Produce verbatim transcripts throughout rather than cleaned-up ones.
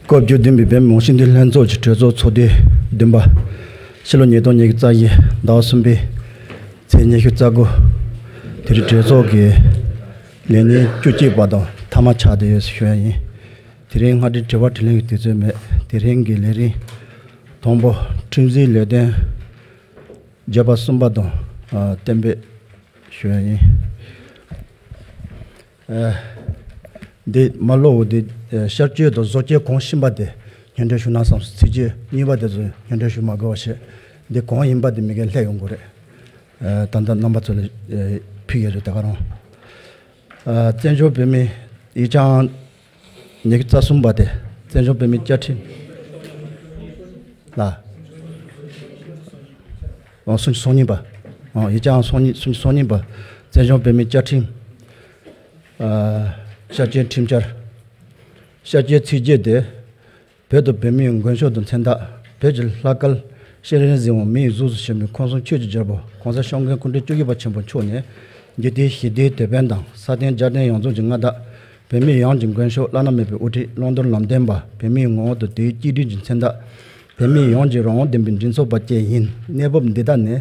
སྐབས་བཅུ་བདུན་པའི་བོད་མི་མང་སྤྱི་འཐུས་ལྷན་ཚོགས་ཀྱི་གྲོས་ཚོགས་ཚོགས་དུས་བདུན་པ། ཕྱི་ལོ་ཉིས་སྟོང་ཉི་ཤུ་རྩ་བཞི་ཟླ་བ་གསུམ་པའི་ཚེས་ཉི་ཤུ་རྩ་དགུ། དེ་རིང་གྲོས་ཚོགས་ཀྱི་ལས་ཉིན་བཅུ་གཅིག་པ་དང་མཐའ་མ་ཆགས་བསྡད་ཡོད་ཞུ་ཡ་ཡིན། དེ་རིང་སྔ་དྲོའི་དྲི་བ་དྲིས་ལན་གྱི་དུས་ཚོད་མེད། དེ་རིང་གི་ལས་རིམ་དང་པོ། ཁྲིམས་འཛིན་ལས་དོན་བརྗོད་པ་གསུམ་པ་དང་གཏན་འབེབས་ཞུ་ཡ་ཡིན། འདི་མ་ལོ་འོ་འདི་ཤར་སྐྱོད་དང་བཟོ་སྐྱོད་གང་ཤེས་པ་དེ་སྙན་སྒྲོན་ཞུ་ན་བསམ་སོང་། ཚིག་བརྗོད་གཉིས་པ་དེ་ཚོ་སྙན་སྒྲོན་ཞུ་མ་དགོས་པ་བྱས། འདི་གང་ཡིན་པ་དེ་མི་སྒེར་ལྷད་ཡོང་གི་རེད། ད་ལྟ་རྣམ་པ་ཚོ་ལ་ཕུལ་ཡོད་རེད། ད་ག་རང་བཙན་བྱོལ་བོད་མི་ཡིག་ཆ་ཉི་ཤུ་རྩ་གསུམ་པ་དེ་བཙན་བྱོལ་བོད་མིའི་བཅའ་ཁྲིམས་ལ། ཨོ་སུམ་ཅུ་སོ་གཉིས་པ། ཨོ་ཡིག་ཆ་སོ་གཉིས་སུམ་ཅུ་སོ་གཉིས་པ། བཙན་བྱོལ་བོད་མིའི་བཅའ་ཁྲིམས། ཨ་ཤར་སྐྱོད་ཁྲིམས་འཆར། ཤར་སྐྱོད་ཚིག་བརྗོད་དེ། བོད་དུ་བོད་མིའི་མགོན་སྐྱབས་དང་མཚན་རྟགས། བོད་ཀྱི་ལྷ་སྐལ་ཤེས་རིག་འཛིན་དབང་མིའི་གཟུགས་སུ་བྱོན་པའི་ཁམས་གསུམ་ཆོས་ཀྱི་རྒྱལ་པོ་༸གོང་ས་༸སྐྱབས་མགོན་སྐུ་ཕྲེང་བཅུ་བཞི་པ་ཆེན་པོ་མཆོག་ནས་རྒྱུད་སྟོད་ཞི་བདེའི་དེད་དཔོན་དང་ས་སྟེང་རྒྱལ་བསྟན་ཡོངས་རྫོགས་ཀྱི་མངའ་བདག་བོད་མི་ཡོངས་ཀྱི་མགོན་སྐྱབས་བླ་ན་མེད་པའི་དབུ་ཁྲིད་བླང་དོར་ལམ་སྟོན་པ། བོད་མིའི་ངོ་བོ་དང་དེའི་གཅིག་སྒྲིལ་གྱི་མཚན་རྟགས། བོད་མི་ཡོངས་ཀྱི་རང་དབང་ལྡན་པའི་མགྲིན་ཚབ་པ་བཅས་ཡིན། གནས་བབ་འདི་དག་ནི་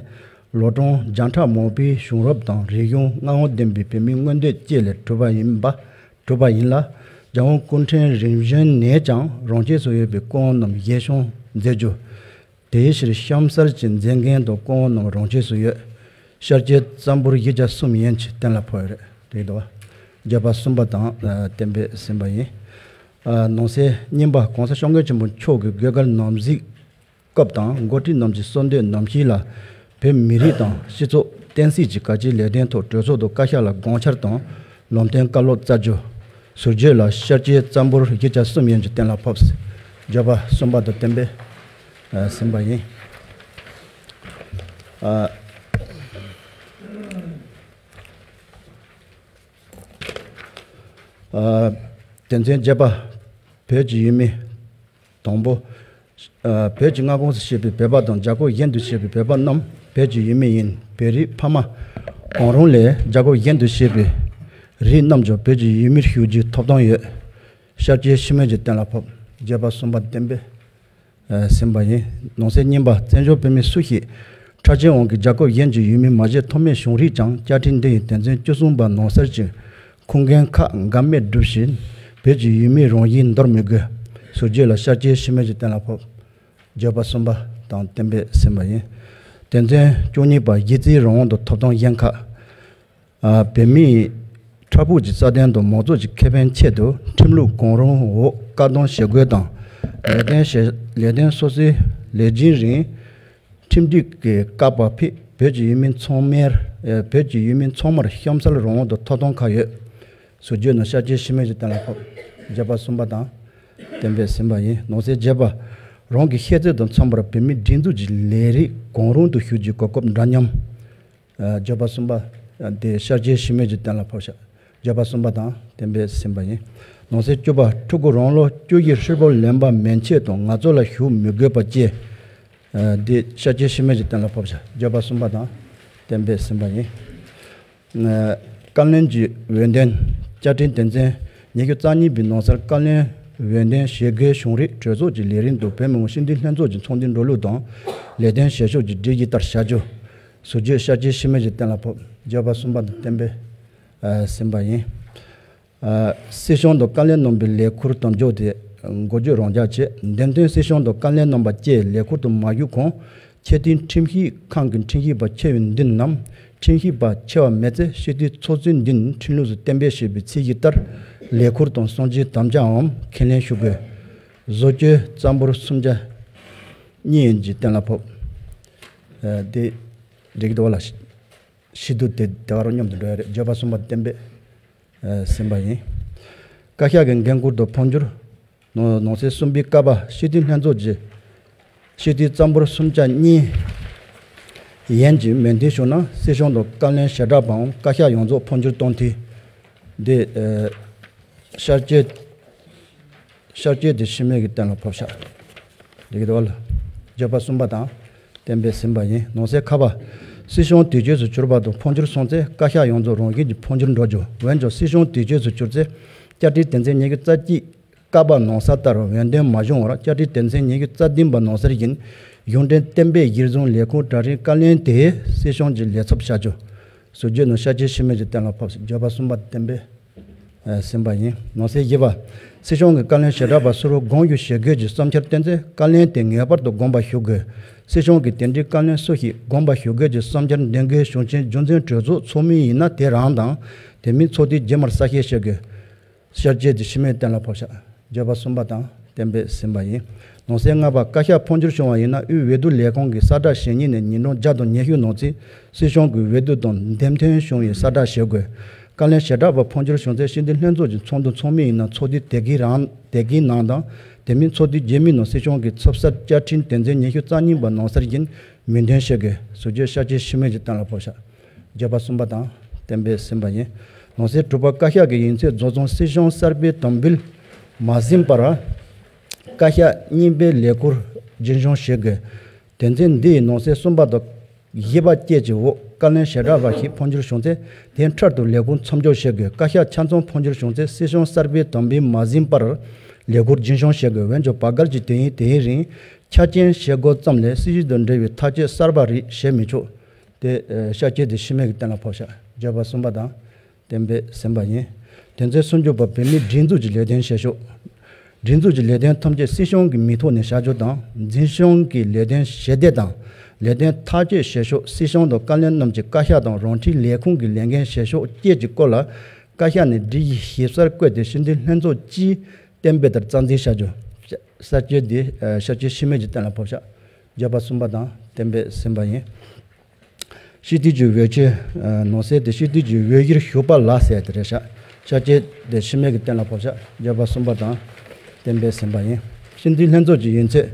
ལོ་གྲངས་བརྒྱ་ཕྲག་མང་པོའི་བྱུང་རབས་དང་རིག་གཞུང་མངའ་དབང་ལྡན་པའི་བོད་མིའི་མངོན་འདོད་བཅས་ལས་གྲུབ་པ་ཡིན་པ། གྲུབ་པ་ཡིན་ལ། རྒྱལ་དབང་སྐུ་ཕྲེང་རིམ་བྱོན་ནས་ཀྱང་རང་ཆས་སུ་ཡོད་པའི་སྐུ་དབང་རྣམས་གཞིར་བཟུང་མཛད་རྒྱུ། དེའི་ཕྱིར་གཤམ་གསལ་གྱི་མཛད་འགན་དང་སྐུ་དབང་རྣམས་རང་ཆས་སུ་ཡོད། ཤར་སྐྱོད་རྩ་འབོར་བཞི་བརྒྱ་གསུམ་ཡན་གྱིས་གཏན་ལ་ཕབ་ཡོད་རེད། རེད་དོ། བརྗོད་པ་གསུམ་པ་དང་གཏན་འབེབས་ཟིན་པ་ཡིན། ནང་གསེས་གཉིས་པ། གོང་ས་སྐྱབས་མགོན་ཆེན་པོ་མཆོག་གི་དགོས་གལ་ནམ་གཟིགས་སྐབས་དང་འགོ་ཁྲིད་རྣམས་ཀྱི་གསོལ་འདེབས་ནམ་ཞིག་ལ། བོད་མི་རིགས་དང་སྤྱི་ཚོགས་བསྟན་སྲིད་ཀྱི་གལ་ཆེའི་ལས་དོན་ཐོག་གྲོས་ཚོགས་དང་བཀའ་ཤག་ལ་དགོངས་འཆར་དང་ལམ་སྟོན་བཀའ་སློབ་སྩལ་རྒྱུ། ཟུར་བརྗོད་ལ་ཤར་སྐྱོད་རྩ་འབོར་བཞི་བརྒྱ་གསུམ་ཡན་གྱིས་གཏན་ལ་ཕབ། བརྗོད་པ་གསུམ་པ་དང་གཏན་འབེབས་ཟིན་པ་ཡིན། དོན་ཚན་བརྒྱད་པ། བོད་ཀྱི་ཡུལ་མི། དང་པོ། བོད་ཀྱི་མངའ་ཁོངས་སུ་བཞུགས་པའི་བོད་པ་དང་རྒྱལ་ཁབ་གཞན་དུ་བཞུགས་པའི་བོད་པ་རྣམས་བོད་ཀྱི་ཡུལ་མི་ཡིན། བོད་རིགས་ཕ་མ་གང་རུང་ལས་རྒྱལ་ཁབ་གཞན་དུ་བཞུགས་པའི་རིགས་རྣམས་ཀྱང་བོད་ཀྱི་ཡུལ་མིར་ཞུགས་རྒྱུའི་ཐོབ་ཐང་ཡོད། ཤར་སྐྱོད་ཕྱི་མོལ་གྱིས་གཏན་ལ་ཕབ། བརྗོད་པ་གསུམ་པ་གཏན་འབེབས་ཟིན་པ་ཡིན། ནང་གསེས་གཉིས་པ། བཙན་བྱོལ་བོད་མི་སུ་ཞིག་ཁྲག་ཆེན་དབང་གིས་རྒྱལ་ཁབ་གཞན་གྱི་ཡུལ་མི་མ་བྱས་ཐོག་མའི་བྱུང་རིགས་ཀྱང་བཅའ་ཁྲིམས་འདི་ཡི་དོན་ཚན་བཅུ་གསུམ་པ་ནང་གསལ་གྱི་ཁུངས་འགན་ཁག་འགལ་མེད་སྒྲུབ་བཞིན་བོད་ཀྱི་ཡུལ་མིའི་རང་བཞིན་འདོར་མི་དགོས། ཟུར་བརྗོད་ལ་ཤར་སྐྱོད་ཕྱི་མོལ་གྱིས་གཏན་ལ་ཕབ། བརྗོད་པ་གསུམ་པ་དང་གཏན་འབེབས་ཟིན་པ་ཡིན། དོན་ཚན་བཅུ་གཉིས་པ། གཞི་རྩའི་རང་དབང་དང་ཐོབ་ཐང་གཞན་ཁག་བོད་མིའི་ཕྲག་ཕུག་གི་རྩ་དོན་དང་མང་གཙོ་གི་ཁེ་ཕན་ཆེད་དུ་ཁྲིམས་ལུགས་གང་རུང་འོག་བཀག་སྡོམ་བྱེད་དགོས་དང་། ལས་དོན་བྱེད་ལས་དོན་སོ་སོའི་ལས་རྒྱུན་རིང་ཁྲིམས་སྒྲིག་གི་བཀག་པ་ཕུད་བོད་ཀྱི་ཡུལ་མི་ཚང་མར་བོད་ཀྱི་ཡུལ་མི་ཚང་མར་གཤམ་གསལ་རང་དབང་དང་ཐོབ་ཐང་ཁག་ཡོད། ཟུར་བརྗོད་ནང་ཤར་སྐྱོད་ཕྱི་མོལ་གྱིས་གཏན་ལ་ཕབ། བརྗོད་པ་གསུམ་པ་དང་གཏན་འབེབས་ཟིན་པ་ཡིན། ནང་གསེས་བརྒྱད་པ། རང་གི་ཤེས་ཚད་དང་འཚམ་པར་བོད་མིའི་སྒྲིག་འཛུགས་ཀྱི་ལས་རིགས་གང་རུང་དུ་ཞུགས་རྒྱུའི་གོ་སྐབས་འདྲ་མཉམ། བརྗོད་པ་གསུམ་པ། དེ་ཤར་སྐྱོད་ཕྱི་མོལ་གྱིས་གཏན་ལ་ཕབ་ཤག་བརྗོད་པ་གསུམ་པ་དང་གཏན་འབེབས་ཟིན་པ་ཡིན། ནང་གསེས་བཅུ་པ། ཕྲུ་གུ་རང་ལོ་བཅུ་བཞི་ཧྲིལ་པོར་ལོན་པ་མན་ཆད་དུ་ངལ་རྩོལ་ལ་ཞུགས་མི་དགོས་པ་བཅས། འདི་ཤར་སྐྱོད་ཕྱི་མོལ་གྱིས་གཏན་ལ་ཕབ་ཤག་བརྗོད་པ་གསུམ་པ་དང་གཏན་འབེབས་ཟིན་པ་ཡིན། བཀའ་བློན་གྱི་འོས་འདེམས། བཅའ་ཁྲིམས་དོན་ཚན་ཉི་ཤུ་རྩ་གཉིས་པའི་ནང་གསལ་བཀའ་བློན་འོས་འདེམས་བྱེད་དགོས་བྱུང་རིགས་གྲོས་ཚོགས་ཀྱི་ལས་རིམ་དུ་བོད་མི་མང་སྤྱི་འཐུས་ལྷན་ཚོགས་ཀྱི་ཚོགས་འདུའི་འགྲོ་ལུགས་དང་ལས་དོན་བྱེད་ཕྱོགས་ཀྱི་སྒྲིག་གཞི་ལྟར་བྱ་རྒྱུ། ཟུར་བརྗོད་ཤར་སྐྱོད་ཕྱི་མོལ་གྱིས་གཏན་ལ་ཕབ། བརྗོད་པ་གསུམ་པ་དང་གཏན་འབེབས་ཟིན་པ་ཡིན། སྲིད་སྐྱོང་དང་བཀའ་བློན་རྣམ་པའི་ལས་ཁུར་དམ་འཇོག་དེ་འགོ་བརྗོད་རང་འཇགས་བྱས། འདེམས་ཐོན་སྲིད་སྐྱོང་དང་བཀའ་བློན་རྣམ་པ་བཅས་ལས་ཁུར་དུ་མ་ཞུགས་གོང་ཆེས་མཐོའི་ཁྲིམས་ཞིབ་ཁང་གི་ཁྲིམས་ཞིབ་པ་ཆེ་བའི་མདུན་ནམ་ཁྲིམས་ཞིབ་པ་ཆེ་བ་མེད་ཚེ་སྤྱི་འཐུས་ཚོགས་གཙོའི་མདུན་ཁྲིམས་ལུགས་སུ་གཏན་འབེབས་བྱས་པའི་ཚད་གཞི་ལྟར་ལས་ཁུར་དང་གསང་ཆེན་དམ་བཅའམ་ཁས་ལེན་ཞུ་དགོས། བཟོ་བཅོས་རྩ་འབོར་སུམ་ཆ་གཉིས་ཡན་གྱིས་གཏན་ལ་ཕབ། དེ་རིགས་དོ་ལ་ཤི་དུ་དེ་དེ་བ་རུ་མཉམ་དུ་འགྲོ་ཡ་རེད། བརྗོད་པ་གསུམ་པ་གཏན་འབེབས། ཟིན་པ་ཡིན། བཀའ་ཤག་གི་འགན་ཁུར་དང་འཕོ་འགྱུར། ནང་ནང་གསེས་གསུམ་པའི་ཀ་པ། སྤྱི་འཐུས་ལྷན་ཚོགས་ཀྱི་སྤྱི་འཐུས་རྩ་འབོར་སུམ་ཆ་གཉིས་ཡན་གྱིས་མོས་མཐུན་བྱུང་ན་སྲིད་སྐྱོང་དང་བཀའ་བློན་ཞལ་གྲངས་པའམ་བཀའ་ཤག་ཡོངས་རྫོགས་འཕོ་འགྱུར་གཏོང་ཐུབ། འདི་ཤར་སྐྱོད་ཤར་སྐྱོད་དེ་ཕྱི་མོལ་གྱིས་གཏན་ལ་ཕབ་ཤག་འདི་གི་དོག་ལ་བརྗོད་པ་གསུམ་པ་དང་གཏན་འབེབས་ཟིན་པ་ཡིན། ནང་གསེས་ཁ་པ། སྲིད་སྐྱོང་དུས་ཆེན་དུ་གྱུར་པ་དང་འཕོ་འགྱུར་སོང་ཚེ་བཀའ་ཤག་ཡོངས་རྫོགས་རང་བཞིན་གྱིས་འཕོ་འགྱུར་འགྲོ་རྒྱུ། འོན་ཀྱང་སྲིད་སྐྱོང་དུས་ཆེན་དུ་གྱུར་ཚེ་བཅའ་ཁྲིམས་དོན་ཚན་ཉི་ཤུ་རྩ་གཅིག་ཀ། བཀའ་པ་ནང་གསལ་ལྟར་འོས་འདེམས་མ་བྱུང་བར་བཅའ་ཁྲིམས་དོན་ཚན་ཉི་ཤུ་རྩ་བདུན་པ་ནང་གསལ་བཞིན་གཞུང་འབྲེལ་བསྟན་པའི་གཞིར་བཟུང་ལས་ཁུངས་གྲ་སྒྲིག་བཀའ་བློན་དེ་སྲིད་སྐྱོང་གི་ལས་ཚབ་བྱ་རྒྱུ། ཟུར་བརྗོད་ནང་ཤར་སྐྱོད་ཤུལ་མེད་ཀྱི་གཏན་ལ་ཕབ། བརྗོད་པ་གསུམ་པ་གཏན་འབེབས་ཨ་ཟིན་པ་ཡིན། ནང་གསེས་བཞི་པ། སྲིད་སྐྱོང་གི་བཀའ་བློན་བྱེ་བྲག་པ་སུ་རུ་དགོངས་ཞུ་བྱེད་དགོས་ཀྱི་བསམ་འཆར་བཏོན་ཚེ་བཀའ་བློན་དེ་ངེས་པར་དུ་དགོངས་པ་ཞུ་དགོས། སྲིད་སྐྱོང་གིས་དེ་འདྲའི་བཀའ་བློན་སུ་ཞིག་དགོངས་པ་ཞུ་དགོས་ཀྱི་བསམ་འཆར་འདོན་དགོས་བྱུང་ཕྱིན་རྒྱུ་མཚན་གྲོས་ཚོགས་ཚོགས་མི་ཡིན་ན་དེ་རང་དང་། དེ་མིན་ཚོགས་དུས་རྗེས་མར་གསལ་བཤད་བྱེད་དགོས། ཤར་སྐྱོད་དེ་ཤུལ་མེད་གཏན་ལ་ཕབ་བཞག། བརྗོད་པ་གསུམ་པ་དང་གཏན་འབེབས་ཟིན་པ་ཡིན། ནང་གསེས་ལྔ་པ། བཀའ་ཤག་འཕོ་འགྱུར་བྱུང་བ་ཡིན་ན་དབུས་འོས་བསྡུ་ལས་ཁང་གི་གསལ་བསྒྲགས་ཞུ་ཉིན་ནས་ཉིན་གྲངས་བརྒྱ་དང་ཉི་ཤུ་ནང་ཚུད་སྲིད་སྐྱོང་གི་འོས་བསྡུ་དང་འདེམས་ཐོན་བྱུང་བའི་གསལ་བསྒྲགས་ཞུ་དགོས། བཀའ་བློན་བྱེ་བྲག་པ་འཕོ་འགྱུར་བྱུང་ཚེ་སྤྱི་འཐུས་ལྷན་ཚོགས་ཀྱི་ཚོགས་འདུ་ཚོགས་མི་ཡིན་ན་ཚོགས་དུས་དེ་གའི་རང་དེ་གའི་ནང་དང་། དེ་མིན་ཚོགས་དུས་རྗེས་མའི་ནང་སྲིད་སྐྱོང་གི་ཚབ་གསར་བཅའ་ཁྲིམས་དོན་ཚན་ཉི་ཤུ་རྩ་གཉིས་པ་ནང་གསལ་བཞིན་མིང་འདོན་བྱེད་དགོས། ཟུར་བརྗོད་ཤར་སྐྱོད་ཤུལ་མེད་ཀྱི་གཏན་ལ་ཕབ་བཞག། བརྗོད་པ་གསུམ་པ་དང་གཏན་འབེབས་ཟིན་པ་ཡིན། ནང་གསེས་དྲུག་པ། བཀའ་ཤག་གིས་ཡིན་ཚད་རྫོགས་ཚང་སྲིད་སྐྱོང་གསར་པའི་དམ་འབུལ་མ་ཟིན་པར་བཀའ་ཤག་རྙིང་པའི་ལས་ཁུར་རྒྱུན་སྐྱོང་བྱེད་དགོས། དོན་ཚན་འདི་ཡི་ནང་གསེས་གསུམ་པ་དང་བཞི་པ་བཅས་ཀྱི་འོག་བཀའ་བློན་བྱེ་བྲག་པ་ཞིག་འཕོ་འགྱུར་བྱུང་ཚེ་དེ་འཕྲལ་དུ་ལས་ཁུར་མཚམས་འཇོག་བྱེད་དགོས། བཀའ་ཤག་ཆ་ཚང་འཕོ་འགྱུར་བྱུང་ཚེ་སྲིད་སྐྱོང་གསར་པའི་དམ་འབུལ་མ་ཟིན་པར་ལས་ཁུར་རྒྱུན་སྐྱོང་བྱེད་དགོས། འོན་ཀྱང་བར་བརྒལ་གྱི་དུས་ཡུན་དེའི་རིང་ཆ་རྐྱེན་བྱེད་དགོས་ཙམ་ལས་སྲིད་བྱུས་དང་འབྲེལ་བའི་ཐག་གཅོད་གསར་པ་རིགས་བྱེད་མི་ཆོག། དེ་ཨ་ཤར་སྐྱོད་དེ་ཤུལ་མེད་ཀྱི་གཏན་ལ་ཕབ་བཞག། བརྗོད་པ་གསུམ་པ་དང་གཏན་འབེབས་ཟིན་པ་ཡིན། དོན་ཚན་སུམ་ཅུ་པ། བོད་མིའི་སྒྲིག་འཛུགས་ཀྱི་ལས་དོན་བྱེད་ཕྱོགས། སྒྲིག་འཛུགས་ཀྱི་ལས་དོན་ཐམས་ཅད་སྲིད་སྐྱོང་གི་མིང་ཐོག་ནས་བྱ་རྒྱུ་དང་། འཛིན་སྐྱོང་གི་ལས་དོན་བྱེད་བདེ་དང་ལས་དོན་ཐག་གཅོད་བྱེད་ཕྱོགས། སྲིད་སྐྱོང་དང་བཀའ་བློན་རྣམས་ཀྱིས་བཀའ་ཤག་དང་རང་འཁྲིའི་ལས་ཁུངས་ཀྱི་ལས་འགན་བྱེད་ཕྱོགས་བཅས་ཀྱི་སྐོར་ལ་བཀའ་ཤག་ནས་སྒྲིག་གཞི་ཞིབ་གསལ་བཀོད་དེ་སྤྱི་འཐུས་ལྷན་ཚོགས་ཀྱིས་གཏན་འབེབས་ལྟར་རྩ་འཛིན་བྱ་རྒྱུ། ཤར་སྐྱོད་དེ་ཨ་ཤར་སྐྱོད་ཤུལ་མེད་ཀྱི་གཏན་ལ་ཕབ་བཞག། བརྗོད་པ་གསུམ་པ་དང་གཏན་འབེབས་ཟིན་པ་ཡིན། སྤྱི་འཐུས་ཀྱི་འོས་ཆོས། ཨ་ནང་གསེས་དེ་སྤྱི་འཐུས་ཀྱི་འོས་གཞིར་ཞུགས་པ་ལ་ཟེར་དེ་རེད་ཤག། ཤར་སྐྱོད་དེ་ཤུལ་མེད་ཀྱི་གཏན་ལ་ཕབ་བཞག། བརྗོད་པ་གསུམ་པ་དང་གཏན་འབེབས་ཟིན་པ་ཡིན། སྤྱི་འཐུས་ལྷན་ཚོགས་ཀྱི་ཡིན་ཚད།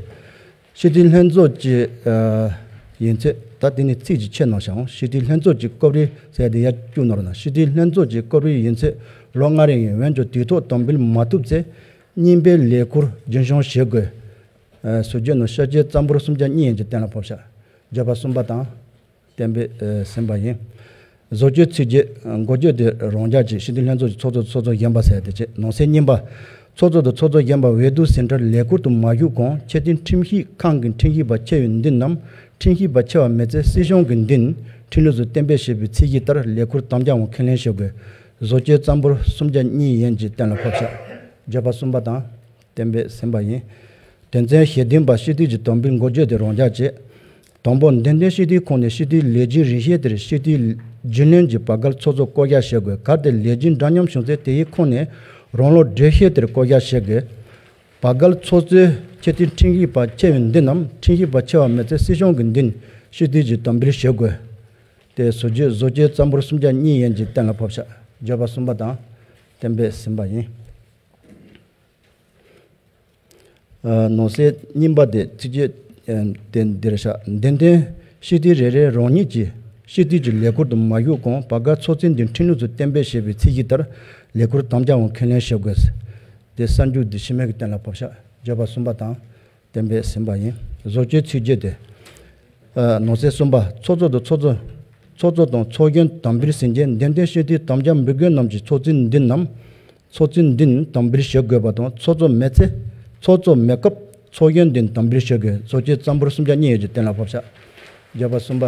སྤྱི་འཐུས་ལྷན་ཚོགས་ཀྱི་ཨ་ཡིན་ཚད། ད་དེ་ནི་ཚིག་གཅིག་ཆད་གནང་བྱུང་། སྤྱི་འཐུས་ལྷན་ཚོགས་ཀྱི་སྐབས་རེ་ཟེར་དེ་ཡར་བཅུག་གནང་རོགས་གནང་། སྤྱི་འཐུས་ལྷན་ཚོགས་ཀྱི་སྐབས་རེ་ཡིན་ཚད་ལོ་ལྔ་རིང་ཡིན། འོན་ཀྱང་དུས་ཐོག་དམ་འབུལ་མ་ཐུབ་ཚེ་རྙིང་པའི་ལས་ཁུར་རྒྱུན་སྐྱོང་བྱེད་དགོས། ཨ་ཟུར་བརྗོད་ནང་ཤར་སྐྱོད་ཙམ་པོར་སུམ་བརྒྱ་གཉིས་ཡན་གྱི་གཏན་ལ་ཕབ་བཞག། བརྗོད་པ་གསུམ་པ་དང་གཏན་འབེབས་ཨ་ཟིན་པ་ཡིན། བཟོ་བཅོས་ཚིག་བརྗོད། འགོ་བརྗོད་དེ་རང་འཇགས་ཀྱི་སྤྱི་འཐུས་ལྷན་ཚོགས་ཀྱི་ཚོགས་གཙོ་ཚོགས་གཙོ་གཞོན་པ་ཟེར་དེ་བྱས། ནང་གསེས་གཉིས་པ། ཚོགས་གཙོ་དང་ཚོགས་གཙོ་གཞོན་པ་འོས་བསྡུ་ཟིན་འཕྲལ་ལས་ཁུར་དུ་མ་ཞུགས་གོང་ཆེས་མཐོའི་ཁྲིམས་ཞིབ་ཁང་གི་ཁྲིམས་ཞིབ་པ་ཆེ་བའི་མདུན་ནམ་ཁྲིམས་ཞིབ་པ་ཆེ་བ་མེད་ཚེ་སྲིད་སྐྱོང་གི་མདུན་ཁྲིམས་ལུགས་སུ་གཏན་འབེབས་བྱས་པའི་ཚད་གཞི་ལྟར་ལས་ཁུར་དམ་བཅའ་འོག་ཁས་ལེན་ཞུ་དགོས། བཟོ་བཅོས་ཙམ་པོར་སུམ་བརྒྱ་གཉིས་ཡན་གྱི་གཏན་ལ་ཕབ་བཞག། བརྗོད་པ་གསུམ་པ་དང་གཏན་འབེབས་ཟིན་པ་ཡིན། དོན་ཚན་ཞེ་བདུན་པ། སྤྱི་འཐུས་ཀྱི་དམ་འབུལ་འགོ་བརྗོད་དེ་རང་འཇགས་བྱས། དང་པོ། འདེམས་ཐོན་སྤྱི་འཐུས་ཁོངས་ནས་སྤྱི་འཐུས་ལས་རྒྱུན་རིམ་བཞིན་དེར་སྤྱི་འཐུས་རྒྱུན་ལོན་གྱི་བར་བརྒལ་ཚོགས་གཙོ་བསྐོ་གཞག་བྱེད་དགོས། གལ་ཏེ་ལས་རྒྱུན་འདྲ་མཉམ་བྱུང་ཚེ་དེའི་ཁོངས་ནས་རང་ལོ་བགྲེས་ཤོས་དེར་བསྐོ་གཞག་བྱེད་དགོས། བར་བརྒལ་ཚོགས་གཙོས་ཆེས་མཐོའི་ཁྲིམས་ཞིབ་པ་ཆེ་བའི་མདུན་ནམ་ཁྲིམས་ཞིབ་པ་ཆེ་བ་མེད་ཚེ་སྲིད་སྐྱོང་གི་མདུན་སྤྱི་འཐུས་ཀྱི་དམ་འབུལ་ཞུ་དགོས། དེ་ཟུར་བརྗོད་བཟོ་བཅོས་ཙམ་པོར་སུམ་བརྒྱ་གཉིས་ཡན་གྱི་གཏན་ལ་ཕབ་བཞག། བརྗོད་པ་གསུམ་པ་དང་གཏན་འབེབས་ཟིན་པ་ཡིན། ཨ་ནང་གསེས་གཉིས་པ་དེ་ཚིག་བརྗོད་ཨ་དེ་འདིར་བཞག། འདེམས་ཐོན་སྤྱི་འཐུས་རེ་རེ་རང་ཉིད་ཀྱིས་སྤྱི་འཐུས་ཀྱི་ལས་ཁུར་དུ་མ་ཞུགས་གོང་བར་བརྒལ་ཚོགས་གཙོའི་མདུན་ཁྲིམས་ལུགས་སུ་གཏན་འབེབས་བྱས་པའི་ཚད་གཞི་ལྟར་ལས་ཁུར་དམ་བཅའ་འོག་ཁས་ལེན་ཞུ་དགོས། དེ་གསར་འཇུག་འདི་ཤུལ་མེད་ཀྱི་གཏན་ལ་ཕབ་བཞག། བརྗོད་པ་གསུམ་པ་དང་གཏན་འབེབས་ཟིན་པ་ཡིན། བཟོ་བཅོས་ཚིག་བརྗོད་དེ། ཨ་ནང་གསེས་གསུམ་པ། ཚོགས་གཙོ་དང་ཚོགས་གཙོ་ཚོགས་གཙོ་དང་ཚོགས་གཞོན་དམ་འབུལ་ཟིན་རྗེས་འདེམས་ཐོན་སྤྱི་འཐུས་དམ་བཅའ་འབུལ་དགོས་རྣམས་ཀྱིས་ཚོགས་གཙོའི་མདུན་ནམ། ཚོགས་གཙོའི་མདུན་དམ་འབུལ་ཞུ་དགོས་པ་དང་། ཚོགས་གཙོ་མེད་ཚེ་ཚོགས་གཙོ་མེད་སྐབས་ཚོགས་གཞོན་མདུན་དམ་འབུལ་ཞུ་དགོས། བཟོ་བཅོས་ཙམ་པོར་སུམ་བརྒྱ་གཉིས་ཡན་གྱི་གཏན་ལ་ཕབ་བཞག། བརྗོད་པ་གསུམ་པ་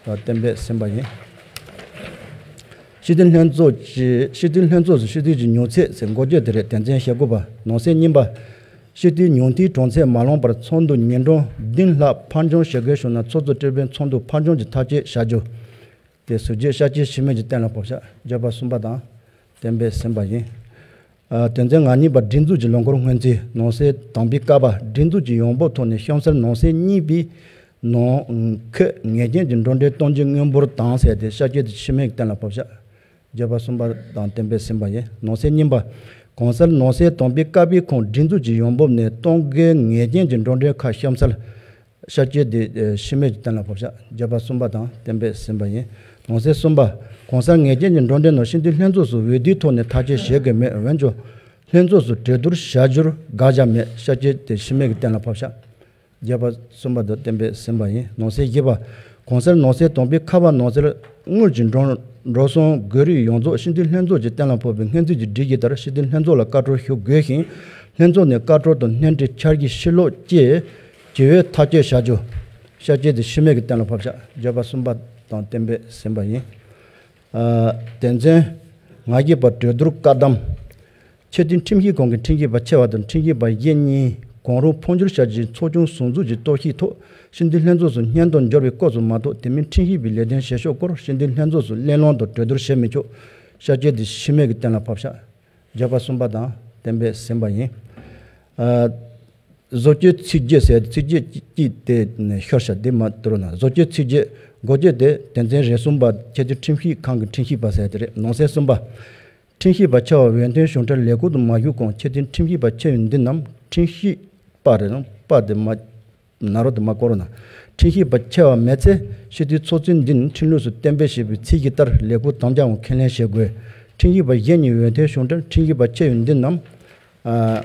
གཏན་འབེབས་ཟིན་པ་ཡིན། སྤྱི་འཐུས་ལྷན་ཚོགས་ཀྱི་སྤྱི་འཐུས་ལྷན་ཚོགས་སུ་སྤྱི་འཐུས་ཀྱི་མྱོང་ཚད་ཟེར་འགོ་བརྗོད་དེ་རེད། དོན་ཚན་ཞེ་དགུ་པ། ནང་གསེས་གཉིས་པ། སྤྱི་འཐུས་ཉུང་མཐའི་གྲངས་ཚད་མ་ལོངས་པར་ཚོགས་འདུ་ཉིན་གྲངས་བདུན་ལྷག་ཕར་འགྱངས་བྱེད་དགོས་བྱུང་ན་ཚོགས་གཙོ་སྤྲུལ་པས་ཚོགས་འདུ་ཕར་འགྱངས་ཀྱི་ཐག་གཅོད་བྱ་རྒྱུ། དེ་ཟུར་བརྗོད་ཤར་སྐྱོད་ཤུལ་མེད་ཀྱི་གཏན་ལ་ཕབ་བཞག། བརྗོད་པ་གསུམ་པ་དང་གཏན་འབེབས་ཟིན་པ་ཡིན། ཨ་དོན་ཚན་ང་གཉིས་པ། སྒྲིག་འཛུགས་ཀྱི་ལོ་འཁོར་སྔོན་རྩིས། ནང་གསེས་དང་པོའི་ཀ་པ། སྒྲིག་འཛུགས་ཀྱི་ཡོང་འབབ་ཐོག་ནས་གཤམ་གསལ་ནང་གསེས་གཉིས་པའི་ནང་ཁུལ་ངེས་ཅན་གྱི་འགྲོ་གྲོན་གཏོང་རྒྱུའི་དངུལ་འབོར་དང་ཟེར་ཏེ་ཤར་སྐྱོད་དེ་ཤུལ་མེད་ཀྱི་གཏན་ལ་ཕབ་བཞག། བརྗོད་པ་གསུམ་པ་དང་གཏན་འབེབས་ཟིན་པ་ཡིན། ནང་གསེས་གཉིས་པ། གོང་གསལ་ནང་གསེས་དང་པོའི་ཀ་པའི་ཁོངས་སྒྲིག་འཛུགས་ཀྱི་ཡོང་འབབ་ནས་གཏོང་དགོས་ངེས་ཅན་གྱི་འགྲོ་གྲོན་ཁག་གཤམ་གསལ། ཤར་སྐྱོད་དེ་ཨ་ཤུལ་མེད་ཀྱི་གཏན་ལ་ཕབ་བཞག། བརྗོད་པ་གསུམ་པ་དང་གཏན་འབེབས་ཟིན་པ་ཡིན། ནང་གསེས་གསུམ་པ། གོང་གསལ་ངེས་ཅན་གྱི་འགྲོ་གྲོན་ནང་སྤྱི་འཐུས་ལྷན་ཚོགས་སུ་འོས་བསྡུའི་ཐོག་ནས་ཐག་གཅོད་བྱེད་དགོས་མེད། འོན་ཀྱང་ལྷན་ཚོགས་སུ་གྲོས་བསྡུར་བྱ་རྒྱུར་དགག་བྱ་མེད། ཤར་སྐྱོད་དེ་ཤུལ་མེད་ཀྱི་གཏན་ལ་ཕབ་བཞག། བརྗོད་པ་གསུམ་པ་དང་གཏན་འབེབས་ཟིན་པ་ཡིན། ནང་གསེས་བཞི་པ། གོང་གསལ་ནང་གསེས་དང་པོའི་ཁ་པ་ནང་གསལ་དངུལ་གྱི་འགྲོ་འགྲོ་སོང་དགོས་རིགས་ཡོངས་རྫོགས་སྤྱི་འཐུས་ལྷན་ཚོགས་ཀྱིས་གཏན་ལ་ཕབ་པའི་སྔོན་རྩིས་ཀྱི་སྒྲིག་གཞི་ལྟར་སྤྱི་འཐུས་ལྷན་ཚོགས་ལ་བཀའ་འཁྲོལ་ཞུ་དགོས་ཤིང་། ལྷན་ཚོགས་ནས་བཀའ་འཁྲོལ་དང་སྣེ་ཁྲིད་འཆར་གཞི་ཕྱིར་སློག་བཅས་བྱེད་འོས་ཐག་གཅོད་བྱ་རྒྱུ། བསྐྱར་བཅོས་དེ་ཤུལ་མེད་ཀྱིས་གཏན་ལ་ཕབ་བཞག་བརྗོད་པ་གསུམ་པ་དང་གཏན་འབེབས་ཟིན་པ་ཡིན། ཨ། དོན་ཚན་ང་བརྒྱད་པ་གྲོས་བསྡུར་བཀའ་གདམས། ཆེས་མཐོའི་ཁྲིམས་ཞིབ་ཁང་གི་ཁྲིམས་ཞིབ་པ་ཆེ་བ་དང་ཁྲིམས་ཞིབ་པ་གཞན་གཉིས་གང་རུང་འཕོ་འགྱུར་བྱ་རྒྱུའི་ཚོགས་ཆུང་ཟུར་འཛུགས་ཀྱི་རྟོག་ཞིབ་ཐོག་སྤྱི་འཐུས་ལྷན་ཚོགས་སུ་སྙན་དུ་འབྱོར་བའི་སྐབས་སུ་མ་གཏོགས་དེ་མིན་ཁྲིམས་ཞིབ་པའི་ལས་དོན་བྱེད་ཕྱོགས་སྐོར་སྤྱི་འཐུས་ལྷན་ཚོགས་སུ་གླེང་སློང་དང་གྲོས་བསྡུར་བྱེད་མི་ཆོག་བསྐྱར་བཅོས་དེ་ཤུལ་མེད་ཀྱིས་གཏན་ལ་ཕབ་བཞག་བརྗོད་པ་གསུམ་པ་དང་གཏན་འབེབས་ཟིན་པ་ཡིན། ཨ། བཟོ་བཅོས་ཚིག་བརྗོད་ཟེར་ཚིག་བརྗོད་ཅིག་དེ་ཤོར་ཤག་དེ་མ་དོར་ན། བཟོ་བཅོས་ཚིག་བརྗོད་འགོ་བརྗོད་དེ་དོན་ཚན་རེ་གསུམ་པ་ཆེས་མཐོའི་ཁྲིམས་ཞིབ་ཁང་གི་ཁྲིམས་ཞིབ་པ་ཟེར་དེ་རེད། ནང་གསེས་གསུམ་པ། ཁྲིམས་ཞིབ་པ་ཆེ་བ་འོས་ཐོན་གཞུང་འབྲེལ་ལས་ཁུར་དུ་མ་ཞུགས་གོང་ཆེས་མཐོའི་ཁྲིམས་ཞིབ་པ་ཆེ་བའི་འདི་རྣམས་ཁྲིམས་ཞིབ་པ་རེད་ན་པ་དེ་མ་ན་རོ་དེ་མ་བསྐོར་ན། ཁྲིམས་ཞིབ་པ་ཆེ་བ་མེད་ཚེ་སྤྱི་འཐུས་ཚོགས་གཙོས་འདི་ནི་ཁྲིམས་ལུགས་སུ་གཏན་འབེབས་བྱས་པའི་ཚིག་གི་ལྟར་ལས་ཁུར་དམ་བཅའ་འོག་ཁས་ལེན་བྱེད་དགོས། ཁྲིམས་ཞིབ་པ་གཞན་གཉིས་འོས་ཐོན་གཞུང་འབྲེལ་ཁྲིམས་ཞིབ་པ་ཆེ་བའི་འདི་རྣམས། ཨ།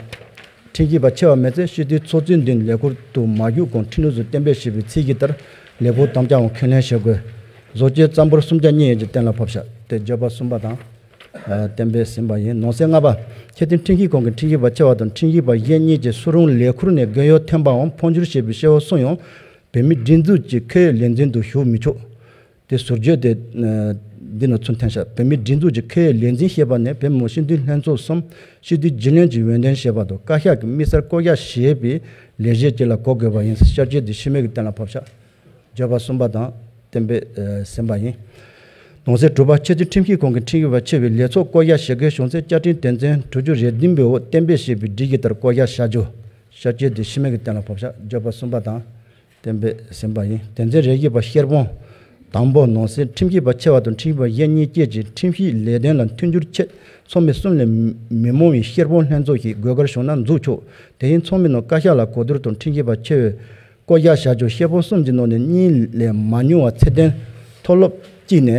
ཁྲིམས་ཞིབ་པ་ཆེ་བ་མེད་ཚེ་སྤྱི་འཐུས་ཚོགས་གཙོས་འདི་ནི་ལས་ཁུར་དུ་མ་ཞུགས་གོང་ཁྲིམས་ལུགས་སུ་གཏན་འབེབས་བྱས་པའི་ཚིག་གི་ལྟར་ལས་ཁུར་དམ་བཅའ་འོག་ཁས་ལེན་བྱེད་དགོས། བཟོ་བཅོས་རྩ་འབོར་གསུམ་ཆ་གཉིས་ཡན་གྱིས་གཏན་ལ་ཕབ་བཞག་དེ་བརྗོད་པ་གསུམ་པ་དང་། ཨ། གཏན་འབེབས་ཟིན་པ་ཡིན། ནང་གསེས་ལྔ་པ། ཆེས་མཐོའི་ཁྲིམས་ཞིབ་ཁང་གི་ཁྲིམས་ཞིབ་པ་ཆེ་བ་དང་ཁྲིམས་ཞིབ་པ་གཞན་གཉིས་ཀྱིས་སུ་རུང་ལས་ཁུར་ནས་རྒས་ཡོལ་ཐོན་པའམ་འཕོ་འགྱུར་བྱས་པའི་སྐྱེ་བོ་སུ་ཡང་བོད་མིའི་སྒྲིག་འཛུགས་ཀྱི་ཁེ་ཡོད་ལས་འཛིན་དུ་ཞུགས་མི་ཆོག་དེ་ཟུར་བརྗོད་དེ། ཨ། འདི་ནང་ཚུར་འཐེན་བཞག་བོད་མིའི་སྒྲིག་འཛུགས་ཀྱི་ཁེ་ཡོད་ལས་འཛིན་ཞེས་པ་ནི་བོད་མི་སྤྱི་འཐུས་ལྷན་ཚོགས་སམ་སྤྱི་འཐུས་རྒྱུན་ལས་ཀྱི་འོས་འདེམས་བྱས་པ་དང་བཀའ་ཤག་གི་དམིགས་བསལ་བསྐོ་གཞག་བྱས་པའི་ལས་གཞི་ཅིག་ལ་གོ་དགོས་པ་ཡིན། བསྐྱར་བཅོས་དེ་ཤུལ་མེད་ཀྱིས་གཏན་ལ་ཕབ་བཞག་བརྗོད་པ་གསུམ་པ་དང་གཏན་འབེབས་ཟིན་པ་ཡིན། ནང་གསེས་དྲུག་པ། ཆེས་མཐོའི་ཁྲིམས་ཞིབ་ཁང་གི་ཁྲིམས་ཞིབ་པ་ཆེ་བའི་ལས་ཚོགས་བསྐོ་གཞག་བྱེད་དགོས་བྱུང་ཚེ་བཅའ་ཁྲིམས་དོན་ཚན་དྲུག་ཅུ་རེ་བདུན་པའི་འོག་གཏན་འབེབས་བྱས་པའི་སྒྲིག་གཞི་ལྟར་བསྐོ་གཞག་བྱ་རྒྱུ། བསྐྱར་བཅོས་དེ་ཤུལ་མེད་ཀྱིས་གཏན་ལ་ཕབ་བཞག་བརྗོད་པ་གསུམ་པ་དང་གཏན་འབེབས་ཟིན་པ་ཡིན། དོན་ཚན་རེ་བཞི་པ། ཤེར་དཔང་། དང་པོ། ནང་གསེས་ཁྲིམས་ཞིབ་པ་ཆེ་བ་དང་ཁྲིམས་ཞིབ་པ་གཞན་གཉིས་བཅས་ཀྱི་ཁྲིམས་ཞིབ་ལས་དོན་ལ་མཐུན་འགྱུར་ཆེད་ཚོགས་མི་གསུམ་ལས་མི་མང་བའི་ཤེར་དཔང་ལྷན་ཚོགས་ཤིག་དགོས་གལ་བྱུང་ན་འཛུགས་ཆོག་དེ་བཞིན་ཚོགས་མི་རྣམས་བཀའ་ཤག་ལ་གོ་བསྡུར་དང་ཁྲིམས་ཞིབ་པ་ཆེ་བའི་བསྐོ་གཞག་བྱ་རྒྱུ། ཤེར་དཔང་གསུམ་གྱི་ནང་ནས་གཉིས་ལས་མ་ཉུང་བ་ཚད་ལྡན་མཐོ་སློབ་གཅིག་ནས་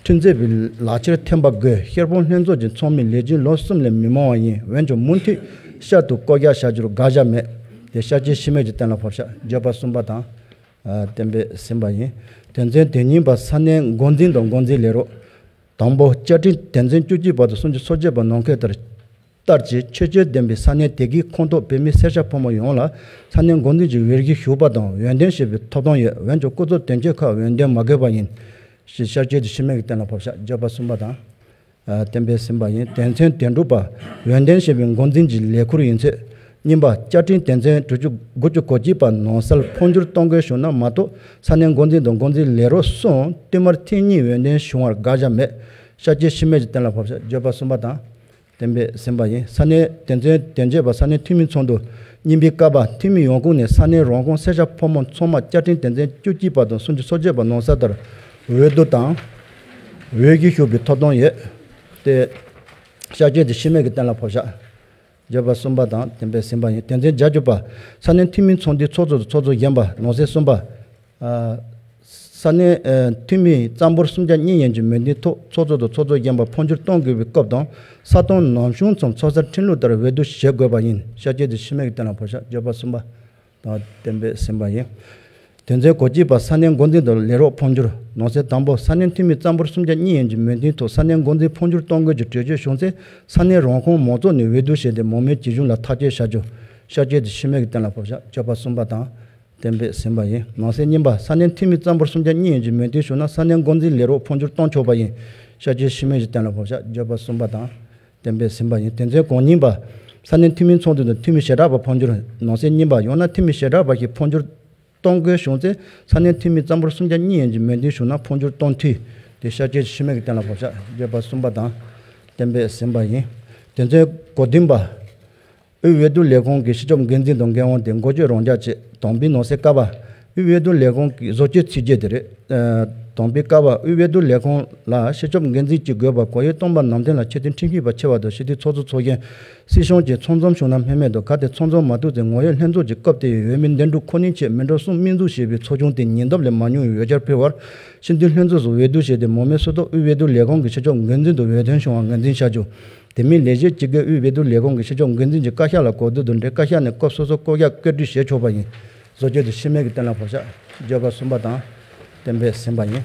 ཁྲིམས་རྩོད་པའི་ལག་ཁྱེར་ཐོན་པ་དགོས། ཤེར་དཔང་ལྷན་ཚོགས་ཀྱི་ཚོགས་མི་ལས་བྱེད་ལོ་གསུམ་ལས་མི་མང་བ་ཡིན། འོན་ཀྱང་མུ་མཐུད་བསྐྱར་དུ་བསྐོ་གཞག་བྱ་རྒྱུར་དགག་བྱ་མེད། དེ་བསྐྱར་བཅོས་ཤུལ་མེད་ཀྱིས་གཏན་ལ་ཕབ་བཞག་བརྗོད་པ་གསུམ་པ་དང་། ཨ། གཏན་འབེབས་ཟིན་པ་ཡིན། དོན་ཚན་དོན་གཉིས་པ། ས་གནས་འགོ་འཛིན་དང་འགོ་འཛིན་ལས་རོགས། དང་པོ། བཅའ་ཁྲིམས་དོན་ཚན་བཅུ་གཅིག་པ་དང་སུམ་ཅུ་སོ་བརྒྱད་པ་ནང་འཁོད་ལྟར། ལྟར་གྱི་ཆོས་བརྒྱུད་ལྡན་པའི་ས་གནས་དེ་གའི་ཁོངས་གཏོགས་བོད་མི་སེར་སྐྱ་ཕོ་མོ་ཡོངས་ལ་ས་གནས་འགོ་འཛིན་གྱི་འོས་བཞི་ཞུགས་པ་དང་འོས་འདེམས་བྱེད་པའི་ཐོབ་ཐང་ཡོད། འོན་ཀྱང་སྐུ་ཚབ་དོན་གཅོད་ཁག་འོས་འདེམས་མ་དགོས་པ་ཡིན། ཞེས་བསྐྱར་བཅོས་དེ་ཤུལ་མེད་ཀྱིས་གཏན་ལ་ཕབ་བཞག་བརྗོད་པ་གསུམ་པ་དང་། ཨ། གཏན་འབེབས་ཟིན་པ་ཡིན། དོན་ཚན་དོན་དྲུག་པ། འོས་འདེམས་བྱེད་པའི་འགོ་འཛིན་གྱི་ལས་ཁུར་ཡིན་ཚུལ། གཉིས་པ། བཅའ་ཁྲིམས་དོན་ཚན་དྲུག་ཅུ་དགུ་ཅུ་གོ་གཅིག་པ་ནང་གསལ་འཕོ་འགྱུར་གཏོང་དགོས་བྱུང་ན་མ་གཏོགས་ས་གནས་འགོ་འཛིན་དང་འགོ་འཛིན་ལས་རོགས་སོགས་བསྟུད་མར་ཐེངས་གཉིས་འོས་འདེམས་བྱུང་བར་དགག་བྱ་མེད། བསྐྱར་བཅོས་ཤུལ་མེད་ཀྱིས་གཏན་ལ་ཕབ་བཞག་བརྗོད་པ་གསུམ་པ་དང་། གཏན་འབེབས་ཟིན་པ་ཡིན། ས་གནས་དོན་ཚན་དོན་བརྒྱད་པ། ས་གནས་འཐུས་མིའི་ཚོགས་འདུ་གཉིས་པའི་སྐབས་འཐུས་མི་ཡོངས་ཁོངས་ནས་ས་གནས་རང་ཁོངས་སེར་སྐྱ་ཕོ་མོ་ཚང་མ་བཅའ་ཁྲིམས་དོན་ཚན་བཅུ་གཅིག་པ་དང་སུམ་ཅུ་སོ་བརྒྱད་པ་ནང་གསལ་ལྟར་འོས་བསྡུ་དང་། འོས་བཞི་ཞུགས་པའི་ཐོབ་ཐང་ཡོད། དེ་བསྐྱར་བཅོས་དེ་ཤུལ་མེད་ཀྱིས་གཏན་ལ་ཕབ་བཞག་བརྗོད་པ་གསུམ་པ་དང་གཏན་འབེབས་ཟིན་པ་ཡིན། དོན་ཚན་བརྒྱད་ཅུ་པ། ས་གནས་འཐུས་མིའི་ཚོགས་འདུའི་ཚོགས་གཙོ་དང་ཚོགས་གཙོ་གཞོན་པ་ནང་གསེས་གསུམ་པ། ཨ། ས་གནས། ཨ། འཐུས་མིའི་རྩ་འབོར་གསུམ་ཆ་གཉིས་ཡན་གྱི་མོས་མཐུན་ཐོག་ཚོགས་གཙོ་དང་ཚོགས་གཙོ་གཞོན་པ་འཕོ་འགྱུར་གཏོང་དགོས་པའི་སྐབས་དང་ས་སྟོང་ནམ་བྱུང་ཙམ་ཚོགས་སར་ཁྲིམས་ལུགས་ལྟར་འོས་བསྡུ་བྱེད་དགོས་པ་ཡིན། བསྐྱར་བཅོས་དེ་ཤུལ་མེད་ཀྱིས་གཏན་ལ་ཕབ་བཞག་བརྗོད་པ་གསུམ་པ། དང་གཏན་འབེབས་ཟིན་པ་ཡིན། དོན་ཚན་གོ་གཅིག་པ། ས་གནས་འགོ་འཛིན་དང་ལས་རོགས་འཕོ་འགྱུར། ནང་གསེས་དང་པོ། ས་གནས་འཐུས་མི་རྩ་འབོར་གསུམ་ཆ་གཉིས་ཡན་གྱི་མོས་མཐུན་ཐོག་ས་གནས་འགོ་འཛིན་འཕོ་འགྱུར་གཏོང་དགོས་ཀྱི་གྲོས་ཆོད་བྱུང་ཚེ་ས་གནས་རང་ཁོངས་མང་ཚོགས་ནས་འོས་བསྡུ་བྱས་ཏེ་མང་མོས་ཇི་བྱུང་ལ་ཐག་གཅོད་བྱ་རྒྱུ། བསྐྱར་བཅོས་དེ་ཤུལ་མེད་ཀྱིས་གཏན་ལ་ཕབ་བཞག་བརྗོད་པ་གསུམ་པ་དང་གཏན་འབེབས་ཟིན་པ་ཡིན། ནང་གསེས་གཉིས་པ། ས་གནས་འཐུས་མི་རྩ་འབོར་གསུམ་ཆ་གཉིས་ཡན་གྱི་མོས་མཐུན་བྱུང་ན་ས་གནས་འགོ་འཛིན་ལས་རོགས་འཕོ་འགྱུར་གཏོང་ཆོག་པ་ཡིན། བསྐྱར་བཅོས་ཤུལ་མེད་ཀྱིས་གཏན་ལ་ཕབ་བཞག་བརྗོད་པ་གསུམ་པ་དང་། གཏན་འབེབས་ཟིན་པ་ཡིན། དོན་ཚན་གོ་གཉིས་པ། ས་གནས་འཐུས་མིའི་ཚོགས་འདུ་དང་འཐུས་མི་བྱེ་བྲག་པ་འཕོ་འགྱུར། ནང་གསེས་གཉིས་པ། ཡང་ན་འཐུས་མི་བྱེ་བྲག་པ་ཞིག་འཕོ་འགྱུར་གཏོང་དགོས་བྱུང་ཚེ་ས་གནས་འཐུས་མི་རྩ་འབོར་གསུམ་ཆ་གཉིས་ཡན་གྱི་མོས་མཐུན་བྱུང་ན་འཕོ་འགྱུར་གཏོང་འཐུས། དེ་བསྐྱར་བཅོས་ཤུལ་མེད་ཀྱིས་གཏན་ལ་ཕབ་བཞག་བརྗོད་པ་གསུམ་པ་དང་། གཏན་འབེབས་ཟིན་པ་ཡིན། དོན་ཚན་གོ་བདུན་པ། དབུས་འོས་བསྡུ་ལས་ཁང་གི་སྤྱི་ཁྱབ་འགན་འཛིན་དང་འགན་དབང་དེ་འགོ་བརྗོད་རང་འཇགས་བྱས། དང་པོའི་ནང་གསེས་ཀ་པ། དབུས་འོས་བསྡུ་ལས་ཁང་གི་བཟོ་བཅོས་ཚིག་བརྗོད་དེ་རེད། ཨ། དང་པོའི་ཀ་པ། དབུས་འོས་བསྡུ་ལས་ཁང་ལ་སྤྱི་ཁྱབ་འགན་འཛིན་གཅིག་དགོས་པ་གོ་ཡོད། སྟོང་པ་ནམ་རྒྱུན་ལ་ཆེས་མཐོའི་ཁྲིམས་ཞིབ་པ་ཆེ་བ་དང་སྤྱི་འཐུས་ཚོགས་གཙོ་ཚོགས་གཞོན། སྲིད་གཞུང་བཅས་ཚང་འཛོམས་བྱུང་ན་སྨོས་མེད་དང་གལ་ཏེ་ཚང་འཛོམས་མ་ཐུབ་ཚེ་ངོ་ཡོད་ལྷན་ཚོགས་ཀྱི་སྐབས་དེའི་འོས་མི་འདེམས་སྒྲུག་ཁོ་ནའི་ཆེད་མི་འགྲོ་གསུམ་སྨན་འཛུགས་བྱས་པའི་ཚོགས་ཆུང་དེ་ཉེ་འདབས་ལས་མ་ཉུང་བའི་འོས་བསྐྱར་ཕུལ་བར་སྤྱི་འཐུས་ལྷན་ཚོགས་སུ་འོས་བསྡུ་བྱས་ཏེ་མང་མོས་སུ་གཏོགས་དབུས་འོས་བསྡུ་ལས་ཁང་གི་སྤྱི་ཁྱབ་འགན་འཛིན་དུ་འོས་ཐོན་བྱུང་བ་ངོས་འཛིན་བྱ་རྒྱུ། དེ་མིན་ལས་བྱེད་སྤྱི་སྒེར་དབུས་འོས་བསྡུ་ལས་ཁང་གི་སྤྱི་ཁྱབ་འགན་འཛིན་གྱིས་བཀའ་ཤག་ལ་གོ་བསྡུར་དང་འབྲེལ་བཀའ་ཤག་ནས་སྐབས་སོ་སོར་བསྐོ་གཞག་བཀོད་སྒྲིག་བྱས་ཆོག་པ་ཡིན། བཟོ་བཅོས་དེ་ཤུལ་མེད་ཀྱིས་གཏན་ལ་ཕབ་བཞག་བརྗོད་པ་གསུམ་པ་དང་། གཏན་འབེབས་ཟིན་པ་ཡིན།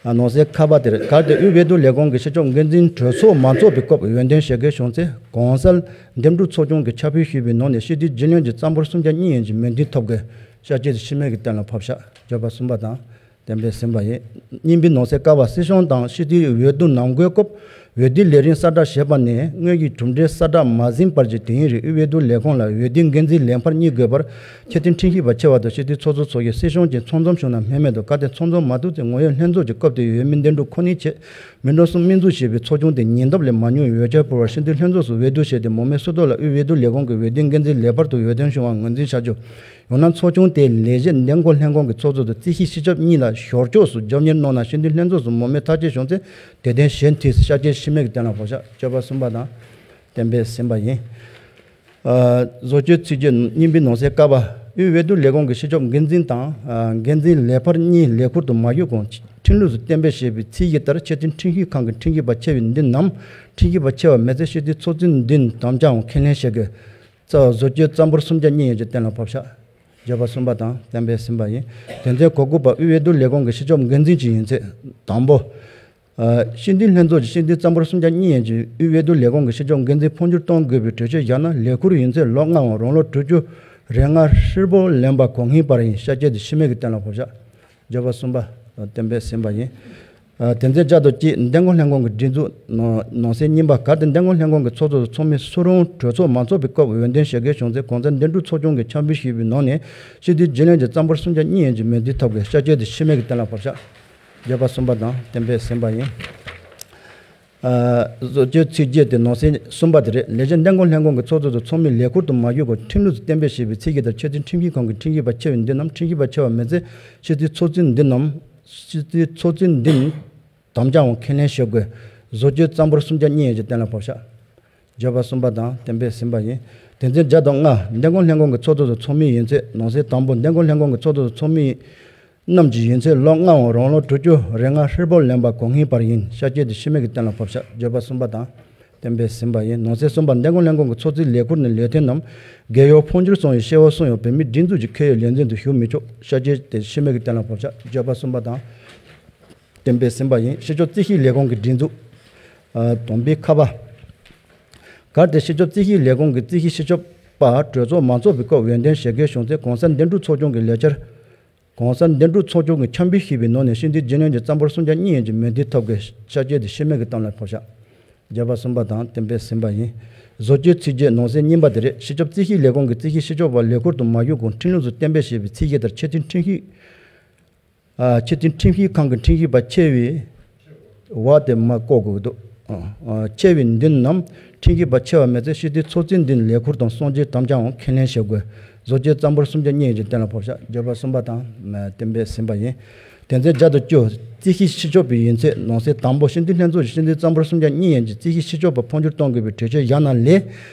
ཨ། ནང་གསེས་ཁ་པ་དེར། གལ་ཏེ་དབུས་འོས་བསྡུ་ལས་ཁུངས་ཀྱི་སྤྱི་ཁྱབ་འགན་འཛིན་གྲོས་ཚོགས་མ་འཚོགས་པའི་སྐབས་འོས་འདེམས་བྱེད་དགོས་བྱུང་ཚེ། གོང་གསལ་འདེམས་སྒྲུག་ཚོགས་ཆུང་གིས་ཁྱབ་སྤེལ་ཞུས་པའི་ནང་ནས་སྤྱི་འཐུས་རྒྱུན་ལོན་གྱི་རྩ་འབོར་སུམ་ཆ་གཉིས་ཡན་གྱི་མོས་མཐུན་ཐོབ་དགོས། བྱ་སྤྱོད་དེ་ཕྱི་མིག་གི་སྟེང་ལ་ཕབ་བཞག་བརྗོད་པ་གསུམ་པ་དང་། གཏན་འབེབས་ཟིན་པ་ཡིན། གཉིས་པའི་ནང་གསེས་ཀ་བ། སྲིད་གཞུང་དང་སྤྱི་འཐུས་འོས་བསྡུ་ནང་འཁོད་སྐབས་འོས་བསྡུའི་ལས་རིམ་གསལ་བསྒྲགས་བྱས་པ་ནས་དངོས་ཀྱི་གྲུབ་འབྲས་གསལ་བསྒྲགས་མ་ཟིན་བར་གྱི་དུས་ཡུན་རིང་དབུས་འོས་བསྡུ་ལས་ཁུངས་ལ་འོས་བསྡུའི་འགན་འཛིན་ལས་འཕར་གཉིས་དགོས་པར་ཆེས་མཐོའི་ཁྲིམས་ཞིབ་པ་ཆེ་བ་དང་སྤྱི་འཐུས་ཚོགས་གཙོ་མཆོག་གིས་སྲིད་གཞུང་གིས་ཚང་འཛོམས་བྱུང་ན་སྨོས་མེད་དོ། གལ་ཏེ་ཚང་འཛོམས་མ་ཐུབ་ཚེ་ངོ་ཡོད་ལྷན་ཚོགས་ཀྱི་སྐབས་དེའི་འོས་མི་འདེམས་སྒྲུག་ཁོ་ནའི་ཆེད་མི་འགྲོ་གསུམ་དམིགས་འཛུགས་བྱས་པའི་ཚོགས་ཆུང་དེ་ཉེ་འདབས་ལས་མ་ཉུང་བའི་འོས་ཁྱབ་ཕུལ་བར་སྤྱི་འཐུས་ལྷན་ཚོགས་སུ་འོས་བསྡུ་བྱས་ཏེ་མང་མོས་སུ་གཏོགས་ལ་དབུས་འོས་བསྡུ་ལས་ཁུངས་ཀྱི་འོས་བསྡུའི་འགན་འཛིན་ལས་འཕར་དུ་འོས་ཐོན་བྱུང་བ་ངོས་འཛིན་བྱ་རྒྱུ། ཡང་ན་ཚོགས་ཆུང་དེའི་ལས་བྱེད་འདེམས་བསྐོ་ལྷན་ཁང་གི་ཚོགས་གཙོ་དང་རྩིས་ཞིབ་སྤྱི་ཁྱབ་གཉིས་ལ་ཞོར་ཕྱོགས་སུ་རྒྱབ་གཉེར་གནང་ན་སྤྱི་འཐུས་ལྷན་ཚོགས་སུ་མང་མོས་ཐག་བཅད་བྱུང་ཚེ་དེ་དོན་གཞན་མཐུད་བྱ་སྤྱོད་ཕྱི་མིག་གི་སྟེང་ལ་ཕབ་བཞག་བརྗོད་པ་གསུམ་པ་དང་གཏན་འབེབས་ཟིན་པ་ཡིན། ཨ། བཟོ་བཅོས་ཚིག་བརྗོད་གཉིས་པའི་ནང་གསེས་ཀ་བ། དབུས་འོས་བསྡུ་ལས་ཁུངས་ཀྱི་སྤྱི་ཁྱབ་འགན་འཛིན་དང་། ཨ། འགན་འཛིན་ལས་འཕར་གཉིས་ལས་ཁུར་དུ་མ་བཞུགས་གོང་ཁྲིམས་ལུགས་སུ་གཏན་འབེབས་བྱས་པའི་ཚིག་བཞི་ལྟར་ཆེས་མཐོའི་ཁྲིམས་ཞིབ་ཁང་གི་ཁྲིམས་ཞིབ་པ་ཆེ་བའི་མདུན་ནམ་ཁྲིམས་ཞིབ་པ་ཆེ་བ་མེད་ཚེ་སྤྱི་འཐུས་ཚོགས་གཙོའི་མདུན་དམ་བཅའ་འོག་ཁས་ལེན་བྱེད་དགོས། རྩ་བ། བཟོ་བཅོས་རྩ་འབོར་སུམ་ཆ་གཉིས་ཡན་གྱི་གཏན་ལ་ཕབ་བཞག་བརྗོད་པ་གསུམ་པ་དང་གཏན་འབེབས་ཟིན་པ་ཡིན། དོན་ཚན་གོ་དགུ་པ། དབུས་འོས་བསྡུ་ལས་ཁུངས་ཀྱི་སྤྱི་ཁྱབ་འགན་འཛིན་གྱི་ཡིན་ཚད་དང་པོ། ཨ། སྤྱི་འཐུས་ལྷན་ཚོགས་ཀྱི་སྤྱི་འཐུས་རྩ་འབོར་སུམ་ཆ་གཉིས་ཡན་གྱི་དབུས་འོས་བསྡུ་ལས་ཁུངས་ཀྱི་སྤྱི་ཁྱབ་འགན་འཛིན་འཕོ་འགྱུར་གཏོང་དགོས་པའི་གྲོས་ཆོད་བཞག་ན་ལས་ཁུར་ཡུན་ཚད་ལོ་ལྔའམ་རང་ལོ་དྲུག་ཅུ་རེ་ལྔ་ཧྲིལ་པོ་ལོན་པ་གོ་སྙིང་པར་ཡིན། བྱ་སྤྱོད་དེ་ཕྱི་མིག་གི་སྟེང་ལ་ཕབ་བཞག་བརྗོད་པ་གསུམ་པ་གཏན་འབེབས་ཟིན་པ་ཡིན། ཨ། དོན་ཚན་བརྒྱ་དང་གཅིག་འདེམས་བསྐོ་ལྷན་ཁང་གི་སྒྲིག་འཛུགས་ནང་། ནང་གསེས་གཉིས་པ། གལ་ཏེ་འདེམས་བསྐོ་ལྷན་ཁང་གི་ཚོགས་གཙོ་དང་ཚོགས་མི་སུ་རུང་གྲོས་ཚོགས་མ་འཚོགས་པའི་སྐབས་འོས་འདེམས་བྱེད་དགོས་བྱུང་ཚེ་གོང་གསལ་འདེམས་སྒྲུག་ཚོགས་ཆུང་གིས་ཁྱབ་སྤེལ་ཞུས་པའི་ནང་ནས་སྤྱི་འཐུས་རྒྱུན་ལོན་གྱི་རྩ་འབོར་སུམ་ཆ་གཉིས་ཡན་གྱི་མོས་མཐུན་ཐོབ་དགོས། བྱ་སྤྱོད་དེ་ཕྱི་མིག་གི་སྟེང་ལ་ཕབ་བཞག་བརྗོད་པ་གསུམ་པ་དང་གཏན་འབེབས་ཟིན་པ་ཡིན། ཨ། བཟོ་བཅོས་ཚིག་བརྗོད་དེ་ནང་གསེས་གསུམ་པ་དེ་རེད། ལས་བྱེད་འདེམས་བསྐོ་ལྷན་ཁང་གི་ཚོགས་གཙོ་དང་ཚོགས་མི་ལས་ཁུར་དུ་མ་བཞུགས་གོང་ཁྲིམས་ལུགས་སུ་གཏན་འབེབས་བྱས་པའི་ཚིག་བཞི་ལྟར་ཆེས་མཐོའི་ཁྲིམས་ཞིབ་ཁང་གི་ཁྲིམས་ཞིབ་པ་ཆེ་བའི་མདུན་ནམ་ཁྲིམས་ཞིབ་པ་ཆེ་བ་མེད་ཚེ་སྤྱི་འཐུས་ཚོགས་གཙོའི་མདུན་ནམ་སྤྱི་འཐུས་ཚོགས་གཙོའི་མདུན་དམ་བཅའ་འོག་ཁས་ལེན་ཞུ་དགོས། བཟོ་བཅོས་རྩ་འབོར་སུམ་ཆ་གཉིས་ཡན་གྱི་གཏན་ལ་ཕབ་བཞག་བརྗོད་པ་གསུམ་པ་དང་གཏན་འབེབས་ཟིན་པ་ཡིན། དོན་ཚན་བརྒྱ་དང་ལྔ། འདེམས་བསྐོ་ལྷན་ཁང་གི་ཚོགས་གཙོ་དང་ཚོགས་མིའི་ཡུན་ཚད། ནང་གསེས་དང་པོ། འདེམས་བསྐོ་ལྷན་ཁང་གི་ཚོགས་གཙོ་དང་ཚོགས་མི་རྣམས་ཀྱི་ཡུན་ཚད་ལོ་ལྔའམ་རང་ལོ་དྲུག་ཅུ་རེ་ལྔ་ཧྲིལ་པོ་ལོན་པ་གོ་སྙིང་པར་ཡིན། བྱ་སྤྱོད་དེ་ཕྱི་མིག་གི་སྟེང་ལ་ཕབ་བཞག་བརྗོད་པ་གསུམ་པ་དང་གཏན་འབེབས་ཟིན་པ་ཡིན། ནང་གསེས་གསུམ་པ། འདེམས་བསྐོ་ལྷན་ཁང་གི་ཚོགས་གཙོའི་ལས་ཁུར་ནས་ལས་ཐོན་ནམ་རྒས་ཡོལ་འཕོ་འགྱུར་སོང་བའི་སྐྱེ་བ་གསུམ་ཡང་བོད་མིའི་སྒྲིག་འཛུགས་ཀྱི་ཁེ་ཡོད་ལས་འཛིན་དུ་ཞུགས་མི་ཆོག་བྱ་སྤྱོད་དེ་ཕྱི་མིག་གི་སྟེང་ལ་ཕབ་བཞག་བརྗོད་པ་གསུམ་པ་དང་གཏན་འབེབས་ཟིན་པ་ཡིན། སྤྱི་ཁྱབ་རྩིས་ཞིབ་ལས་ཁང་གི་སྒྲིག་འཛུགས། ཨ། དང་པོའི་ཁ་པ། གལ་ཏེ་སྤྱི་ཁྱབ་རྩིས་ཞིབ་ལས་ཁང་གི་རྩིས་ཞིབ་སྤྱི་ཁྱབ་པ་གྲོས་ཚོགས་མ་འཚོགས་པའི་སྐབས་འོས་འདེམས་བྱེད་དགོས་བྱུང་ཚེ་གོང་གསལ་འདེམས་སྒྲུག་ཚོགས་ཆུང་གི་ལས་འཆར། གོང་གསལ་འདེམས་སྒྲུག་ཚོགས་ཆུང་གིས་ཁྱབ་སྤེལ་ཞུས་པའི་ནང་ནས་སྤྱི་འཐུས་རྒྱུན་ལོན་གྱི་རྩ་འབོར་སུམ་ཆ་གཉིས་ཡན་གྱི་མོས་མཐུན་ཐོབ་དགོས། བྱ་སྤྱོད་དེ་ཕྱི་མིག་གི་སྟེང་ལ་ཕབ་བཞག་བརྗོད་པ་གསུམ་པ་དང་གཏན་འབེབས་ཟིན་པ་ཡིན། བཟོ་བཅོས་ཚིག་བརྗོད་ནང་གསེས་གཉིས་པ་དེ་རེད། སྤྱི་ཁྱབ་རྩིས་ཞིབ་ལས་ཁང་གི་རྩིས་ཞིབ་སྤྱི་ཁྱབ་པ་ལས་ཁུར་དུ་མ་བཞུགས་གོང་ཁྲིམས་ལུགས་སུ་གཏན་འབེབས་བྱས་པའི་ཚིག་བཞི་ལྟར་ཆེས་མཐོའི་ཁྲིམས་ཞིབ། ཨ། སྤྱི་འཐུས་ཁྲིམས་ཞིབ་ཁང་གི་ཁྲིམས་ཞིབ་པ་ཆེ་བའི། བ་དེ་མ་བཀོད་དགོས་འདུག་ཨ། ཆེ་བའི་མདུན་ནམ་ཁྲིམས་ཞིབ་པ་ཆེ་བ་མེད་ཚེ་སྤྱི་འཐུས་ཚོགས་གཙོའི་མདུན་ལས་ཁུར་དང་གསུང་བརྗོད་དམ་བཅའ་འོག་ཁས་ལེན་བྱེད་དགོས། བཟོ་བཅོས་རྩ་འབོར་སུམ་ཆ་གཉིས་ཡན་གྱི་གཏན་ལ་ཕབ་བཞག་བརྗོད་པ་གསུམ་པ་དང་གཏན་འབེབས་ཟིན་པ་ཡིན། དོན་ཚན་བརྒྱ་དང་བཅུ། རྩིས་ཞིབ་སྤྱི་ཁྱབ་པའི་ཡུན་ཚད། ནང་གསེས་དང་པོ། སྤྱི་འཐུས་ལྷན་ཚོགས་ཀྱི་སྤྱི་འཐུས་རྩ་འབོར་སུམ་ཆ་གཉིས་ཡན་གྱི་རྩིས་ཞིབ་སྤྱི་ཁྱབ་པ་འཕོ་འགྱུར་གཏོང་དགོས་པའི་གྲོས་ཆོད་བཞག་ན་ལས།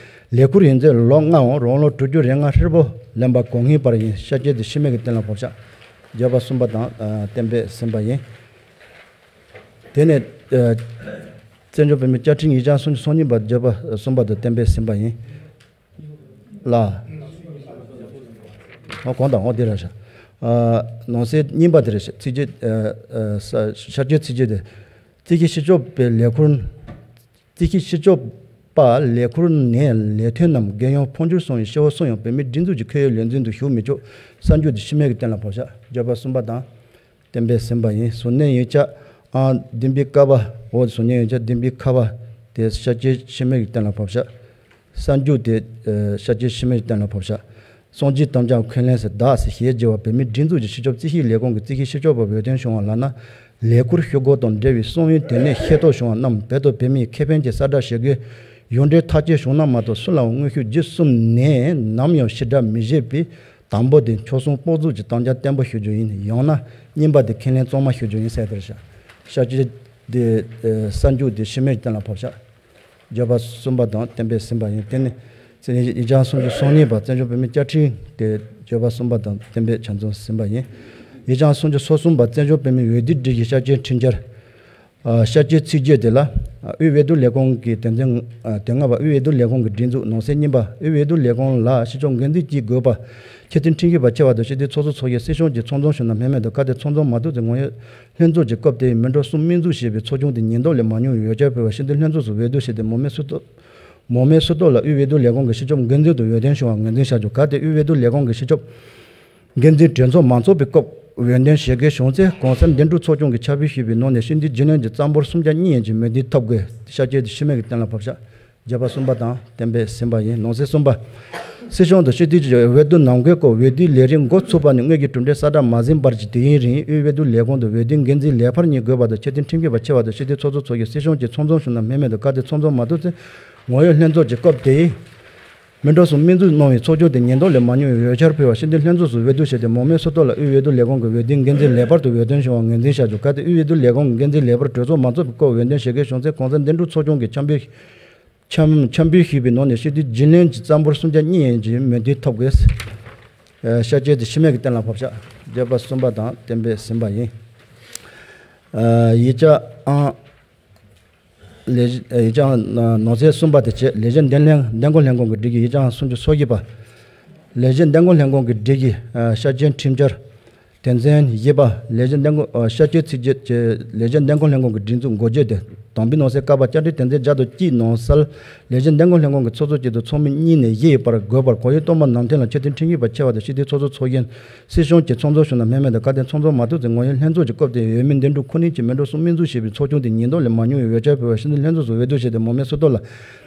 ལས་ཁུར་ཡུན་ཚད་ལོ་ལྔའམ་རང་ལོ་དྲུག་ཅུ་རེ་ལྔ་ཧྲིལ་པོ་ལོན་པ་གོ་སྙིང་པར་ཡིན། བྱ་སྤྱོད་དེ་ཕྱི་མིག་གི་སྟེང་ལ་ཕབ་བཞག་བརྗོད་པ་གསུམ་པ་དང་གཏན་འབེབས་ཟིན་པ་ཡིན། དེ་ནས་ཨ་བཙན་བྱོལ་བོད་མིའི་བཅའ་ཁྲིམས་ཡིག་ཆ་སུམ་ཅུ་སོ་གཉིས་པ་བརྗོད་པ་གསུམ་པ་དང་གཏན་འབེབས་ཟིན་པ་ཡིན། ལ། ཨོ་གོང་དང་ཨོ་དེ་རེད་ཤག་ཨ་ནང་གསེས་གཉིས་པ་དེ་རེད་ཤག་ཚིག་བརྗོད་ཨ་ཨ་ས་བྱ་སྤྱོད་ཚིག་བརྗོད་དེ། རྩིས་ཞིབ་སྤྱི་ཁྱབ་པའི་ལས་ཁུར། རྩིས་ཞིབ་སྤྱི་ཁྱབ་པ་ལས་ཁུར་ནས་ལས་ཐོན་ནམ་རྒས་ཡོལ་འཕོ་འགྱུར་སོང་བའི་སྐྱེ་བ་སུ་ཡང་བོད་མིའི་སྒྲིག་འཛུགས་ཀྱི་ཁེ་ཡོད་ལས་འཛིན་དུ་ཞུགས་མི་ཆོག་གསར་འཇུག་དེ་ཕྱི་མིག་གི་སྟེང་ལ་ཕབ་བཞག་བརྗོད་པ་གསུམ་པ་དང་། གཏན་འབེབས་ཟིན་པ་ཡིན། གཟུར་གནས་ཡིག་ཆ་ཨང་བདུན་པའི་ཀ་པ། འོ་གཟུར་གནས་ཡིག་ཆ་བདུན་པའི་ཀ་པ་དེ་བྱ་སྤྱོད་ཕྱི་མིག་གི་སྟེང་ལ་ཕབ་བཞག་གསར་འཇུག་དེ་ཨ་བྱ་སྤྱོད་ཕྱི་མིག་གི་སྟེང་ལ་ཕབ་བཞག་གསུང་བྱའི་དམ་བཅའ་འོག་ཁས་ལེན་ཟེར་གདགས་ཟེར་ཞེས་བགྱི་བ་བོད་མིའི་སྒྲིག་འཛུགས་ཀྱི་སྤྱི་ཁྱབ་རྩིས་ཞིབ་ལས་ཁུངས་ཀྱི་རྩིས་ཞིབ་སྤྱི་ཁྱབ་པ་འོས་ཐོན་བྱུང་བ་ལགས་ན། ལས་ཁུར་ཞུ་སྒོ་དང་འབྲེལ་བའི་གསང་བའི་དོན་གནད་ཤེས་རྟོགས་བྱུང་བ་རྣམས་བོད་དང་བོད་མིའི་ཁེ་ཕན་ཆེད་གསལ་བསྒྲགས་བྱེད་དགོས། ཡོངས་འབྲེལ་ཐག་གཅོད་བྱུང་ན་མ་གཏོགས་སུ་ལའང་དངོས་ཤུགས་བརྒྱུད་གསུམ་ནས་ནམ་ཡང་ཕྱིར་བསྒྲགས་མི་བྱེད་པས། དང་པོ་དེ་ཆོལ་གསུམ་དཔོག་འཛུགས་ཀྱི་དམ་བཅའ་བརྟན་པོ་ཞུ་རྒྱུ་ཡིན། ཡང་ན་གཉིས་པ་དེ་ཁས་ལེན་གཙང་མ་ཞུ་རྒྱུ་ཡིན་ཟེར་དེ་རེད་ཤག་བྱ་སྤྱོད་དེ་ཨ་གསར་འཇུག་དེ་ཕྱི་མིག་གི་སྟེང་ལ་ཕབ་བཞག་བརྗོད་པ་གསུམ་པ་དང་གཏན་འབེབས་ཟིན་པ་ཡིན། དེ་ནི་ཚེ་ནི་ཡིག་ཆ་སུམ་ཅུ་སོ་གཉིས་པ་བཙན་བྱོལ་བོད་མིའི་བཅའ་ཁྲིམས་དེ་བརྗོད་པ་གསུམ་པ་དང་གཏན་འབེབས་ཆ་ཚང་ཟིན་པ་ཡིན། ཡིག་ཆ་སུམ་ཅུ་སོ་གསུམ་པ་བཙན་བྱོལ་བོད་མིའི་འོས་བསྡུའི་སྒྲིག་གཞི་ཤར་སྐྱོད་ཁྲིམས་འཆར། ཨ་ཤར་སྐྱོད་ཚིག་བརྗོད་དེ་ལ། ཨ་དབུས་འོས་བསྡུ་ལས་ཁུངས་ཀྱི་དོན་ཚན་ཨ་དོན་ལྔ་པ། དབུས་འོས་བསྡུ་ལས་ཁུངས་ཀྱི་སྒྲིག་འཛུགས། ནང་གསེས་གཉིས་པ། དབུས་འོས་བསྡུ་ལས་ཁུངས་ལ་སྤྱི་ཁྱབ་འགན་འཛིན་གཅིག་དགོས་པ། ཆེས་མཐོའི་ཁྲིམས་ཞིབ་པ་ཆེ་བ་དང་སྤྱི་འཐུས་ཚོགས་གཙོ་མཚོགས་ཡོད། སྲིད་གཞུང་གི་ཚོགས་འཛོམས་ཞུ་ན་མེད་མེད་དང་གལ་ཏེ་ཚོགས་འཛོམས་མ་ཐུབ་ཚེ་ངོ་ཡོད་ལྷན་ཚོགས་ཀྱི་སྐབས་དེའི་མི་འགྲོ་གསུམ་སྨན་འཛུགས་བྱས་པའི་ཚོགས་ཆུང་དེ་ཉེན་རྟོག་ལས་མ་ཉུང་བའི་འོས་འཆར་ཕུལ་བ་ཤེས་ལྡན་ལྷན་ཚོགས་སུ་འོས་བསྡུ་བྱས་ཏེ་མོ་མེ་སུ་ཏོ་མོ་མེ་སུ་ཏོ་ལ་དབུས་འོས་བསྡུ་ལས་ཁུངས་ཀྱི་སྤྱི་ཁྱབ་འགན་འཛིན་དུ་འོས་ཐོན་བྱུང་བ་ངོས་འཛིན་བྱ་རྒྱུ། གལ་ཏེ་དབུས་འོས་བསྡུ་ལས་ཁུངས་ཀྱི་སྤྱི་ཁྱབ་འགན་འཛིན་གྲོས་ཚོགས་མ་འཚོགས་པའི་སྐབས་འོས་ཐོན་བྱེད་དགོས་བྱུང་ཚེ་གོང་གསལ་འདེམས་སྒྲུག་ཚོགས་ཆུང་གིས་ཆ་ཕབ་ཞུས་པའི་ནང་ནས་སྤྱི་འཐུས་རྒྱུན་ལས་ཀྱི་རྩ་འབོར་གསུམ་ཆ་གཉིས་ཡན་གྱི་མོས་མཐུན་ཐོབ་དགོས། ཤར་སྐྱོད་དེ་ཤི་རྨས་ཀྱི་གཏན་ལ་ཕབ་བཞག་བརྗོད་པ་གསུམ་པ་དང་གཏན་འབེབས་ཟིན་པ་ཡིན། ནང་གསེས་གསུམ་པ། སྲིད་གཞུང་དུ་སྤྱི་འཐུས་ཀྱི་འོས་བསྡུ་ནང་འཁོད་སྐོར་འོས་བསྡུའི་ལས་རིམ་འགོ་ཚུགས་པ་ནས་དངོས་ཀྱི་གྲུབ་འབྲས་གསལ་བསྒྲགས་མ་ཟིན་བར་གྱི་དུས་ཡུན་རིང་དབུས་འོས་བསྡུ་ལས་ཁུངས་དུ་འོས་བསྡུའི་འགན་འཛིན་ལས་འཕར་གཉིས་དགོས་པ་དང་ཆེས་མཐོའི་ཁྲིམས་ཞིབ་པ་ཆེ་བ་དང་སྤྱི་འཐུས་ཚོགས་གཙོ་མཚོགས་ཀྱི་སྲིད་གཞུང་གི་ཚོགས་འཛོམས་ཞུ་ན་མེད་མེད་དང་གལ་ཏེ་ཚོགས་འཛོམས་མ་ཐུབ་ཚེ་ངོ་ཡོད་ལྷན་ཚོགས་ཀྱི་སྐབས་དེའི་མི་འགྲོ་གསུམ་སྨན་འཛུགས་གནང་བའི་ཚོགས་ཆུང་དེ་ཉེན་རྟོག་ལས་མ་ཉུང་བའི་འོས་འཆར་ཕུལ་བ་ཤེས་ལྡན་ལྷན་ཚོགས་སུ་འོས་བསྡུ་བྱས་ཏེ་མོ་མེ་སུ་ཏོ་ལ་དབུས་འོས་བསྡུ་ལས་ཁུངས་ཀྱི་འོས་བསྡུའི་འགན་འཛིན་ལས་འཕར་དུ་འོས་ཐོན་བྱུང་བ་ངོས་འཛིན་བྱ་རྒྱུ། གལ་ཏེ་དབུས་འོས་བསྡུ་ལས་ཁུངས་ཀྱི་འགན་འཛིན་ལས་འཕར་གྲོས་ཚོགས་མ་འཚོགས་པའི་སྐབས་འོས་ཐོན་བྱེད་དགོས་བྱུང་ཚེ་གོང་གསལ་འདེམས་སྒྲུག་ཚོགས་ཆུང་གིས་ཆ་འབོད་ཆ་ཆ་འབོད་ཞུས་པའི་ནང་ནས་སྤྱི་འཐུས་རྒྱུན་ལས་ཀྱི་རྩ་འབོར་གསུམ་ཆ་གཉིས་ཡན་གྱི་མོས་མཐུན་ཐོབ་དགོས། ཤར་སྐྱོད་དེ་ཤི་རྨས་ཀྱི་གཏན་ལ་ཕབ་བཞག་བརྗོད་པ་གསུམ་པ་དང་གཏན་འབེབས་ཟིན་པ་ཡིན། ཡིག་ཆ་ཨང་། ལས་ཡིག་ཆ་ནང་གསེས་གསུམ་པ་དེ་བྱས་ལས་བྱེད་འདེམས་ལྷན་འདེམས་བསྐོ་ལྷན་ཁང་གི་སྒྲིག་གཞི་ཡིག་ཆ་ཨང་སུམ་ཅུ་སོ་བཞི་པ། ལས་བྱེད་འདེམས་བསྐོ་ལྷན་ཁང་གི་སྒྲིག་གཞི་ཤར་སྐྱོད་ཁྲིམས་འཆར། དོན་ཚན་བཞི་པ། ལས་བྱེད་འདེམས་བསྐོ་ཤར་སྐྱོད་ཚིགས་བརྒྱད་ཀྱི་ལས་བྱེད་འདེམས་བསྐོ་ལྷན་ཁང་གི་སྒྲིག་འཛུགས་འགོ་བརྗོད་དེ། དམ་པའི་ནང་གསེས་ཀ་པ་བཅའ་ཁྲིམས་དོན་ཚན་བརྒྱ་དང་གཅིག་ནང་གསལ། ལས་བྱེད་འདེམས་བསྐོ་ལྷན་ཁང་གི་ཚོགས་གཙོ་གཅིག་དང་ཚོགས་མི་གཉིས་ནས་བཞི་ཡི་བར་དགོས་པར་གོ་ཡི་སྟོན་པ་ནང་བསྟན་ལ་ཆེས་མཐོའི་ཁྲིམས་ཞིབ་པ་ཆེ་བ་དང་སྤྱི་འཐུས་ཚོགས་གཙོ་ཚོགས་གཞོན། སྲིད་གཞུང་གི་ཚོགས་འཛོམས་ཞུ་ན་མེད་མེད་དང་གལ་ཏེ་ཚོགས་འཛོམས་མ་ཐུབ་ཚེ་ངོ་ཡོད་ལྷན་ཚོགས་ཀྱི་སྐབས་དེའི་འོས་མི་འདེམས་སྒྲུག་ཁོ་ནའི་ཆེད་མི་འགྲོ་གསུམ་སྨན་འཛུགས་བྱས་པའི་ཚོགས་ཆུང་དེ་ཉེན་རྟོག་ལས་མ་ཉུང་བའི་འོས་འཆར་ཕུལ་བ་ཤེས་ལྡན་ལྷན་ཚོགས་སུ་འོས་བསྡུ་བྱས་ཏེ་མོ་མེ་སུ་ཏོ་ལ་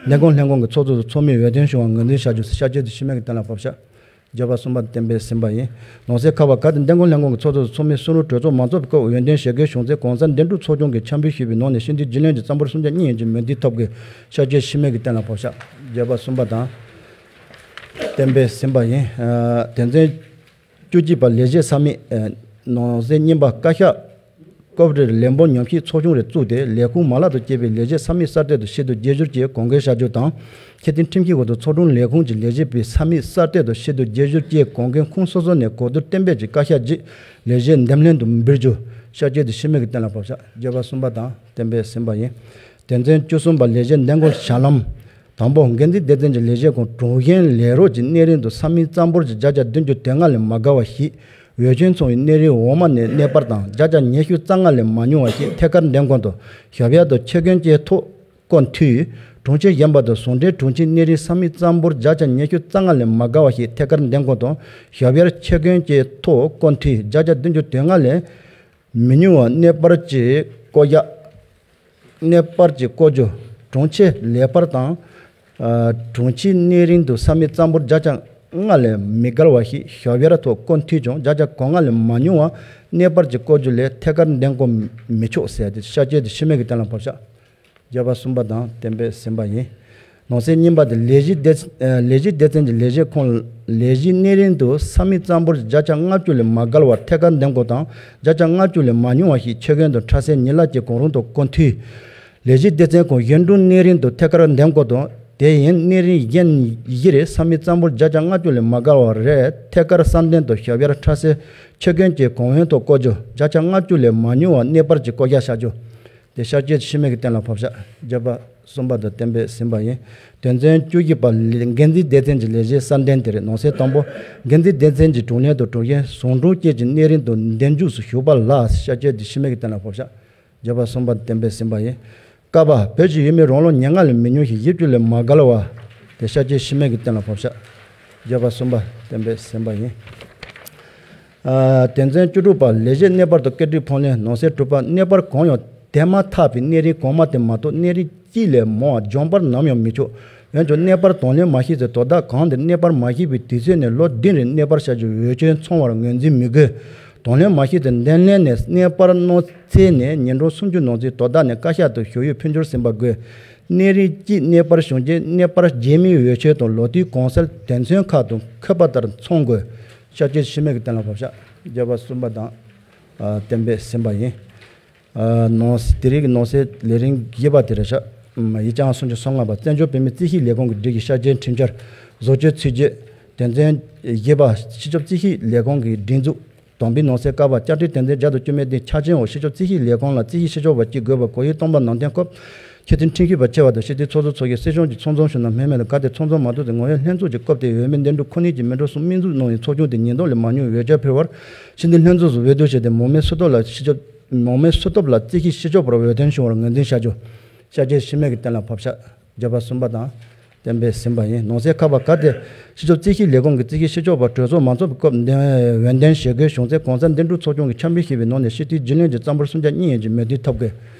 འདེམས་བསྐོ་ལྷན་ཁང་གི་ཚོགས་གཙོ་དང་ཚོགས་མིའི་འོས་ཐོན་བྱུང་བ་ངོས་འཛིན་བྱ་རྒྱུ། ཤར་སྐྱོད་དེ་ཤི་རྨས་ཀྱི་གཏན་ལ་ཕབ་བཞག་བརྗོད་པ་གསུམ་པ་གཏན་འབེབས་ཟིན་པ་ཡིན། ནང་གསེས་ཁ་པ་གལ་ཏེ་འདེམས་བསྐོ་ལྷན་ཁང་གི་ཚོགས་གཙོ་དང་ཚོགས་མི་སུ་ནུ་གྲོས་ཚོགས་མ་འཚོགས་པའི་སྐབས་འོས་ཐོན་བྱེད་དགོས་བྱུང་ཚེ་གོང་གསལ་འདེམས་སྒྲུག་ཚོགས་ཆུང་གིས་ཆ་འབོད་ཞུས་པའི་ནང་ནས་སྤྱི་འཐུས་རྒྱུན་ལས་ཀྱི་རྩ་འབོར་གསུམ་ཆ་གཉིས་ཡན་གྱི་མོས་མཐུན་ཐོབ་དགོས། ཤར་སྐྱོད་ཤི་རྨས་ཀྱི་གཏན་ལ་ཕབ་བཞག་བརྗོད་པ་གསུམ་པ་དང་། གཏན་འབེབས་ཟིན་པ་ཡིན། དོན་ཚན་བཅུ་གཅིག་པ་ལས་བྱེད་ས་མིག་ནང་གསེས་གཉིས་པ་བཀའ་ཤག་སྐབས་རེར་ལས་འབོར་ཉམས་ཞིབ་ཚོགས་ཆུང་རེ་བཙུགས་ཏེ་ལས་ཁུངས་མ་ལག་ཏུ་སྐྱེས་པའི་ལས་བྱེད་ས་མིག་གསར་གཏོད་དང་ཕྱིར་བསྡུ་སྒྱུར་བཅོས་བཅས་གོང་འགན་བཞག་རྒྱུ་དང་། ཆེས་མཐོའི་ཁྲིམས་ཞིབ་འོག་ཏུ་ཚོགས་དྲུང་ལས་ཁུངས་ཀྱི་ལས་བྱེད་པའི་ས་མིག་གསར་གཏོད་དང་ཕྱིར་བསྡུ་སྒྱུར་བཅོས་བཅས་གོང་འགན་ཁུངས་སོ་སོ་ནས་གོ་བསྡུར་གཏན་འབེབས་ཀྱི་བཀའ་ཤག་བརྒྱུད་ལས་བྱེད་འདེམས་ལྷན་དུ་འབུལ་རྒྱུ། ཤར་སྐྱོད་དེ་ཤི་རྨས་ཀྱི་གཏན་ལ་ཕབ་བཞག་བརྗོད་པ་གསུམ་པ་དང་གཏན་འབེབས་ཟིན་པ་ཡིན། དོན་ཚན་བཅུ་གསུམ་པ་ལས་བྱེད་འདེམས་བསྐོ་ཞལ་ལམ། དང་པོ། འགན་འཛིན་སྡེ་ཚན་གྱི་ལས་བྱེད་ཁང་དྲུང་གཞོན་ལས་རོགས་ཀྱི་གནས་རིམ་དུ་ས་མིག་རྩ་འབོར་གྱི་བརྒྱ་ཆ་བདུན་ཅུ་དོན་ལྔ་ལས་མ་བརྒལ་བ་ཞིག་འོས་ཆོས་ཚང་བའི་གནས་རིམ་འོག་མ་ནས་གནས་སྤར་དང་བརྒྱ་ཆ་ཉི་ཤུ་རྩ་ལྔ་ལས་མ་ཉུང་བ་ཞིག་ཐད་ཀར་འདེམས་ཁང་དུ་ཞབས་ཡར་དང་ཆོད་གན་བཅས་ཐོག་བསྐོ་འཐུས། དྲུང་ཆེ་གཞོན་པ་དང་ཟུང་འབྲེལ་དྲུང་ཆེའི་གནས་རིམ་ས་མིག་རྩ་འབོར་བརྒྱ་ཆ་ཉི་ཤུ་རྩ་ལྔ་ལས་མ་བརྒལ་བ་ཞིག་ཐད་ཀར་འདེམས་ཁང་དུ་ཞབས་ཡར་ཆོད་གན་བཅས་ཐོག་བསྐོ་འཐུས་བརྒྱ་ཆ་བདུན་ཅུ་དོན་ལྔ་ལས་མི་ཉུང་བ་གནས་སྤར་གྱིས་བསྐོ་གཞག་གནས་སྤར་གྱི་བསྐོ་རྒྱུ། དྲུང་ཆེ་ལས་འཕར་དང་། ཨ། དྲུང་ཆེའི་གནས་རིམ་དུ་ས་མིག་རྩ་འབོར་བརྒྱ་ཆ་ལྔ་ལས་མི་བརྒལ་བ་ཞིག་ཞབས་ཡར་ཐོག་བསྐོ་འཐུས་ཀྱང་བརྒྱ་ཆ་གོ་ལྔ་ལས་མ་ཉུང་བ་གནས་སྤར་གྱི་བསྐོ་རྒྱུ་ལས་ཐད་ཀར་འདེམས་བསྐོ་མི་ཆོག་ཟེར་ཏེ་ཤར་སྐྱོད་དེ་ཤི་རྨས་ཀྱི་གཏན་ལ་ཕབ་བཞག་བརྗོད་པ་གསུམ་པ་དང་གཏན་འབེབས་ཟིན་པ་ཡིན། ནང་གསེས་གཉིས་པ་དེ་ལས་གཞི་སྡེ་ལས་གཞི་སྡེ་ཚན་གྱི་ལས་བྱེད་ཁང་ལས་གཞིའི་གནས་རིམ་དུ་ས་མིག་རྩ་འབོར་བརྒྱ་ཆ་ལྔ་བཅུ་ལས་མ་བརྒལ་བར་ཐད་ཀར་འདེམས་བསྐོ་དང་བརྒྱ་ཆ་ལྔ་བཅུ་ལས་མ་ཉུང་བ་ཞིག་ཆོད་གན་དང་ཁྲལ་སེལ་ཉིན་གླའི་གོང་རིམ་དུ་བསྐོ་འཐུས། ལས་གཞི་སྡེ་ཚན་ཁང་གཞོན་དྲུང་གནས་རིམ་དུ་ཐད་ཀར་འདེམས་བསྐོ་དང་དེ་ཡན་གནས་རིམ་གཞན་བཞི་རེ་ས་མིག་རྩ་འབོར་བརྒྱ་ཆ་ལྔ་བཅུ་ལས་མ་བརྒལ་བ་རེ་ཐད་ཀར་གསར་འདེམས་དང་ཞབས་ཡར་ཁྲལ་སེལ་ཆོད་གན་གྱི་གོང་འོག་ཏུ་བསྐོ་རྒྱུ། བརྒྱ་ཆ་ལྔ་བཅུ་ལས་མ་ཉུང་བ་གནས་སྤར་གྱི་བསྐོ་གཞག་བྱ་རྒྱུ། དེ་ཤར་སྐྱོད་ཤི་རྨས་ཀྱི་གཏན་ལ་ཕབ་བཞག་བརྗོད་པ་གསུམ་པ་དང་གཏན་འབེབས་ཟིན་པ་ཡིན། དོན་ཚན་བཅུ་བཞི་པ་ལས་འགན་འཛིན་སྡེ་ཚན་གྱི་ལས་བྱེད་གསར་འདེམས་དེ་རེད། ནང་གསེས་དང་པོ། འགན་འཛིན་སྡེ་ཚན་གྱི་དྲུང་ལས་དང་དྲུང་གཞོན་ཟུང་དྲུང་བཅས་ཀྱི་གནས་རིམ་དུ་འདེམས་འཇུག་སུ་ཞུགས་པ་ལ་ཤར་སྐྱོད་དེ་ཤི་རྨས་ཀྱི་གཏན་ལ་ཕབ་བཞག་བརྗོད་པ་གསུམ་པ་གཏན་འབེབས་ཟིན་པ་ཡིན། ཀ་པ། བོད་ཀྱི་ཡུལ་མིའི་རང་ལོ་ཉེར་ལྔ་ལས་མི་ཉུང་ཞིང་བཞི་བཅུ་ལས་མ་བརྒལ་བ། དེ་ཤར་སྐྱོད་ཤི་རྨས་ཀྱི་གཏན་ལ་ཕབ་བཞག་བརྗོད་པ་གསུམ་པ་གཏན་འབེབས་ཟིན་པ་ཡིན། ཨ། དོན་ཚན་བཅུ་དྲུག་པ་ལས་བྱེད་གནས་སྤར་དང་བཀོད་སྒྲིག་ཕོགས་ལེན། ནང་གསེས་དྲུག་པ། གནས་སྤར་གང་ཡང་དེ་མ་ཐག་པའི་གནས་རིམ་གོང་མ་དེ་མ་གཏོགས་གནས་རིམ་གཅིག་ལས་མང་བ་འཇོམས་པར་ནམ་ཡང་མི་ཆོག་འོན་ཀྱང་གནས་སྤར་དང་ལེན་མ་ཞུས་ཚེ་དོ་བདག་གང་དེར་གནས་སྤར་མ་ཞུས་པའི་དུས་ཚོད་ནས་ལོ་བདུན་རིང་གནས་སྤར་བྱ་རྒྱུའི་འོས་ཆོས་ཚང་བར་ངོས་འཛིན་མི་དགོས། དང་ལེན་མ་ཞུས་ཚེ་འདེམས་ལྷན་ནས་གནས་སྤར་གནང་ཚེ་ནས་ཉིན་གྲངས་སུམ་ཅུ་ནང་ཚུད་དོ་བདག་ནས་བཀའ་ཤག་ཏུ་ཞུ་ཡིག་ཕུལ་འབྱོར་ཟིན་པ་དགོས། གནས་རིམ་གཅིག་གནས་སྤར་བྱུང་རྗེས་གནས་སྤར་རྗེས་མའི་འོས་ཆོས་དང་ལོ་དུས་གོང་གསལ་དོན་ཚན་ཁག་དང་འཁོད་པ་ལྟར་ཚང་དགོས། ཤར་སྐྱོད་ཤི་རྨས་ཀྱི་གཏན་ལ་ཕབ་བཞག་བརྗོད་པ་གསུམ་པ་དང་། ཨ། གཏན་འབེབས་ཟིན་པ་ཡིན། ཨ། ནང་དེ་རིང་གི་ནང་གསེས་ལས་རིམ་བཞི་པ་དེ་རེད་ཤག་ཡིག་ཆ་ཨང་སུམ་ཅུ་སོ་ལྔ་པ། བཙན་བྱོལ་བོད་མིའི་རྩིས་ཞིབ་ལས་ཁང་གི་སྒྲིག་གཞི་ཤར་སྐྱོད་ཁྲིམས་འཆར་བཟོ་བཅོས་ཚིག་བརྗོད། དོན་ཚན་བཞི་པ། སྤྱི་ཁྱབ་རྩིས་ཞིབ་ལས་ཁང་གི་སྒྲིག་འཛུགས། དམ་པའི་ནང་གསེས་ཀ་པ། བཅའ་ཁྲིམས་དོན་ཚན་བརྒྱ་དང་བཅུ་མེད་བདུན་ཆ་རྐྱེན་འོག་སྤྱི་ཁྱབ་རྩིས་ཞིབ་ལས་ཁང་ལ་རྩིས་ཞིབ་ཞིབ་ཕྱོགས་པ་གཅིག་དགོས་པ་གོ་ཡི་སྟོན་པ་ནང་བསྟན་སྐབས། ཆེས་མཐོའི་ཁྲིམས་ཞིབ་པ་ཆེ་བ་དང་སྤྱི་འཐུས་ཚོགས་གཙོ་མཚོན་ཆེད་སྲིད་གཞུང་གི་ཚོགས་འཛོམས་ཞུ་ན་མེད་མེད་ལ་ག་དེ་ཚོགས་འཛོམས་མ་ཐུབ་ཚེ་ངོ་ཡོད་ལྷན་ཚོགས་ཀྱི་སྐབས་དེའི་འོས་མི་འདེམས་སྒྲུག་ཁོ་ནའི་གྱི་མི་འགྲོ་གསུམ་སྨན་རྩིས་གནང་ཡི་ཚོགས་ཆུང་དེ་ཉེས་རྡུང་ལས་མ་ཉུང་བའི་འོས་ཆ་ཕུལ་བར་སྤྱི་འཐུས་ལྷན་ཚོགས་སུ་འོས་བསྡུ་བྱས་ཏེ་མང་མོས་སུ་ཐོབ་ལ་ཕྱི་ཕྱོགས་མང་མོས་སུ་ཐོབ་ལ་རྩིས་ཞིབ་ཕྱི་ཕྱོགས་པར་འོས་ཐོན་བྱུང་བར་ངོས་འཛིན་བྱ་རྒྱུ། ཤར་རྒྱུད་ཤི་མེད་ཀྱི་གཏན་ལ་ཕབ་ཤག་བརྗོད་པ་གསུམ་པ་དང་གཏན་འབེབས་ཟིན་པ་ཡིན། ནང་གསེས་ཁ་པ་ག་དེ་ཕྱི་ཕྱོགས་རྩིས་ཞིབ་ལས་ཁུངས་ཀྱི་རྩིས་ཞིབ་ཕྱི་ཕྱོགས་པར་གྲོས་ཚོགས་མ་འཚོགས་པའི་སྐབས་འོས་འདེམས་བྱེད་དགོས་བྱུང་ཚེ་གོང་གསལ་འདེམས་སྒྲུག་ཚོགས་ཆུང་གི་ཆ་འཕྲིན་ཞེས་པའི་ནང་ནས་སྤྱི་འཐུས་རྒྱུན་ལས་ཀྱི་རྩ་འབོར་གསུམ་ཆ་གཉིས་ཡན་གྱི་མོས་མཐུན་ཐོབ་དགོས།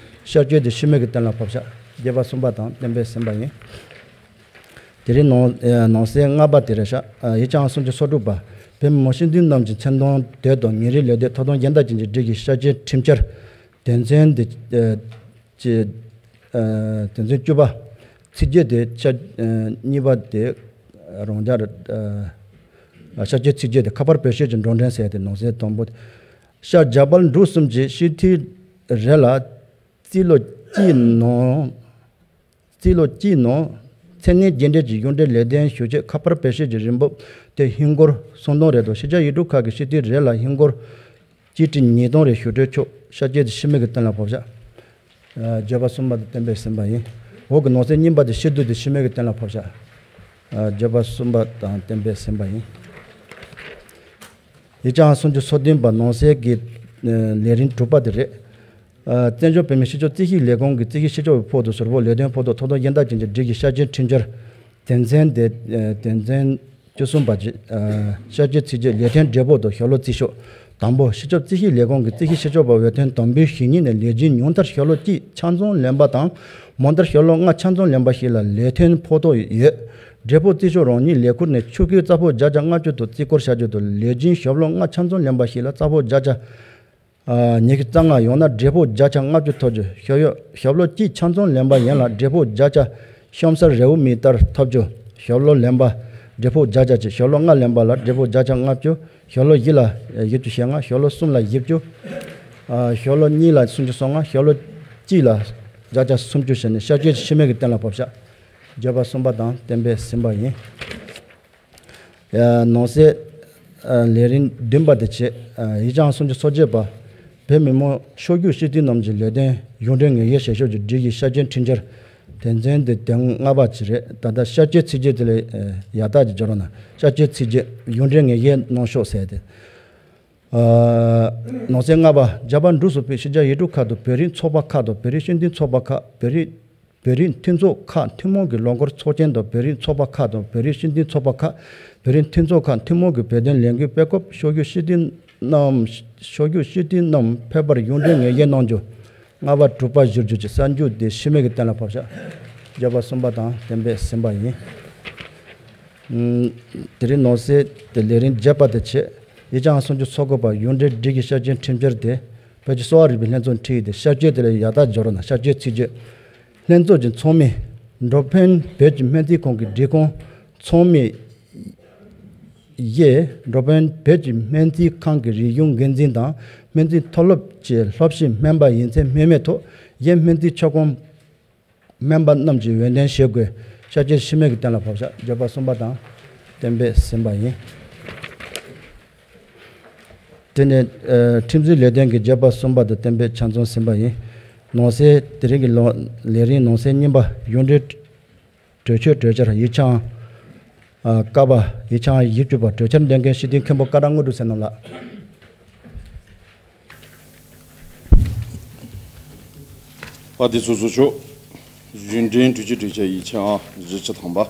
ཤར་རྒྱུད་དེ་ཤི་མེད་ཀྱི་གཏན་ལ་ཕབ་ཤག་བརྗོད་པ་གསུམ་པ་དང་གཏན་འབེབས་ཟིན་པ་ཡིན། དེ་རིང་ནང་ནང་གསེས་ལྔ་པ་དེ་རེད་ཤག་ཡིག་ཆ་ཨང་སུམ་ཅུ་སོ་དྲུག་པ། བོད་མི་མང་སྤྱི་འཐུས་རྣམས་ཀྱི་མཚན་མཐོང་དོད་དང་ཉིན་རེའི་ལས་དོན་ཐོབ་ཐང་སྦྱིན་བདག་ཅན་གྱི་སྒྲིག་གཞི་ཤར་རྒྱུད་ཁྲིམས་འཆར་དོན་ཚན་དེ། ཅེས། དོན་ཚན་བཅུ་པ། ཚིག་བརྗོད་དེ་ཆ་གཉིས་པ་དེ་རང་འཇགས་རེད། ཤར་རྒྱུད་ཚིག་བརྗོད་དེ་ཁ་པར་བེད་སྤྱོད་ཀྱི་འགྲོ་གྲོན་ཟེར་ཏེ་ནང་གསེས་དང་པོ། ཤར་རྒྱ་བལ་འབྲུག་གསུམ་གྱི་སྤྱི་འཐུས་རེ་ལ་རྩིས་ལོ་གཅིག་ནང་། རྩིས་ལོ་གཅིག་ནང་མཚན་གནས་རྒྱས་འབྲས་ཀྱི་གཡུག་འབྲས་ལེགས་ལྡན་ཞུ་ཆེད་ཁ་པར་བེད་སྤྱོད་ཀྱི་རིན་འབབ་དེ་ཧིན་སྒོར་སུམ་སྟོང་རེ་དང་ཕྱི་རྒྱལ་ཡུལ་གྲུ་ཁག་གི་སྤྱི་འཐུས་རེ་ལ་ཧིན་སྒོར་གཅིག་ཁྲི་ཉིས་སྟོང་རེ་ཞུ་སྤྲོད་ཆོག་ཤར་རྒྱུད་དེ་ཤི་མེད་ཀྱི་གཏན་ལ་ཕབ་ཤག་བརྗོད་པ་གསུམ་པ་དེ་གཏན་འབེབས་ཟིན་པ་ཡིན། འོག་གི་ནང་གསེས་གཉིས་པ་དེ་ཕྱིར་བསྡུ་དེ་ཤི་མེད་ཀྱི་གཏན་ལ་ཕབ་ཤག་བརྗོད་པ་གསུམ་པ་དང་གཏན་འབེབས་ཟིན་པ་ཡིན། ཡིག་ཆ་ཨང་སུམ་ཅུ་སོ་བདུན་པ་ནང་གསེས་ཀྱི་ལས་རིམ་དྲུག་པ་དེ་རེད། བཙན་བྱོལ་བོད་མིའི་སྤྱི་ཚོགས་རྩིས་ཞིབ་ལས་ཁུངས་ཀྱི་རྩིས་ཞིབ་ཕྱི་ཕྱོགས་པའི་ཕོགས་དང་ཟུར་ཕོགས་ལས་དོན་ཕོགས་དང་ཐོབ་ཐང་སྦྱིན་བདག་ཅན་གྱི་སྒྲིག་གཞི་ཤར་རྒྱུད་ཁྲིམས་འཆར་དོན་ཚན་དེ་དོན་ཚན་བཅུ་གསུམ་པ་གཅིག་ཤར་རྒྱུད་ཚིག་བརྗོད་ལས་དོན་འབྲས་བུ་དང་ཞབས་ལོ་རྩིས་ཤོག་དང་པོ། སྤྱི་ཚོགས་རྩིས་ཞིབ་ལས་ཁུངས་ཀྱི་རྩིས་ཞིབ་ཕྱི་ཕྱོགས་པ་འོས་ཐོན་དམ་འབུལ་ཞུ་མཁན་ནས་ལས་བྱེད་ཉུང་མཐར་ཞབས་ལོ་གཅིག་ཆ་ཚང་ལོན་པ་དང་མང་མཐར་ཞབས་ལོ་ལྔ་ཆ་ཚང་ལོན་པ་ཞིག་ལ་ལས་དོན་ཕོགས་ཐོགས་ཡོད། འབྲས་བུ་རྩིས་ཤོག་རང་ཉིད་ལས་ཁུར་ནས་ཆུ་ཁོལ་རྩ་ཕོགས་བརྒྱ་ཆ་ལྔ་བཅུ་དང་རྩིས་སྐོར་བྱ་རྒྱུ་དང་ལས་བྱེད་ཞབས་ལོ་ལྔ་ཆ་ཚང་ལོན་པ་ཞིག་ལ་རྩ་ཕོགས་བརྒྱ་ཆ་ཉི་ཤུ་རྩ་ལྔ། ཡང་ན་འབྲས་ཕོགས་བརྒྱ་ཆ་ལྔ་བཅུ་ཐོབ་རྒྱུ། ཞབས་ཡོད་ཞབས་ལོ་གཅིག་ཆ་ཚང་ལོན་པ་ཡན་ལ་འབྲས་ཕོགས་བརྒྱ་ཆ་གཤམ་གསལ་རེའུ་མིག་ལྟར་ཐོབ་རྒྱུ། ཞབས་ལོ་ལོན་པ། འབྲས་ཕོགས་བརྒྱ་ཆ་གཅིག་ཞབས་ལོ་ལྔ་ལོན་པ་ལ་འབྲས་ཕོགས་བརྒྱ་ཆ་ལྔ་བཅུ། ཞབས་ལོ་བཞི་ལ་བཞི་བཅུ་ཞེ་ལྔ། ཞབས་ལོ་གསུམ་ལ་བཞི་བཅུ། ཞབས་ལོ་གཉིས་ལ་སུམ་ཅུ་སོ་ལྔ། ཞབས་ལོ་གཅིག་ལ་བརྒྱ་ཆ་སུམ་ཅུ་བྱས་ནས་ཤར་རྒྱུད་ཤི་མེད་ཀྱི་གཏན་ལ་ཕབ་ཤག་བརྗོད་པ་གསུམ་པ་དང་གཏན་འབེབས་ཟིན་པ་ཡིན། ནང་གསེས་ལས་རིམ་བདུན་པ་དེ་བྱས། ཡིག་ཆ་ཨང་སུམ་ཅུ་སོ་བརྒྱད་པ། བོད་མི་མང་ཕྱོགས་བསྒྱུར་སྤྱི་འཐུས་རྣམས་ཀྱི་ལས་དོན་གཞུང་འབྲེལ་ངེས་ཤེས་བྱེད་ཕྱོགས་ཀྱི་སྒྲིག་གཞི་ཤར་རྒྱུད་ཁྲིམས་འཆར་དོན་ཚན་དེ་དོན་ལྔ་པ་ཅིག་རེད། ད་ལྟ་ཤར་རྒྱུད་ཚིག་བརྗོད་དེ་ལས་ཡག་རྟགས་ཀྱི་སྦྱོར་བ་ན་ཤར་རྒྱུད་ཚིག་བརྗོད་གཞུང་འབྲེལ་ངེས་ཤེས་གནང་ཕྱོགས་ཟེར་ཏེ། ནང་གསེས་ལྔ་པ། རྒྱ་བལ་འབྲུག་གསུམ་པའི་ཕྱི་རྒྱལ་ཡུལ་གྲུ་ཁག་ཏུ་བོད་རིགས་ཚོགས་པ་ཁག་དང་བོད་རིགས་སྤྱི་མཐུན་ཚོགས་པ་ཁག་བོད་རིགས་བོད་རིགས་མཐུན་ཚོགས་ཁག་ཐུན་མོང་གི་ལོ་འཁོར་ཚོགས་ཆེན་དང་བོད་རིགས་ཚོགས་པ་ཁག་དང་བོད་རིགས་སྤྱི་མཐུན་ཚོགས་པ་ཁག་བོད་རིགས་མཐུན་ཚོགས་ཁག་ཐུན་མོང་གི་བོད་དོན་ལས་འགུལ་སྤེལ་སྐབས་ཕྱོགས་བསྒྱུར་སྤྱི་འཐུས་རྣམས་ཕྱོགས་བསྒྱུར་སྤྱི་འཐུས་རྣམས་ཕེབས་པར་གཞུང་འབྲེལ་ངེས་ཤེས་གནང་རྒྱུ། ལྔ་པ་དྲུག་པ་བཞུར་རྒྱུ་གྱི་གསར་འཇུག་དེ་ཤི་མེད་ཀྱི་གཏན་ལ་ཕབ་ཤག་བརྗོད་པ་གསུམ་པ་དང་གཏན་འབེབས་ཟིན་པ་ཡིན། དེ་རིང་ནང་གསེས་དེ་ལས་རིམ་བརྒྱད་པ་དེ་བྱས། ཡིག་ཆ་ཨང་སུམ་ཅུ་སོ་དགུ་པ། གཞུང་འབྲེལ་སྒྲིག་གཞི་ཤར་རྒྱུད་ཁྲིམས་འཆར་དེ་བོད་ཀྱི་གསོ་བ་རིག་པའི་ལྷན་ཚོགས་ཁྲིད་ཡིག་དེ་ཤར་རྒྱུད་དེ་ལས་ཡག་རྟགས་སྦྱོར་ན་ཤར་རྒྱུད་ཚིག་བརྗོད། ལྷན་ཚོགས་ཀྱི་ཚོགས་མི། འགྲོ་ཕན་བོད་ཀྱི་སྨན་རྩིས་ཁང་གི་སྒྲིག་ཁང་ཚོགས་མི། བཞི། འགྲོ་ཕན་བོད་ཀྱི་སྨན་རྩིས་ཁང་གི་རིག་གཞུང་འགན་འཛིན་དང་སྨན་རྩིས་མཐོ་སློབ་ཀྱི་སློབ་ཞིབ་སྨན་པ་ཡིན་ཚེ་སྨན་མེད་ཐོག་གཞན་སྨན་རྩིས་ཆོག་ཁོངས། སྨན་པ་རྣམས་ཀྱིས་འོས་འདེམས་བྱེད་དགོས། ཤར་རྒྱུད་ཤི་མེད་ཀྱི་གཏན་ལ་ཕབ་ཤག་བརྗོད་པ་གསུམ་པ་དང་གཏན་འབེབས་ཟིན་པ་ཡིན། དེ་ནས་ཁྲིམས་སྲིད་ལས་དོན་གྱི་བརྗོད་པ་གསུམ་པ་དང་གཏན་འབེབས་ཆ་ཚང་ཟིན་པ་ཡིན། ནང་གསེས་དེ་རིང་གི་ལོ་ལས་རིམ་ནང་གསེས་གཉིས་པ། གཞུང་འབྲེལ་གྲོས་ཆོད་གྲོས་འཆར་ཡིག་ཆ་ཨང་ཀ་པ། ཡིག་ཆ་ཨང་བཞི་བཅུ་པ། གྲོས་འཆར་འདོན་མཁན་སྤྱི་འཐུས་མཁན་པོ་ཀ་ར་དངོས་གྲུབ་བསོད་ནམས་ལགས། པ་དེ་ཚོ་ཚོ་ཆོག་གཞུང་འབྲེལ་གྲོས་ཆོད་གྲོས་འཆར་ཡིག་ཆ་ཨང་བཞི་བཅུ་ཐམ་པ།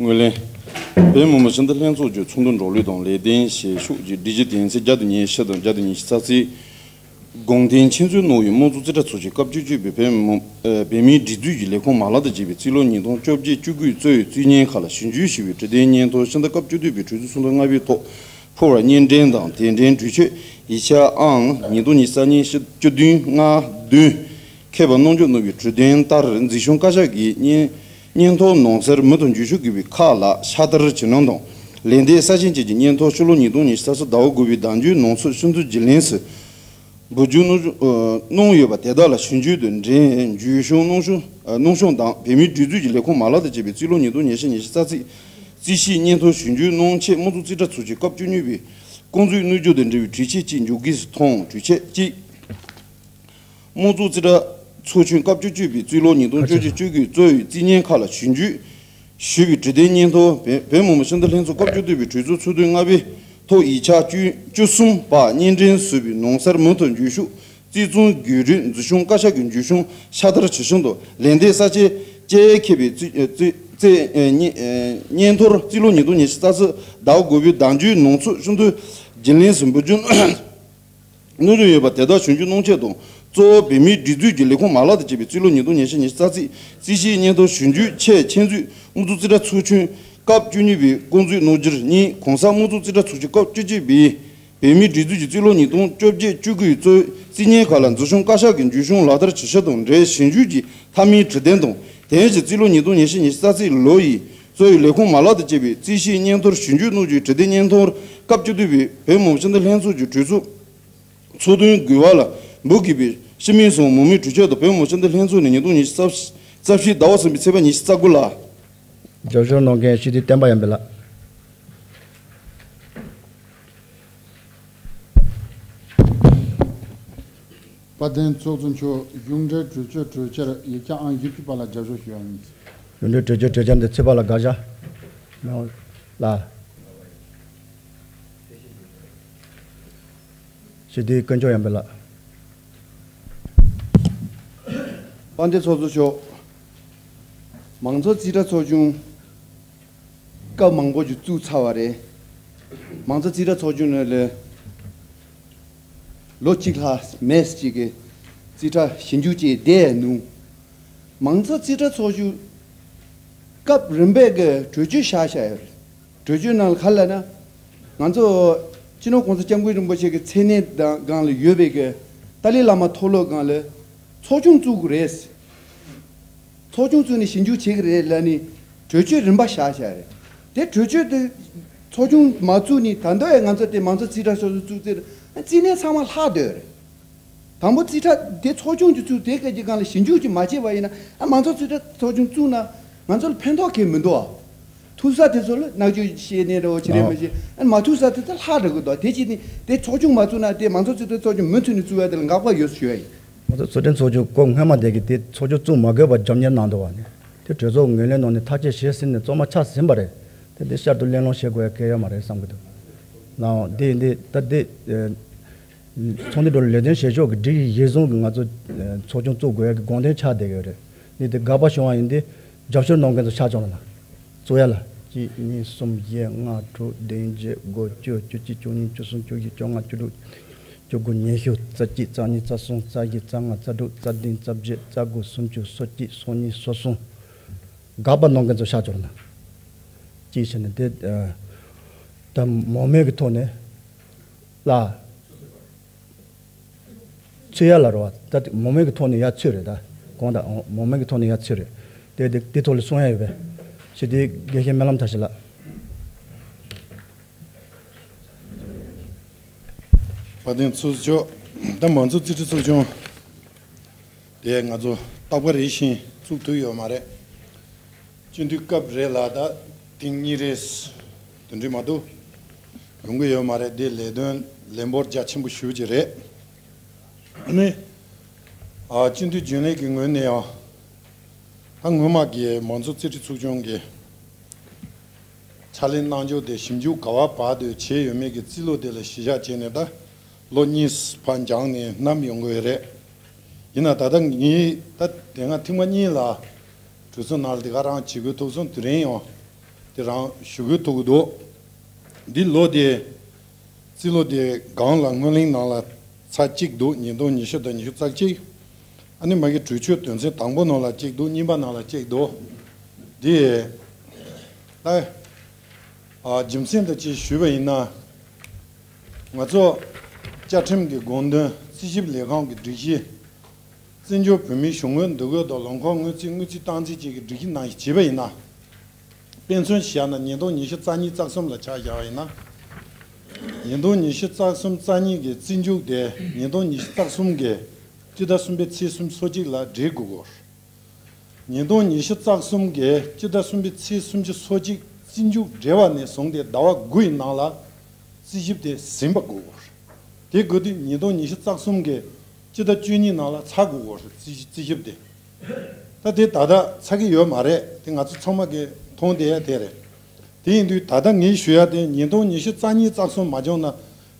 ངོས་ལེན། བོད་མི་མང་སྤྱི་འཐུས་ལྷན་ཚོགས་ཀྱི་ཚོགས་འདུ་འགྲོ་ལུགས་དང་ལས་དོན་བྱེད་ཕྱོགས་ཀྱི་སྒྲིག་གཞི་དོན་ཚན་བརྒྱ་དང་ཉི་ཤུ་དང་བརྒྱ་དང་ཉི་ཤུ་རྩ་གཅིག་དགོངས་དོན་ཆེད་འཛུལ་གནང་བའི་དམངས་གཙོ་རྩིས་ཁྲ་ཚོགས་ཆུང་སྐབས་བཅུ་གཅིག་པའི་བོད་མི་མང་། ཨ། བོད་མིའི་སྒྲིག་འཛུགས་ཀྱི་ལས་ཁུངས་མ་ལག་དང་བཅས་པའི་རྩིས་ལོ་ཉིས་སྟོང་བཅོ་བརྒྱད་བཅུ་དགུ་གཙོ་བོའི་རྩིས་བརྙན་ཁག་ལ་ཞིབ་འཇུག་ཞུ་བའི་དྲི་དོན་སྙན་ཐོ་ཕྱི་ཟླ་སྐབས་བཅུ་བདུན་པའི་གྲོས་ཚོགས་ཚོགས་འདུ་ལྔ་པའི་ཐོག་ཕུལ་བར་སྙན་སྒྲོན་དང་དེ་འབྲེལ་གྲོས་ཆོད་ཡིག་ཆ་ཨང་ཉིས་སྟོང་ཉི་ཤུ་རྩ་གཉིས་བཅུ་བདུན་ལྔ་བདུན། མཁས་པ་རྣམ་འཇོག་གནང་བའི་དྲི་དོན་ལྟར་འཛིན་སྐྱོང་བཀའ་ཤག་གིས་སྙན་སྙན་ཐོ་ནང་གསལ་མུ་མཐུད་འཇུག་ཞུ་དགོས་པའི་ཁག་ལ་ཕྱག་བསྟར་བྱེད་གནང་དང་། ལན་འདེབས་གསལ་བཤད་བཅས་ཀྱི་སྙན་ཐོ་ཕྱི་ལོ་ཉིས་སྟོང་ཉི་ཤུ་རྩ་གསུམ་ཟླ་བ་དགུ་པའི་ཟླ་མཇུག་ནང་ཚུད་ཕྱི་ཚུལ་བརྒྱུད་ལམ་སུ་འབུལ་རྒྱུ་གནང་གནང་ཡོད་པ་དེ་དག་ལ་ཞིབ་འཇུག་དང་འབྲེལ་འཇུ་བྱུང་གནང་བྱུང་གནང་བྱུང་དང་། བོད་མིའི་སྒྲིག་འཛུགས་ཀྱི་ལས་ཁུངས་མ་ལག་དང་བཅས་པའི་རྩིས་ལོ་ཉིས་སྟོང་ཉི་ཤུ་ཉི་ཤུ་རྩ་གཅིག་རྩིས་ཞིབ་སྙན་ཐོ་ཞིབ་འཇུག་གནང་ཆེད་དམངས་གཙོ་རྩིས་ཁྲ་ཚོགས་ཆུང་སྐབས་བཅུ་གཉིས་པའི་རྐང་འཛུགས་གནོན་སྐྱོང་དང་འབྲེལ་བའི་གྲོས་ཆོད་ཅིག་འཇོག་དགོས་སུ་མཐོང་། གྲོས་ཆོད་གཅིག་དམངས་གཙོ་རྩིས་ཁྲ་ ཚོགས་ཆུང་སྐབས་བཅུ་གཅིག་པའི་རྩིས་ལོ་ཉིས་སྟོང་བཅོ་བརྒྱད་བཅོ་དགུའི་རྩོད་ཡིག་རྩིས་བརྙན་ཁག་ལ་ཞིབ་འཇུག་ཞུས་པའི་བྲིས་དོན་སྙན་ཐོ། བོད་བོད་མི་མང་སྤྱི་འཐུས་ལྷན་ཚོགས་སྐབས་བཅུ་བདུན་པའི་གྲོས་ཚོགས་ཚོགས་དུས་ལྔ་པའི་ཐོག་ཡིག་ཆ་བཅུ་བཅུ་གསུམ་པ་སྙན་སྒྲོན་ཞུས་པའི་ནང་གསར་མུ་མཐུད་འགྱུར་ཤོག་རྩིས་ཚང་བརྒྱུད་རིམ་འཛུལ་ཞུགས་བཀའ་ཤག་གི་འགྱུར་ཤོག་ཤ་ཐར་ཇི་བཞིན་དུ་ལན་འདེབས་ས་བཅད་བཅས་ཁེབས་པའི་རྩིས་རྩིས་རྩིས་སྙན་སྙན་ཐོར་རྩིས་ལོ་ཉིས་སྟོང་ཉི་ཤུ་རྩ་གཅིག་ཟླ་དགུ་པའི་ཟླ་མཇུག་ནང་ཚུད་ཤིན་ཏུ་བརྗེ་ལེན་ཟིན་འབུལ་རྒྱུ། གནང་རྒྱུ་ཡོད་པ་དེ་དག་ཞིབ་འཇུག་གནང་ཆེད་དང་། གཙོ་བོ་བོད་མིའི་སྒྲིག་འཛུགས་ཀྱི་ལས་ཁུངས་མ་ལག་དང་བཅས་པའི་རྩིས་ལོ་ཉིས་སྟོང་ཉི་ཤུ་ཉི་ཤུ་རྩ་གཅིག་རྩིས་ཞིབ་སྙན་ཐོ་ཞིབ་འཇུག་ཆེད་ཆེད་འཛུལ་དམངས་གཙོ་རྩིས་ཁྲ་ཚོགས་ཆུང་སྐབས་བཅུ་གཉིས་པའི་བསྐོང་ཚོགས་གནང་རྒྱུར་གཉིས། གོང་ས་དམངས་གཙོ་རྩིས་ཁྲ་ཚོགས་ཆུང་སྐབས་བཅུ་གཅིག་པའི་བོད་མིའི་སྒྲིག་འཛུགས་ཀྱི་རྩིས་ལོ་ཉིས་སྟོང་བཅོ་བརྒྱད་བཅུ་དགུའི་གཙོ་བོའི་རྩིས་བརྙན་ཁག་ལ་འཛུལ་ཞུགས་བཀའ་ཤག་གི་འགྱུར་བྱང་ལག་བསྟར་ཇི་བཞིན་དང་འབྲེལ་ཞིབ་འཇུག་གི་མཐའ་མའི་བྲིས་དོན་དང་། དེ་བཞིན་རྩིས་ལོ་ཉིས་སྟོང་ཉི་ཤུ་ཉི་ཤུ་རྩ་གཅིག་ལོ་ཡི་གཙོ་བོའི་ལས་ཁུངས་མ་ལག་དང་བཅས་པའི་རྩིས་ཞིབ་སྙན་ཐོར་ཞིབ་འཇུག་གནང་རྒྱུའི་བྲིས་དོན་སྙན་ཐོར་སྐབས་བཅུ་བདུན་པའི་བོད་མི་མང་སྤྱི་འཐུས་ལྷན་ཚོགས་ཀྱི་གྲོས་ཚོགས་ཚོགས་དུས་དགུ་པ་ལ་འབུལ་དགོས་པའི་སྤྱི་མོས་སམ་མང་མོས་གྲོས་ཆོད་དང་བོད་མི་མང་སྤྱི་འཐུས་ལྷན་ཚོགས་ནས་ཉིས་སྟོང་ཉི་ཤུ་རྩ་བཞི་ཟླ་བ་གསུམ་པའི་ཚེས་པ་ཉི་ཤུ་རྩ་དགུ་ལ། རྒྱབ་སྐྱོར་གནང་མཁན་སྤྱི་འཐུས་བསྟན་པ་ཡར་འཕེལ་ལགས། དཔལ་ལྡན་ཚོགས་གཙོ་མཆོག་གཞུང་འབྲེལ་གྲོས་ཆོད་གྲོས་འཆར་ཡིག་ཆ་ཨང་བཞི་བཅུ་པ་ལ་རྒྱབ་སྐྱོར་ཞུ་བ་ཡིན། གཞུང་འབྲེལ་གྲོས་ཆོད་གྲོས་འཆར་འདི་ཚོད་དཔག་ལ་དགག་བྱ་མེད་ལ། སྤྱི་འཐུས་དཀོན་མཆོག་ཡར་འཕེལ་ལགས། དཔལ་ལྡན་ཚོགས་གཙོ་མཆོག་མང་གཙོ་རྩིས་ཁྲ་ཚོགས་ཆུང་སྐབས་མང་པོ་ཞིག་བཙུགས་ཚར་བ་རེད། མང་གཙོ་རྩིས་ཁྲ་ཚོགས་ཆུང་ནང་ལ་ལོ་གཅིག་ལྷག་མེད་ཅིག་གི་རྩིས་ཁྲ་ཞིབ་འཇུག་བྱས་བསྡད་ནུས། མང་གཙོ་རྩིས་ཁྲ་ཚོགས་ཆུང་སྐབས་རིམ་པས་ཀྱི་གྲོས་ཆོད་བཞག་བཞག་ཡོད་རེད། གྲོས་ཆོད་ནང་ལ་ག་རེ་ལབ་ན། ང་ཚོ་སྤྱི་ནོར་༸གོང་ས་༸སྐྱབས་མགོན་རིན་པོ་ཆེ་གི་མཚན་གནས་དང་སྒང་ལ་ཡོད་པའི་གི་ཏཱ་ལའི་བླ་མ་མཐོ་སློབ་སྒང་ལ་ཚོགས་ཆུང་བཙུགས་དགོས་རེད། ཚོགས་ཆུང་བཙུགས་ནས་ཞིབ་འཇུག་བྱེད་ཀྱི་རེད་ལབ་ནས་གྲོས་ཆོད་རིམ་པ་བཞག་བཞག་རེད། དེ་གྲོས་ཆོད་དེ་ཚོགས་ཆུང་མ་བཙུགས་ནས་ད་ལྟ་ཡང་ང་ཚོ་དེ་མང་གཙོ་རྩིས་ཁྲ་ཚོགས་ཆུང་བཙུགས་ཚེ་རྩིས་གནས་ཚང་མ་ལྷག་སྡོད་རེད། དང་པོ་རྩིས་ཁྲ་དེ་ཚོགས་ཆུང་གི་བཙུགས་དེ་སྐད་ཀྱི་སྒང་ལ་ཞིབ་འཇུག་ཅིག་མ་བྱས་པ་ཡིན་ན་ཨ་མང་གཙོ་རྩིས་ཁྲ་ཚོགས་ཆུང་བཙུགས་ན་ང་ཚོ་ལ་ཕན་ཐོགས་གང་ཡང་མི་འདུག་ཨ། ཐུག་ས་དེ་ཚོ་ལ་བསྔགས་བརྗོད་བཤད་ནས་རེད་བ་ཅི་རེད་མི་ཤེས་ཨ་མ་ཐུག་ས་དེ་ཚོ་ལྷག་འགྲོ་གི་འདུག་དེ་བྱས་ནས་དེ་ཚོགས་ཆུང་མ་བཙུགས་ན་དེ་མང་གཙོ་རྩིས་ཁྲ་ཚོགས་ཆུང་མུ་མཐུད་ནས་བཙུགས་ཡ་དེ་ལ་དགག་པ་ཡོད་ཟེར་ཞུ་ཡ་ཡིན། ང་ཚོ་ཚོགས་ཆུང་ཚོགས་ཆུང་སྐབས་སྔོན་མ་དེ་གི་དེ་ཚོགས་ཆུང་བཙུགས་མ་དགོས་པར་རྒྱབ་གཉེར་གནང་འདུག་བ་ནི་དེ་གྲོས་ཚོགས་ངོས་ལེན་གནང་ནས་ཐག་གཅོད་བྱས་ཟིན་ནས་གཙང་མ་ཆགས་ཟིན་པ་རེད། དེ་འདི་བསྐྱར་དུ་གླེང་སློང་བྱེད་དགོས་ཡ་གལ་ཡོད་མ་རེད་བསམ་གི་འདུག་ནའང་འདི་འདི་ད་འདི། ཚོགས་འདུའི་འགྲོ་ལུགས་ལས་དོན་བྱེད་ཕྱོགས་ཀྱི་སྒྲིག་གཞི་གཞིར་བཟུང་གིས་ང་ཚོ་ཚོགས་ཆུང་བཙུགས་དགོས་ཡ་གི་དགོངས་དོན་ཆགས་བསྡད་ཡོད་རེད། འདི་དེ་དགག་པ་བྱུང་བ་ཡིན་དེ་རྒྱབ་སྐྱོར་གནང་མཁན་ཚོ་ཕྱག་ཕྱིད་ལ་གཙོ་ཡ་ལ་གཅིག་གཉིས་གསུམ་བཞི་ལྔ་དྲུག་བདུན་བརྒྱད་དགུ་བཅུ་བཅུ་གཅིག་བཅུ་གཉིས་བཅུ་གསུམ་བཅུ་བཞི་བཅོ་ལྔ་བཅུ་དྲུག་བཅུ་དགུ་ཉི་ཤུ་རྩ་གཅིག་རྩ་གཉིས་རྩ་གསུམ་རྩ་བཞི་རྩ་ལྔ་རྩ་དྲུག་རྩ་བདུན་རྩ་བརྒྱད་རྩ་དགུ་སུམ་ཅུ་སོ་གཅིག་སོ་གཉིས་སོ་གསུམ། དགག་པ་གནང་མཁན་ཚོ་ཕྱག་ཕྱིད་ལ་གཅིག་བྱས་ནས་དེ་ད་མང་མོས་ཀྱི་ཐོག་ནས་ལ། ཚུད་ཡ་ལ་རོ་བ་ད་མང་མོས་ཀྱི་ཐོག་ནས་ཡ་ཚུད་རེད་ད། གང་ལྟར་མང་མོས་ཀྱི་ཐོག་ནས་ཡ་ཚུད་རེད། དེ་དེ་དེ་ཐོག་ལ་གསུང་ཡ་ཡོད་པས། ཞི་བདེའི་དགེ་བཤེས་སྨོན་ལམ་མཐར་ཕྱིན་ལགས། དཔལ་ལྡན་ཚོགས་གཙོ་མཆོག་ད་མང་གཙོ་རྩིས་ཁྲ་ཚོགས་ཆུང་དེ་ང་ཚོ་རྟག་པ་རེ་བཞིན་བཙུགས་ཐུབ་ཡོད་མ་རེད། སྤྱི་འཐུས་སྐབས་རེ་ལ་ད་ཐེངས་གཉིས་རེ་དེ་འདྲ་མ་གཏོགས་ཡོང་གི་ཡོད་མ་རེད། དེ་ལས་དོན་ལན་འབོར་རྒྱ་ཆེན་པོ་ཞེ་པོ་ཅིག་རེད། ཨ་ནི་ཨ་སྤྱི་འཐུས་རྒྱུན་ལས་ཀྱི་ངོས་ནས་ཡང་ད་སྔོན་མ་གི་མང་གཙོ་རྩིས་ཁྲ་ཚོགས་ཆུང་གི་ཕྱག་ལས་གནང་ཕྱོགས་དེ་ཞིབ་འཇུག་ག་བ་བར་དུ་བྱས་ཡོད་མེད་ཀྱི་རྩིས་ལོ་དེ་ལ་གཞི་བཞག་བྱས་ནས་ད་ལོ་གཉིས་ཕར་འགྱངས་ནས་བསྣམས་ཡོང་གི་ཡོད་རེད། ཡིན་ན་ད་ལྟ་ངས་ད་དེ་སྔ་ཐེངས་མ་གཉིས་ལ་གྲོས་ཚོགས་ནང་ལ་དེ་ག་རང་བྱེད་དགོས་ཐུག་སོང་། དེ་རིང་ཡང་དེ་རང་ཞུ་དགོས་ཐུག་གི་འདུག་འདི་ལོ་དེ་རྩིས་ལོ་དེ་སྒང་ལ་སྔོན་གླེང་ནང་ལ་ཚར་གཅིག་འདུག་ཉིས་སྟོང་ཉི་ཤུ་དང་ཉི་ཤུ་རྩ་གཅིག་ཨ་ནི་མ་གི་གྲོས་ཆོད་དོན་ཚན་དང་པོ་ནང་ལ་གཅིག་འདུག་གཉིས་པ་ནང་ལ་གཅིག་འདུག་འདི་ད་ཨ་རྒྱུ་མཚན་དང་བཅས་ཞུས་པ་ཡིན་ན། ང་ཚོ་བཅའ་ཁྲིམས་ཀྱི་དགོངས་དོན་རྩིས་ཞིབ་ལས་ཁང་གི་སྒྲིག་གཞི། བཙན་བྱོལ་བོད་མིའི་གཞུང་དངུལ་འདུ་འགོད་དང་ལོ་འཁོར་དངུལ་རྩིས་དངུལ་རྩིས་སྟངས་འཛིན་བཅས་ཀྱི་སྒྲིག་གཞི་ནང་བཞིན་བྱས་པ་ཡིན་ན། དཔེ་མཚོན་བཞག་ན་ཉིས་སྟོང་ཉི་ཤུ་རྩ་གཉིས་རྩ་གསུམ་ལ་ཆ་བཞག་པ་ཡིན་ན། ཉིས་སྟོང་ཉི་ཤུ་རྩ་གསུམ་རྩ་གཉིས་ཀྱི་རྩིས་འཇོག་དེ་ཉིས་སྟོང་ཉི་ཤུ་རྩ་གསུམ་གྱི་སྤྱི་ཟླ་གསུམ་པའི་ཚེས་སུམ་ཅུ་སོ་གཅིག་ལ་འབྲི་དགོས་སྐོར། ཉིས་སྟོང་ཉི་ཤུ་རྩ་གསུམ་གྱི་སྤྱི་ཟླ་གསུམ་པའི་ཚེས་སུམ་ཅུ་སོ་གཅིག་རྩིས་འཇོག་འབྲི་བ་ནས་བཟུང་སྟེ་ཟླ་བ་དགུ་ཡི་ནང་ལ་རྩིས་ཞིབ་དེ་ཟིན་པ་དགོས་སྐོར། དེ་དགོས་དུས་ཉིས་སྟོང་ཉི་ཤུ་རྩ་གསུམ་གྱི་ སྤྱི་ཟླ་བཅུ་གཉིས་ནང་ལ་ཚར་དགོས་ཀྱི་རེད། རྩིས་རྩིས་ཞིབ་དེ། ད་དེ་ད་ལྟ་ཚར་གྱི་ཡོད་མ་རེད། དེ་ང་ཚོ་ཚང་མ་གིས་མཐོང་བསྡད་ཡ་དེ་རེད། དེ་ཡིན་དུས་ད་ལྟ་ངས་ཞུ་ཡ་དེ་ཉིས་སྟོང་ཉི་ཤུ་རྩ་གཉིས་རྩ་གསུམ་མ་བྱུང་ན་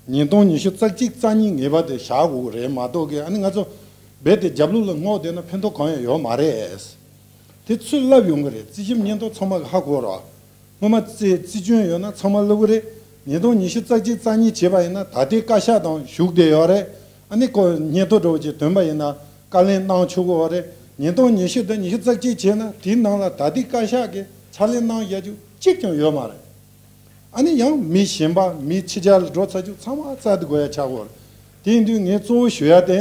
ཉིས་སྟོང་ཉི་ཤུ་རྩ་གཅིག་རྩ་གཉིས་ངེས་པར་དུ་བཞག་དགོས་ཀྱི་རེད་མ་གཏོགས་ཀྱི། ཨ་ནི་ང་ཚོ་རྦད་དེ་རྒྱབ་ལོགས་ལ་སྔོག་བསྡད་ན་ཕན་ཐོགས་གང་ཡང་ཡོད་མ་རེད། དེ་ཚུར་ལབ་ཡོང་གི་རེད། རྩིས་ཞིབ་སྙན་ཐོ་ཚང་མ་གི་ཧ་གོ་རོགས། སྔོན་མ་རྩིས་རྩིས་སྐྱོན་ཡོད་ན་ཚང་མ་ལབ་གི་རེད། ཉིས་སྟོང་ཉི་ཤུ་རྩ་གཅིག་རྩ་གཉིས་བྱས་པ་ཡིན་ན་ད་ལྟའི་བཀའ་ཤག་དང་བཞུགས་བསྡད་ཡོད་རེད། ཨ་ནི་ཁོ་སྙན་ཐོ་འདྲ་བོ་ཅིག་ཐོན་པ་ཡིན་ན་བཀའ་ལན་གནང་ཆོག་གི་ཡོད་རེད། ཉིས་སྟོང་ཉི་ཤུ་དང་ཉི་ཤུ་རྩ་གཅིག་བྱས་ན་དེའི་ནང་ལ་ད་ལྟའི་བཀའ་ཤག་གིས་ཕྱག་ལས་གནང་བཞག་རྒྱུ་གཅིག་ཀྱང་ཡོད་མ་རེད། ཨ་ནི་ཡང་མི་གཞན་པ་མི་ཕྱི་རྒྱལ་ལ་འགྲོ་ཚར་རྒྱུ་ཚང་མ་རྩ་དེ་དགོས་ཡ་ཆགས་ཡོད་རེད། དེ་ཡིན་དུས་ངས་གཙོ་བོ་ཞུ་ཡ་དེ་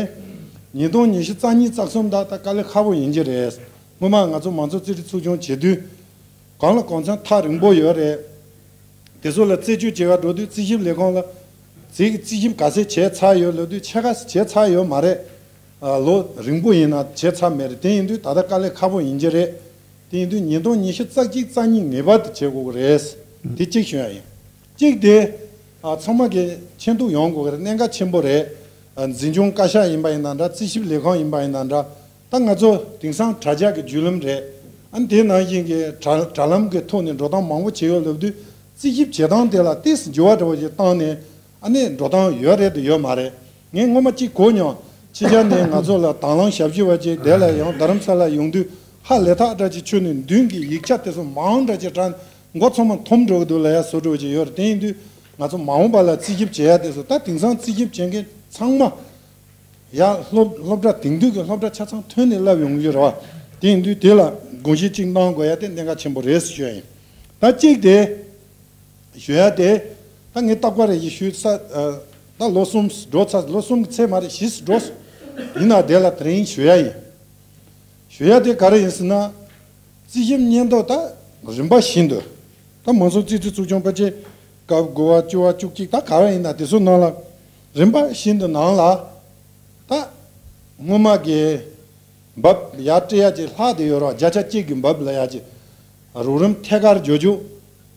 ཉིས་སྟོང་ཉི་ཤུ་རྩ་གཉིས་རྩ་གསུམ་ད་ད་དཀའ་ལས་ཁག་པོ་ཡིན་གྱི་རེད། སྔོན་མ་ང་ཚོ་མང་གཙོ་རྩིས་ཁྲའི་ཚོགས་ཆུང་བྱེད་དུས་གང་ལ་གང་འཚམ་ཐག་རིང་པོ་ཡོད་རེད། དེ་ཚོ་ལ་རྩད་གཅོད་བྱེད་ག་འགྲོ་དུས་རྩིས་ཞིབ་ལས་ཁུངས་ལ་རྩིས་རྩིས་ཞིབ་ག་ཚད་བྱས་ཚར་ཡོད་ལབ་དུས་ཕྱེད་ཀ་བྱས་ཚར་ཡོད་མ་རེད། ཨ་ལོ་རིང་པོ་ཡིན་ན་བྱས་ཚར་མེད་རེད། དེ་ཡིན་དུས་ད་ལྟ་དཀའ་ལས་ཁག་པོ་ཡིན་གྱི་རེད། དེ་ཡིན་དུས་ཉིས་སྟོང་ཉི་ཤུ་རྩ་གཅིག་རྩ་གཉིས་ངེས་པར་དུ་བྱེད་དགོས་ཀྱི་རེད། དེ་གཅིག་ཞུ་ཡ་ཡིན། གཅིག་དེ་ཨ་ཚང་མ་གི་མཁྱེན་རྟོགས་ཡོང་དགོས་ཀྱི་རེད། གནད་འགག་ཆེན་པོ་རེད། ཨ་འཛིན་སྐྱོང་བཀའ་ཤག་ཡིན་པ་ཡིན་ན་འདྲ། རྩིས་ཞིབ་ལས་ཁུངས་ཡིན་པ་ཡིན་ན་འདྲ། ད་ང་ཚོ་དེང་སང་དྲ་རྒྱ་གི་བརྒྱུད་ལམ་རེད། ཨ་ནི་དེ་ནང་བཞིན་གྱི་དྲ་དྲ་ལམ་གྱི་ཐོག་ནས་འགྲོ་སྟངས་མང་པོ་བྱས་ཡོད་ལབ་དུས་རྩིས་ཞིབ་བྱེད་སྟངས་དེ་ལ་ཏོག་ཙམ་འགྱུར་བ་འདྲ་བོ་ཞིག་བཏང་ནས་ཨ་ནི་འགྲོ་སྟངས་ཡོད་རེད་དང་ཡོད་མ་རེད། ངས་སྔོན་མ་གཅིག་གོ་མྱོང་། ཕྱི་རྒྱལ་ནས་ང་ཚོ་ལ་དང་བླངས་ཞབས་ཞུ་བ་ཅིག་དེ་ལ་ཡང་རྡ་རམ་ས་ལ་ཡོང་དུས་ཧ་ལས་ཐག་འདྲ་ཅིག་ཆོད་ནས་མདུན་གྱི་ཡིག་ཆ་དེ་ཚོ་མང་འདྲ་ཅིག་དྲངས་མགོ་ཚང་མ་འཐོམ་འགྲོ་གི་འདུག་ལབ་ཡ་བཟོ་འདྲ་བོ་ཅིག་ཡོད་རེད། དེ་ཡིན་དུས་ང་ཚོ་མ་འོངས་པ་ལ་རྩིས་ཞིབ་བྱེད་ཡ་དེ་ཚོ་ད་དེང་སང་རྩིས་ཞིབ་བྱེད་མཁན་ཚང་མ་ཡ་སློབ་སློབ་གྲྭ་དེང་དུས་ཀྱི་སློབ་གྲྭ་ཆ་ཚང་ཐོན་ནས་བསླབ་ཡོང་གི་རེད་བ། དེ་ཡིན་དུས་དེ་ལ་དགོངས་གཞི་གཅིག་གནང་དགོས་ཡ་དེ་གནད་འགག་ཆེན་པོ་རེད་ཟེར་ཞུ་ཡ་ཡིན། ད་གཅིག་དེ་ཞུ་ཡ་དེ་ད་ངས་རྟག་པར་རེ་ཞིག་ཞུས་ས། ད་ལོ་གསུམ་འགྲོ་ཚར། ལོ་གསུམ་གྱི་ཚད་མ་རེད། བཞི་འགྲོ་ཡིན་ན་དེ་ལ་དེ་རིང་ཞུ་ཡ་ཡིན། ཞུ་ཡ་དེ་ག་རེ་ཡིན་ཟེར་ན། རྩིས་ཞིབ་སྙན་ཐོ་ད་རིམ་པ་བཞིན་དུ། ད་མང་གཙོ་རྩིས་ཁྲའི་ཚོགས་ཆུང་ཕལ་ཆེར་སྐབས་དགུ་པ་བཅུ་པ་བཅུ་གཅིག་ད་ག་རེ་ཡིན་ན་དེ་ཚོ་ནང་ལ་རིམ་པ་བཞིན་དུ་ནང་ལ་ད་སྔོན་མ་གི་འབབ་ཡར་སྤྲད་ཡ་ཅིག་ལྷག་བསྡད་ཡོད་རེད་བ། བརྒྱ་ཆ་གཅིག་གི་འབབ་ལབ་ཡ་ཅིག་རོགས་རམ་ཐད་ཀར་འཇོག་རྒྱུ།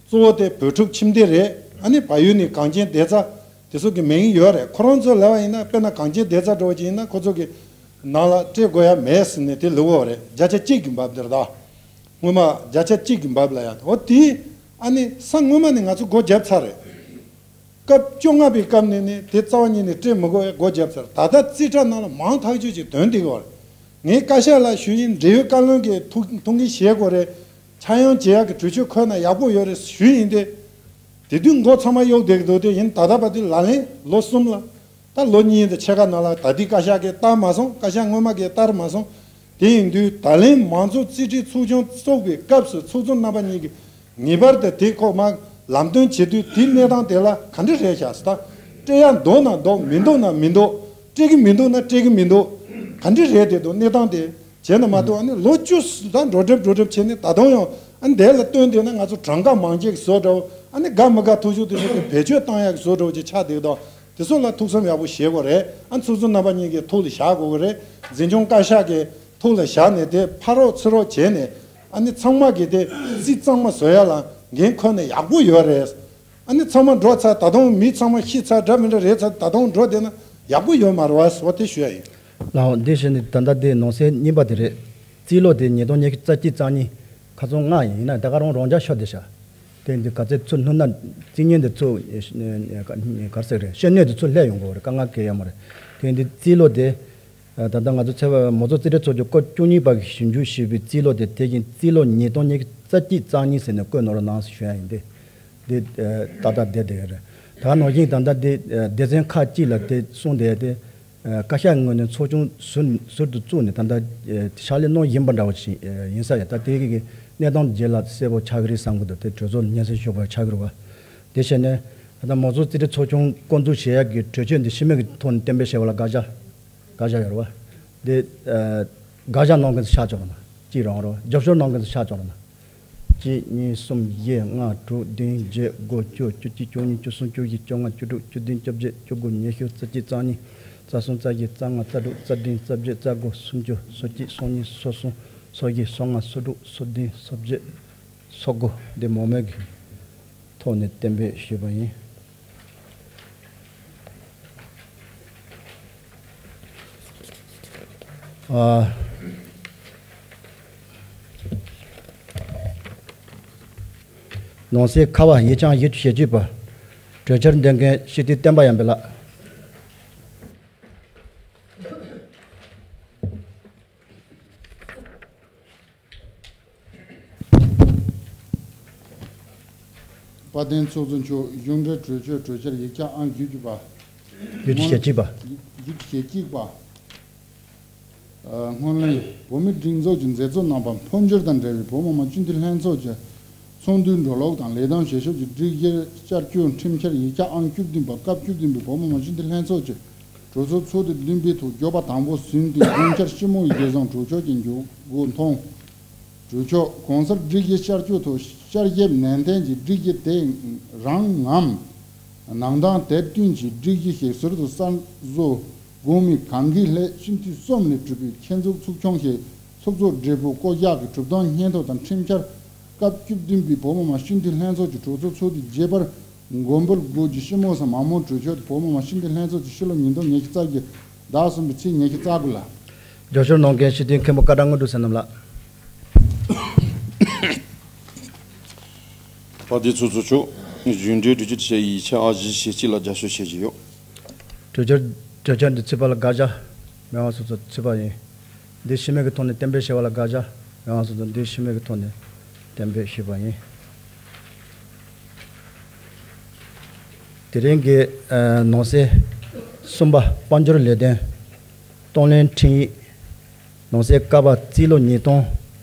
གཙོ་བོ་དེ་བོད་ཕྲུག་ཁྱིམ་སྡེ་རེད། ཨ་ནི་བལ་ཡུལ་ནས་གངས་ཅན་བདེ་རྩ་དེ་ཚོ་གི་མིང་ཡོད་རེད། ཁོ་རང་ཚོ་ལབ་པ་ཡིན་ན་དཔེར་ན་གངས་ཅན་བདེ་རྩ་འདྲ་བོ་ཅིག་ཡིན་ན་ཁོ་ཚོ་གི་ནང་ལ་སྤྲད་དགོས་ཡ་མེད་ཟེར་ནས་དེ་ལབ་ཡོད་རེད། བརྒྱ་ཆ་གཅིག་གི་འབབ་དེ་རེད་ད། སྔོན་མ་བརྒྱ་ཆ་གཅིག་གི་འབབ་ལབ་ཡ་འོ་དེ་ཨ་ནི་ས་སྔོན་མ་ནས་ང་ཚོ་སྒོ་བརྒྱབ་ཚར་རེད། སྐབས་བཅོ་ལྔ་པའི་སྐབས་ནས་ནི་དེ་རྩ་བ་ཉིད་ནས་སྤྲད་མི་དགོས་པའི་སྒོ་བརྒྱབ་ཚར། ད་ལྟ་རྩིས་ཁྲ་ནང་ལ་མང་ཐག་ཆོད་ཅིག་དོན་དེ་གོ་རེད། ངས་བཀའ་ཤག་ལ་ཞུས་ཡིན། འབྲེལ་ཡོད་བཀའ་བློན་གྱིས་ཐུགས་ཐུགས་འགན་བཞེས་དགོས་རེད། ཆག་ཡང་བྱེད་ཡག་གི་གྲོས་ཆོད་འཁོད་ན་ཡག་པོ་ཡོད་རེད་ཞུས་ཡིན་ཏེ། དེ་དུས་མགོ་ཚང་མ་གཡོག་བསྡད་ཀྱི་འདུག་དེ་ཡིན་ད་ལྟ་བར་དུ་ལག་ལེན་ལོ་གསུམ་ལ་ད་ལོ་གཉིས་དང་ཕྱེད་ཀ་ནང་ལ་ད་ལྟའི་བཀའ་ཤག་གིས་བསྟར་མ་སོང་། བཀའ་ཤག་སྔོན་མ་གིས་བསྟར་མ་སོང་། དེ་ཡིན་དུས་ད་ལན་མང་གཙོ་རྩིས་ཁྲའི་ཚོགས་ཆུང་བཙུགས་པའི་སྐབས་སུ་ཚོགས་གཙོ་རྣམ་པ་གཉིས་ཀྱིས་ངེས་པར་དུ་དེ་ཁོ་མ་ལམ་སྟོན་བྱེད་དུས་དེའི་གནས་སྟངས་དེ་ལ་ག་འདྲ་རེད་ཤག་ཟེར། ད་སྤྲད་ཡ་འདུག་ན་འདུག་མི་འདུག་ན་མི་འདུག་སྤྲད་ཀྱི་མི་འདུག་ན་སྤྲད་ཀྱི་མི་འདུག་ག་འདྲ་རེད་དེ་འདུག་གནས་སྟངས་དེ་བྱས་ན་མ་གཏོགས་ཨ་ནི་ལོ་བཅུ་ད་འགྲོ་གྲབས་འགྲོ་གྲབས་བྱས་ནས་ད་དུང་ཡང་ཨ་ནི་དེ་ལ་བསྟུན་བསྡད་ན་ང་ཚོ་གྲངས་ཀ་མང་ཆེ་གི་བཟོ་འདྲ་བོ་ཨ་ནི་དགའ་མི་དགའ་ཐུག་ཤུགས་དེ་ཚོ་གི་བེད་སྤྱོད་བཏང་ཡག་གི་བཟོ་འདྲ་བོ་ཅིག་ཆགས་བསྡད་འདུག་དེ་ཚོ་ལ་ཐུགས་བསམ་ཡག་པོ་བཞེས་དགོས་རེད། ཨ་ཚོགས་གཙོ་རྣམ་པ་གཉིས་ཀྱི་ཐུགས་ལ་བཞག་དགོས་ཀྱི་རེད། འཛིན་སྐྱོང་བཀའ་ཤག་གི་ཐུགས་ལ་བཞག་ནས་དེ་ཕ་རོགས་ཚུར་རོགས་བྱས་ནས་ཨ་ནི་ཚང་མ་གི་དེ་རྩིས་གཙང་མ་བཟོ་ཡ་ལ་འགན་ཁུར་ནས་ཡག་པོ་ཡོད་རེད། ཨ་ནི་ཚང་མ་འགྲོ་ཚར། ད་དུང་མི་ཚང་མ་ཤི་ཚར་འདྲ་མི་འདྲ་རེད་ཚར། ད་དུང་འགྲོ་བསྡད་ན་ཡག་པོ་ཡོད་མ་རེད་བ་ཟེར་བ་དེ་ཞུ་ཡ་ཡིན། ལགས་འོང་། འདི་བཞིན་ནི་ད་ལྟ་དེ་ནང་གསེས་གཉིས་པ་དེ་རེད། རྩིས་ལོ་དེ་ཉིས་སྟོང་ཉི་ཤུ་རྩ་གཅིག་རྩ་གཉིས་ཁ་ཚོན་ལྔ་ཡིན། ཡིན་ན་ད་ག་རང་རང་འཇགས་ཤོར་བསྡད་ཤག་དེ་འདི་ག་ཚད་ཚུར་སྣུར་ན་རྩིས་ཉིན་འདི་ཚུར་ག་རེ་ཟེར་རེད། ཤེས་ནུས་འདི་ཚུར་སླེབས་ཡོང་གི་རེད། དཀའ་ངལ་གང་ཡང་ཡོད་མ་རེད། དེ་འདི་རྩིས་ལོ་དེ་ད་ལྟ་ང་ཚོ་ཚེ་བ་མང་གཙོ་རྩིས་ཁྲའི་ཚོགས་ཆུང་སྐབས་བཅུ་གཉིས་པ་གིས་ཞིབ་འཇུག་ཞུས་པའི་རྩིས་ལོ་དེ་དེ་བཞིན་རྩིས་ལོ་ཉིས་སྟོང་ཉི་ཤུ་རྩ་གཅིག་རྩ་གཉིས་ཟེར་ནས་བཀོད་གནང་རོགས་གནང་ཞུ་ཡ་ཡིན། དེ་འདི་ཏག་ཏག་བསྡད་བསྡད་ཡོད་རེད། ད་ག་ནང་བཞིན་ད་ལྟ་འདི་སྡེ་ཚན་ཁག་ཅིག་ལ་དེ་གསུངས་བསྡད་དེ། བཀའ་ཤག་ངོས་ནས་ཚོགས་ཆུང་ཟུར་ཟུར་དུ་བཙུགས་ནས་ད་ལྟ་ཕྱག་ལས་གནང་བཞིན་པ་འདྲ་བོ་ཞིག་ཡིན་ས་རེད། ད་དེ་གི་གནས་སྟངས་རྗེས་ལ་གསལ་པོ་ཆགས་ཀྱི་རེད་བསམ་གྱི་འདུག་དེ་གྲོས་ཚོགས་སྙན་སེང་ཞུ་དགོས་ཆགས་ཀྱི་རེད་བ། དེ་བྱས་ནས་ད་ལྟ་མང་གཙོ་རྩིས་ཁྲའི་ཚོགས་ཆུང་བསྐོ་འཛུགས་བྱེད་ཡག་གི་གྲོས་ཆོད་འདི་ཕྱི་མིག་གི་ཐོག་ནས་གཏན་འབེབས་བྱས་པ་ལ་དགག་བཞག་དགག་བཞག་ཡོད་རེད་བ། འདི་དགག་བཞག་གནང་མཁན་ཚོ་ཤག་ཅོག་ལ་ན་གཅིག་རང་རེད་བ། རྒྱབ་སྐྱོར་གནང་མཁན་ཚོ་ཤག་ཅོག་ལ་ན། གཅིག་གཉིས་གསུམ་བཞི་ལྔ་དྲུག་བདུན་བརྒྱད་དགུ་བཅུ་བཅུ་གཅིག་བཅུ་གཉིས་བཅུ་གསུམ་བཅུ་བཞི་བཅོ་ལྔ་བཅུ་དྲུག་བཅུ་བདུན་བཅོ་བརྒྱད་བཅུ་དགུ་ཉི་ཤུ་རྩ་གཅིག་རྩ་གཉིས་རྩ་གསུམ་རྩ་བཞི་རྩ་ལྔ་རྩ་དྲུག་རྩ་བདུན་རྩ་བརྒྱད་རྩ་དགུ་སུམ་ཅུ་སོ་གཅིག་སོ་གཉིས་སོ་གསུམ་སོ་བཞི་སོ་ལྔ་སོ་དྲུག་སོ་བདུན་སོ་བརྒྱད་སོ་དགུ་འདི་མང་མོས་ཀྱི་ཐོག་ནས་གཏན་འབེབས་ཞུས་པ་ཡིན། ཨ། ནང་སྲིད་ཁ་པ་ཡིག་ཆ་ཨང་བཞི་བཅུ་ཞེ་གཅིག་པ། གྲོས་འཆར་འདོན་མཁན་སྤྱི་འཐུས་བསྟན་པ་ཡར་འཕེལ་ལགས། དཔལ་ལྡན་ཚོགས་གཙོ་མཆོག་གཞུང་འབྲེལ་གྲོས་ཆོད་གྲོས་འཆར་ཡིག་ཆ་ཨང་བཞི་བཅུ་པ། བཞི་བཅུ་ཞེ་གཅིག་པ། བཞི་བཅུ་ཞེ་གཅིག་པ། སྔོན་གླེང་། བོད་མིའི་སྒྲིག་འཛུགས་ཀྱི་མཛད་གཙོ་རྣམ་པ་འཕོ་འགྱུར་དང་འབྲེལ་བའི་བོད་མི་མང་སྤྱི་འཐུས་ལྷན་ཚོགས་ཀྱི་ཚོགས་འདུའི་འགྲོ་ལུགས་དང་ལས་དོན་བྱེད་ཕྱོགས་ཀྱི་སྒྲིག་གཞིར་བསྐྱར་བཅོས་ཁྲིམས་འཆར་ཡིག་ཆ་ཨང་བཅུ་བདུན་པ་སྐབས་བཅུ་བདུན་པའི་བོད་མི་མང་སྤྱི་འཐུས་ལྷན་ཚོགས་ཀྱི་གྲོས་ཚོགས་ཚོགས་དུས་བདུན་པའི་ཐོག་བརྗོད་པ་དང་པོ་ཟིན་ཏེ་དགོངས་འཆར་ཞིབ་མོ་གཞིར་བཟུང་གྲོས་ཆོད་ཀྱི་འཇུག་སྒོ་མཐོང་། གྲོས་ཆོད། གོང་གསལ་སྒྲིག་གཞི་བསྐྱར་བཅོས་ཐོག་བསྐྱར་ཞིབ་ནན་ཏན་གྱིས་སྒྲིག་གཞི་དེ་རང་ངམ་ནང་དོན་དེ་བསྟུན་གྱིས་སྒྲིག་གཞི་ཞིག་ཟུར་དུ་གསར་བཟོ་དགོས་མིན་གང་གི་སླད་སྤྱི་འཐུས་གསུམ་ལས་གྲུབ་པའི་ཁྱད་འཛུགས་ཚོགས་ཆུང་ཞིག་ཚོགས་གཙོ་སྦྲེལ་པོ་བསྐོ་གཞག་གི་གྲུབ་དོན་སྙན་ཐོ་དང་ཁྲིམས་འཆར་སྐབས་བཅུ་བདུན་པའི་བོད་མི་མང་སྤྱི་འཐུས་ལྷན་ཚོགས་ཀྱི་གྲོས་ཚོགས་ཚོགས་དུས་བརྒྱད་པར་མགོན་པོར་སྒོ་རྒྱུ་ཞིབ་མོ་སམ་མང་མོ་གྲོས་ཆོད་དེ་བོད་མི་མང་སྤྱི་འཐུས་ལྷན་ཚོགས་ཀྱི་ཕྱི་ལོ་ཉིས་སྟོང་ཉི་ཤུ་རྩ་བརྒྱད་ཟླ་གསུམ་པའི་ཚེས་ཉི་ཤུ་རྩ་དགུ་ལ། རྒྱབ་སྐྱོར་གནང་མཁན་སྤྱི་འཐུས་མཁན་པོ་ཀ་ཌ་དངོས་གྲུབ་བསོད་ནམས་ལགས། དཔལ་ལྡན་ཚོགས་གཙོ་མཆོག་གཞུང་འབྲེལ་གྲོས་ཆོད་བྱས་ཡིག་ཆ་ཨང་བཞི་ཞེ་གཅིག་ལ་རྒྱབ་སྐྱོར་བྱེད་ཀྱི་ཡོད། གྲོས་ཆོད་གྲོས་ཆོད་འདི་ཚུད་པ་ལ་དགག་བྱ་མེད་པ་སོ་སོ་ཚུད་པ་ཡིན། འདི་ཕྱི་མིག་གི་ཐོག་ནས་གཏན་འབེབས་བྱས་པ་ལ་དགག་བྱ་མེད་པ་སོ་སོ་འདི་ཕྱི་མིག་གི་ཐོག་ནས་གཏན་འབེབས་ཞུས་པ་ཡིན། དེ་རིང་གི་ནང་གསེས་གསུམ་པ་དཔལ་འབྱོར་ལས་དོན་གཏོང་ལེན་འཕྲིན་ཡིག་ནང་གསེས་ཀ་པ་རྩིས་ལོ་ཉིས་སྟོང་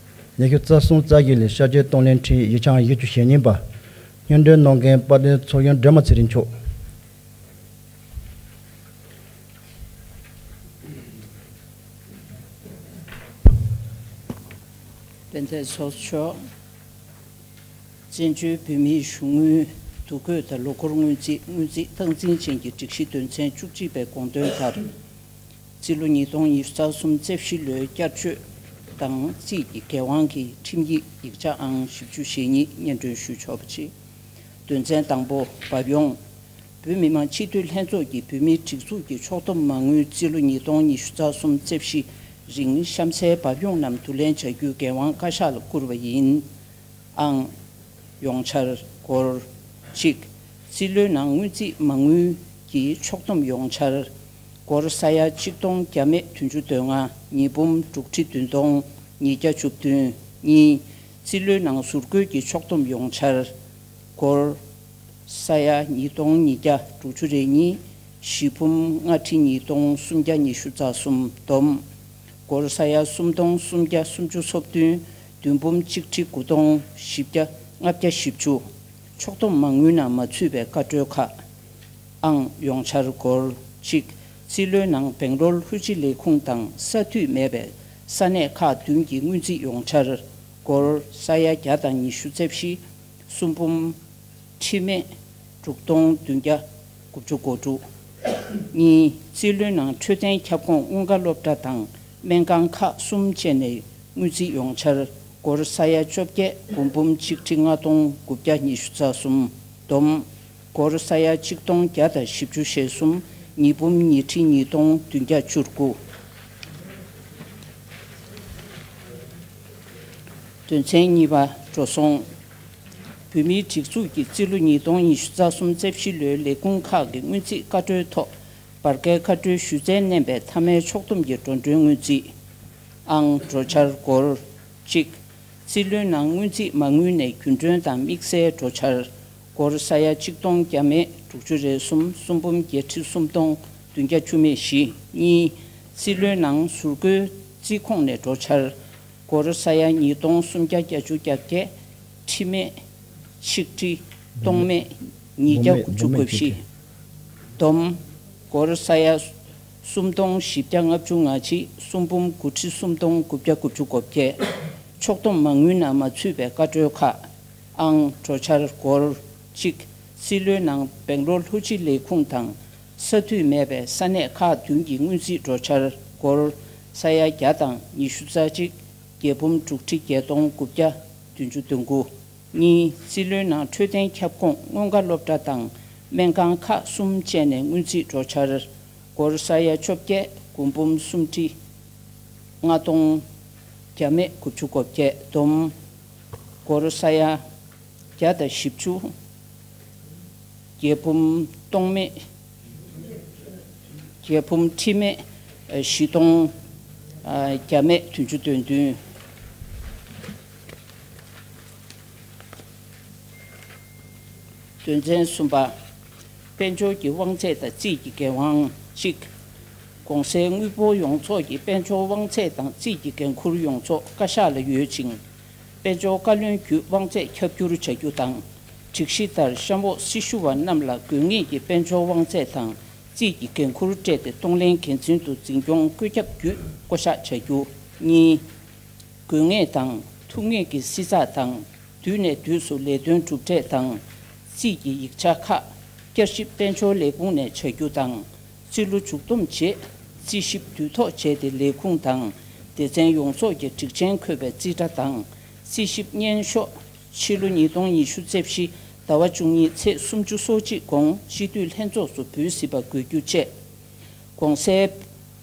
ཉི་ཤུ་རྩ་གསུམ་རྩ་བཞི་ལས་ཤར་བསྐྱོད་གཏོང་ལེན་འཕྲིན་ཡིག་ཡིག་ཆ་ཨང་བཞི་བཅུ་ཞེ་གཉིས་པ། སྙན་སྒྲོན་གནང་མཁན་དཔལ་ལྡན་ཚོགས་གཞོན་སྒྲོལ་མ་ཚེ་རིང་མཆོག་དཔལ་ལྡན་ཚོགས་གཙོ་མཆོག་བཙན་བྱོལ་བོད་མིའི་གཞུང་དངུལ་འདུ་འགོད་དང་ལོ་འཁོར་སྔོན་རྩིས་སྔོན་རྩིས་སྟངས་འཛིན་ཅན་གྱི་སྒྲིག་གཞི་དོན་ཚན་བཅུ་གཅིག་པའི་དགོངས་དོན་ལྟར། རྩིས་ལོ་ཉིས་སྟོང་ཉི་ཤུ་རྩ་གསུམ་རྩིས་ཞིབ་ལོའི་བསྐྱར་བཅོས་དང་རྩིས་ཀྱི་འགན་དབང་གི་ཁྲིམས་ཡིག་ཡིག་ཆ་ཨང་བཞི་བཅུ་ཞེ་གཉིས་སྙན་སྒྲོན་ཞུ་ཆོག་པ་བྱས། དོན་ཚན་དང་པོ། འབབ་ཡོང་། བོད་མི་མང་སྤྱི་འཐུས་ལྷན་ཚོགས་ཀྱིས་བོད་མིའི་སྒྲིག་འཛུགས་ཀྱི་ཕྱོགས་བསྡོམས་མ་དངུལ་རྩིས་ལོ་ཉིས་སྟོང་ཉི་ཤུ་རྩ་གསུམ་རྩིས་ཞིབ་རིང་གཤམ་གསལ་འབབ་ཡོང་རྣམས་བསྡུ་ལེན་བྱ་རྒྱུའི་འགན་དབང་བཀའ་ཤག་ལ་བསྐུར་བ་ཡིན། ཨང་། ཡོངས་འཆར་སྒོར་གཅིག་རྩིས་ལོའི་ནང་སྔོན་རྩིས་མ་དངུལ་གྱི་ཕྱོགས་བསྡོམས་ཡོངས་འཆར་སྒོར་ས་ཡ་གཅིག་སྟོང་བརྒྱ་མེད་བདུན་ཅུ་དོན་ལྔ། ཉིས་འབུམ་དྲུག་ཁྲི་བདུན་སྟོང་ཉིས་བརྒྱ་བཅུ་བདུན། གཉིས། རྩིས་ལོའི་ནང་ཟུར་བཀོད་ཀྱི་ཕྱོགས་བསྡོམས་ཡོངས་འཆར་སྒོར་ས་ཡ་ཉིས་སྟོང་ཉིས་བརྒྱ་དྲུག་ཅུ་རེ་གཉིས། བཞི་འབུམ་ལྔ་ཁྲི་ཉིས་སྟོང་སུམ་བརྒྱ་ཉི་ཤུ་རྩ་གསུམ་བསྡོམས། སྒོར་ས་ཡ་སུམ་སྟོང་སུམ་བརྒྱ་སུམ་ཅུ་སོ་བདུན། བདུན་འབུམ་གཅིག་ཁྲི་དགུ་སྟོང་བཞི་བརྒྱ་ལྔ་བརྒྱ་བཞི་བཅུ། ཕྱོགས་བསྡོམས་མ་དངུལ་ནང་མ་ཚུད་པའི་བཀའ་འཁྲོལ་ཁག་ཨང་ཡོངས་འཆར་སྒོར་གཅིག་རྩིས་ལོའི་ནང་སྦེང་ལོར་ལྷུ་ཅི་ལས་ཁུངས་དང་ས་འཐུས་མེད་པའི་ས་གནས་ཁག་བདུན་གྱི་སྔོན་རྩིས་ཡོངས་འཆར་སྒོར་ས་ཡ་བརྒྱ་དང་ཉི་ཤུ་རྩ་བཞི། གསུམ་འབུམ་ཁྲི་མེད་དྲུག་སྟོང་བདུན་བརྒྱ་དགུ་བཅུ་གོ་དྲུག་གཉིས། རྩིས་ལོའི་ནང་འཕྲོད་བསྟེན་ཁྱབ་ཁོངས་སྔོན་ཁ་སློབ་གྲྭ་དང་སྨན་ཁང་ཁག་གསུམ་བཅས་ནས་དངུལ་རྩིས་ཡོངས་འཆར་སྒོར་ས་ཡ་བཅོ་བརྒྱད། འབུམ་འབུམ་གཅིག་ཁྲི་ལྔ་སྟོང་དགུ་བརྒྱ་ཉི་ཤུ་རྩ་གསུམ་བསྡོམས། སྒོར་ས་ཡ་གཅིག་སྟོང་བརྒྱ་དང་བཞི་བཅུ་ཞེ་གསུམ། ཉིས་འབུམ་ཉི་ཁྲི་ཉིས་སྟོང་བདུན་བརྒྱ་བཅུ་དགུ། དོན་ཚན་གཉིས་པ། འགྲོ་སོང་། བོད་མིའི་སྒྲིག་འཛུགས་ཀྱི་རྩིས་ལོ་ཉིས་སྟོང་ཉི་ཤུ་རྩ་གསུམ་རྩིས་ཞིབ་ལོའི་ལས་ཁུངས་ཁག་གི་སྔོན་རྩིས་བཀའ་འཁྲོལ་ཐོག་བར་བརྒལ་བཀའ་འཁྲོལ་ཞུ་ཚན་བསྣན་པའི་མཐའ་མའི་ཕྱོགས་བསྡོམས་ཀྱི་འགྲོ་གྲོན་སྔོན་རྩིས། ཨང་། འགྲོ་འཆར་སྒོར་གཅིག་རྩིས་ལོའི་ནང་སྔོན་རྩིས་མ་དངུལ་ནས་རྒྱུན་གྲོན་དང་དམིགས་བསལ་འགྲོ་འཆར་སྒོར་ས་ཡ་གཅིག་སྟོང་བརྒྱ་མེད་དྲུག་ཅུ་རེ་གསུམ། གསུམ་འབུམ་བརྒྱད་ཁྲི་གསུམ་སྟོང་བདུན་བརྒྱ་བཅུ་མེད་བཞི། གཉིས། རྩིས་ལོའི་ནང་ཟུར་བཀོལ་རྩིས་ཁོངས་ནས་འགྲོ་འཆར་སྒོར་ས་ཡ་ཉིས་སྟོང་སུམ་བརྒྱ་བརྒྱད་ཅུ་གྱ་བརྒྱད། ཁྲི་མེད་ཆིག་ཁྲི་སྟོང་མེད་ཉིས་བརྒྱ་དགུ་བཅུ་གོ་བཞི། བསྡོམས་སྒོར་ས་ཡ་སུམ་སྟོང་བཞི་བརྒྱ་ལྔ་བཅུ་ང་གཅིག། གསུམ་འབུམ་དགུ་ཁྲི་གསུམ་སྟོང་དགུ་བརྒྱ་དགུ་བཅུ་གོ་བརྒྱད། ཕྱོགས་བསྡོམས་མ་དངུལ་ནང་མ་ཚུད་པའི་བཀའ་འཁྲོལ་ཁག་ཨང་། འགྲོ་འཆར་སྒོར་གཅིག་རྩིས་ལོའི་ནང་སྦེང་ལོར་ལྷུ་ཅི་ལས་ཁུངས་དང་ས་འཐུས་མེད་པའི་ས་གནས་ཁག་བདུན་གྱི་སྔོན་རྩིས་འགྲོ་འཆར་སྒོར་ས་ཡ་བརྒྱ་དང་ཉི་ཤུ་རྩ་གཅིག་བརྒྱད་འབུམ་དྲུག་ཁྲི་བརྒྱད་སྟོང་དགུ་བརྒྱ་བདུན་ཅུ་དོན་དགུ། གཉིས། རྩིས་ལོའི་ནང་འཕྲོད་བསྟེན་ཁྱབ་ཁོངས་སྔོན་ཁ་སློབ་གྲྭ་དང་སྨན་ཁང་ཁག་གསུམ་བཅས་ནས་སྔོན་རྩིས་འགྲོ་འཆར་སྒོར་ས་ཡ་བཅོ་བརྒྱད། དགུ་འབུམ་གསུམ་ཁྲི་ ལྔ་སྟོང་བརྒྱ་མེད་དགུ་བཅུ་གོ་བརྒྱད། བསྡོམས་སྒོར་ས་ཡ་བརྒྱ་དང་བཞི་བཅུ། རྒྱལ་ཕམ་སྟོང་མེད། རྒྱལ་ཕམ་ཁྲི་མེད་བཞི་སྟོང་བརྒྱ་མེད་བདུན་ཅུ་དོན་བདུན། དོན་ཚན་གསུམ་པ། དཔལ་འབྱོར་གྱི་དབང་ཚད་དང་རྩིས་ཀྱི་འགན་དབང་གཅིག་གོང་གསལ་དངུལ་འབོར་ཡོངས་རྫོགས་ཀྱི་དཔལ་འབྱོར་དབང་ཚད་དང་རྩིས་ཀྱི་འགན་འཁུར་ཡོངས་རྫོགས་བཀའ་ཤག་ལ་ཡོད་ཅིང་། དཔལ་འབྱོར་བཀའ་བློན་བརྒྱུད་དབང་ཚད་ཁྱབ་བསྒྱུར་བྱ་རྒྱུ་དང་། སྒྲིག་གཞི་ལྟར་གཤམ་འོག་སྲི་ཞུ་བ་རྣམས་ལ་དགོས་ངེས་ཀྱི་དཔལ་འབྱོར་དབང་ཚད་དང་རྩིས་ཀྱི་འགན་འཁུར་སྤྲད་དེ་གཏོང་ལེན་འགན་འཛིན་དུ་འཛིན་སྐྱོང་བཀོད་ཁྱབ་བརྒྱུད་བསྐོ་གཞག་བྱ་རྒྱུ། གཉིས། དགོས་ངེས་དང་ཐུགས་ངེས་ཀྱི་བསྲི་ཚགས་དང་། དུས་ནས་དུས་སུ་ལས་དོན་གྲུབ་འབྲས་དང་། རྩིས་ཀྱི་ཡིག་ཆ་ཁག་བསྐྱར་ཞིབ་དཔལ་འབྱོར་ལས་ཁུངས་ནས་བྱ་རྒྱུ་དང་། རྩིས་ལོ་མཇུག་བསྡོམས་རྗེས་རྩིས་ཞིབ་དུས་ཐོག་བྱས་ཏེ་ལས་ཁུངས་དང་སྡེ་ཚན་ཡོངས་རྫོགས་ཀྱི་སྒྲིག་ཆེན་འཁོད་པའི་རྩིས་ཁྲ་དང་། རྩིས་ཞིབ་སྙན་ཤོག་ཕྱི་ལོ་ཉིས་སྟོང་ཉི་ཤུ་རྩ་བཞི་ཟླ་བ་བཅུ་གཉིས་ཚེས་སུམ་ཅུ་སོ་གཅིག་གོང་སྤྱི་འཐུས་ལྷན་ཚོགས་སུ་འབུལ་སྲིད་པ་དགོས་རྒྱུ་བཅས། གོང་གསལ་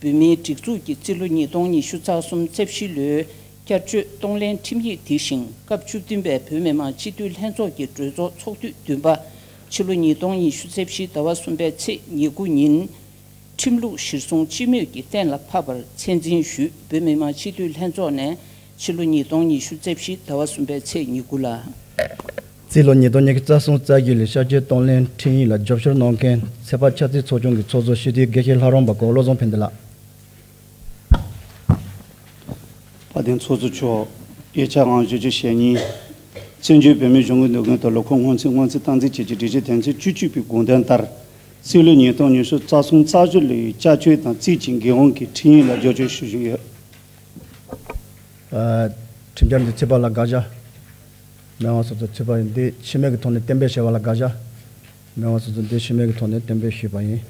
བོད་མིའི་སྒྲིག་འཛུགས་ཀྱི་རྩིས་ལོ་ཉིས་སྟོང་ཉི་ཤུ་རྩ་གསུམ་རྩ་བཞི་ལོའི་བསྐྱར་བཅོས་གཏོང་ལེན་ཁྲིམས་ཡིག་འདི་བཞིན་སྐབས་བཅུ་བདུན་པའི་བོད་མི་མང་སྤྱི་འཐུས་ལྷན་ཚོགས་ཀྱི་གྲོས་ཚོགས་ཚོགས་དུས་བདུན་པ་ཕྱི་ལོ་ཉིས་སྟོང་ཉི་ཤུ་རྩ་བཞི་ཟླ་བ་གསུམ་པའི་ཚེས་ཉེར་དགུ་ཉིན། ཁྲིམས་ལུགས་གཞིར་བཟུང་སྤྱི་མོས་ཀྱིས་གཏན་ལ་ཕབ་པར་མཚན་འཛིན་ཞུས། བོད་མི་མང་སྤྱི་འཐུས་ལྷན་ཚོགས་ནས་ཕྱི་ལོ་ཉིས་སྟོང་ཉི་ཤུ་རྩ་བཞི་ཟླ་བ་གསུམ་པའི་ཚེས་ཉེར་དགུ་ལ། རྩིས་ལོ་ཉིས་སྟོང་ཉི་ཤུ་རྩ་གསུམ་རྩ་བཞི་ལོའི་བསྐྱར་བཅོས་གཏོང་ལེན་ཁྲིམས་ཡིག་ལ་རྒྱབ་སྐྱོར་གནང་མཁན་ཚེ་དཔག་ཆབ་སྲིད་ཚོགས་ཆུང་གི་ཚོགས་གཙོ་སྤྱི་འཐུས་དགེ་བཤེས་ལྷ་རམས་པ་གོ་བློ་བཟང་ཕན་བདེ་ལགས། དཔལ་ལྡན་ཚོགས་གཙོ་མཆོག་དབྱེ་ཆ་ཨང་བཞི་བཅུ་ཞེ་གཉིས། བཙན་བྱོལ་བོད་མིའི་གཞུང་གི་ནུས་ཀུན་དང་ལོ་འཁོར་སྔོན་རྩིས་སྔོན་རྩིས་སྟངས་འཛིན་བཅས་ཀྱི་སྒྲིག་གཞི་དོན་ཚན་བཅུ་གཅིག་པའི་དགོངས་དོན་ལྟར། རྩིས་ལོ་ཉིས་སྟོང་ཉི་ཤུ་རྩ་གསུམ་རྩ་བཞི་ལོའི་བསྐྱར་བཅོས་དང་རྩིས་ཀྱི་འགན་དབང་གི་ཁྲིམས་ཡིག་ལ་བསྐྱར་བཅོས་ཞུ་བཞིན་ཡོད། ཨ། ཁྲིམས་འཆར་འདི་ཚོད་དཔག་ལ་དགག་བྱ། མི་དབང་ཚོགས་གཙོ་ཚོད་དཔག་ཡིན་འདི་ཕྱི་མིག་གི་ཐོག་ནས་གཏན་འབེབས་བྱས་པ་ལ་དགག་བྱ། མི་དབང་ཚོགས་གཙོ་འདི་ཕྱི་མིག་གི་ཐོག་ནས་གཏན་འབེབས་ཞུས་པ་ཡིན།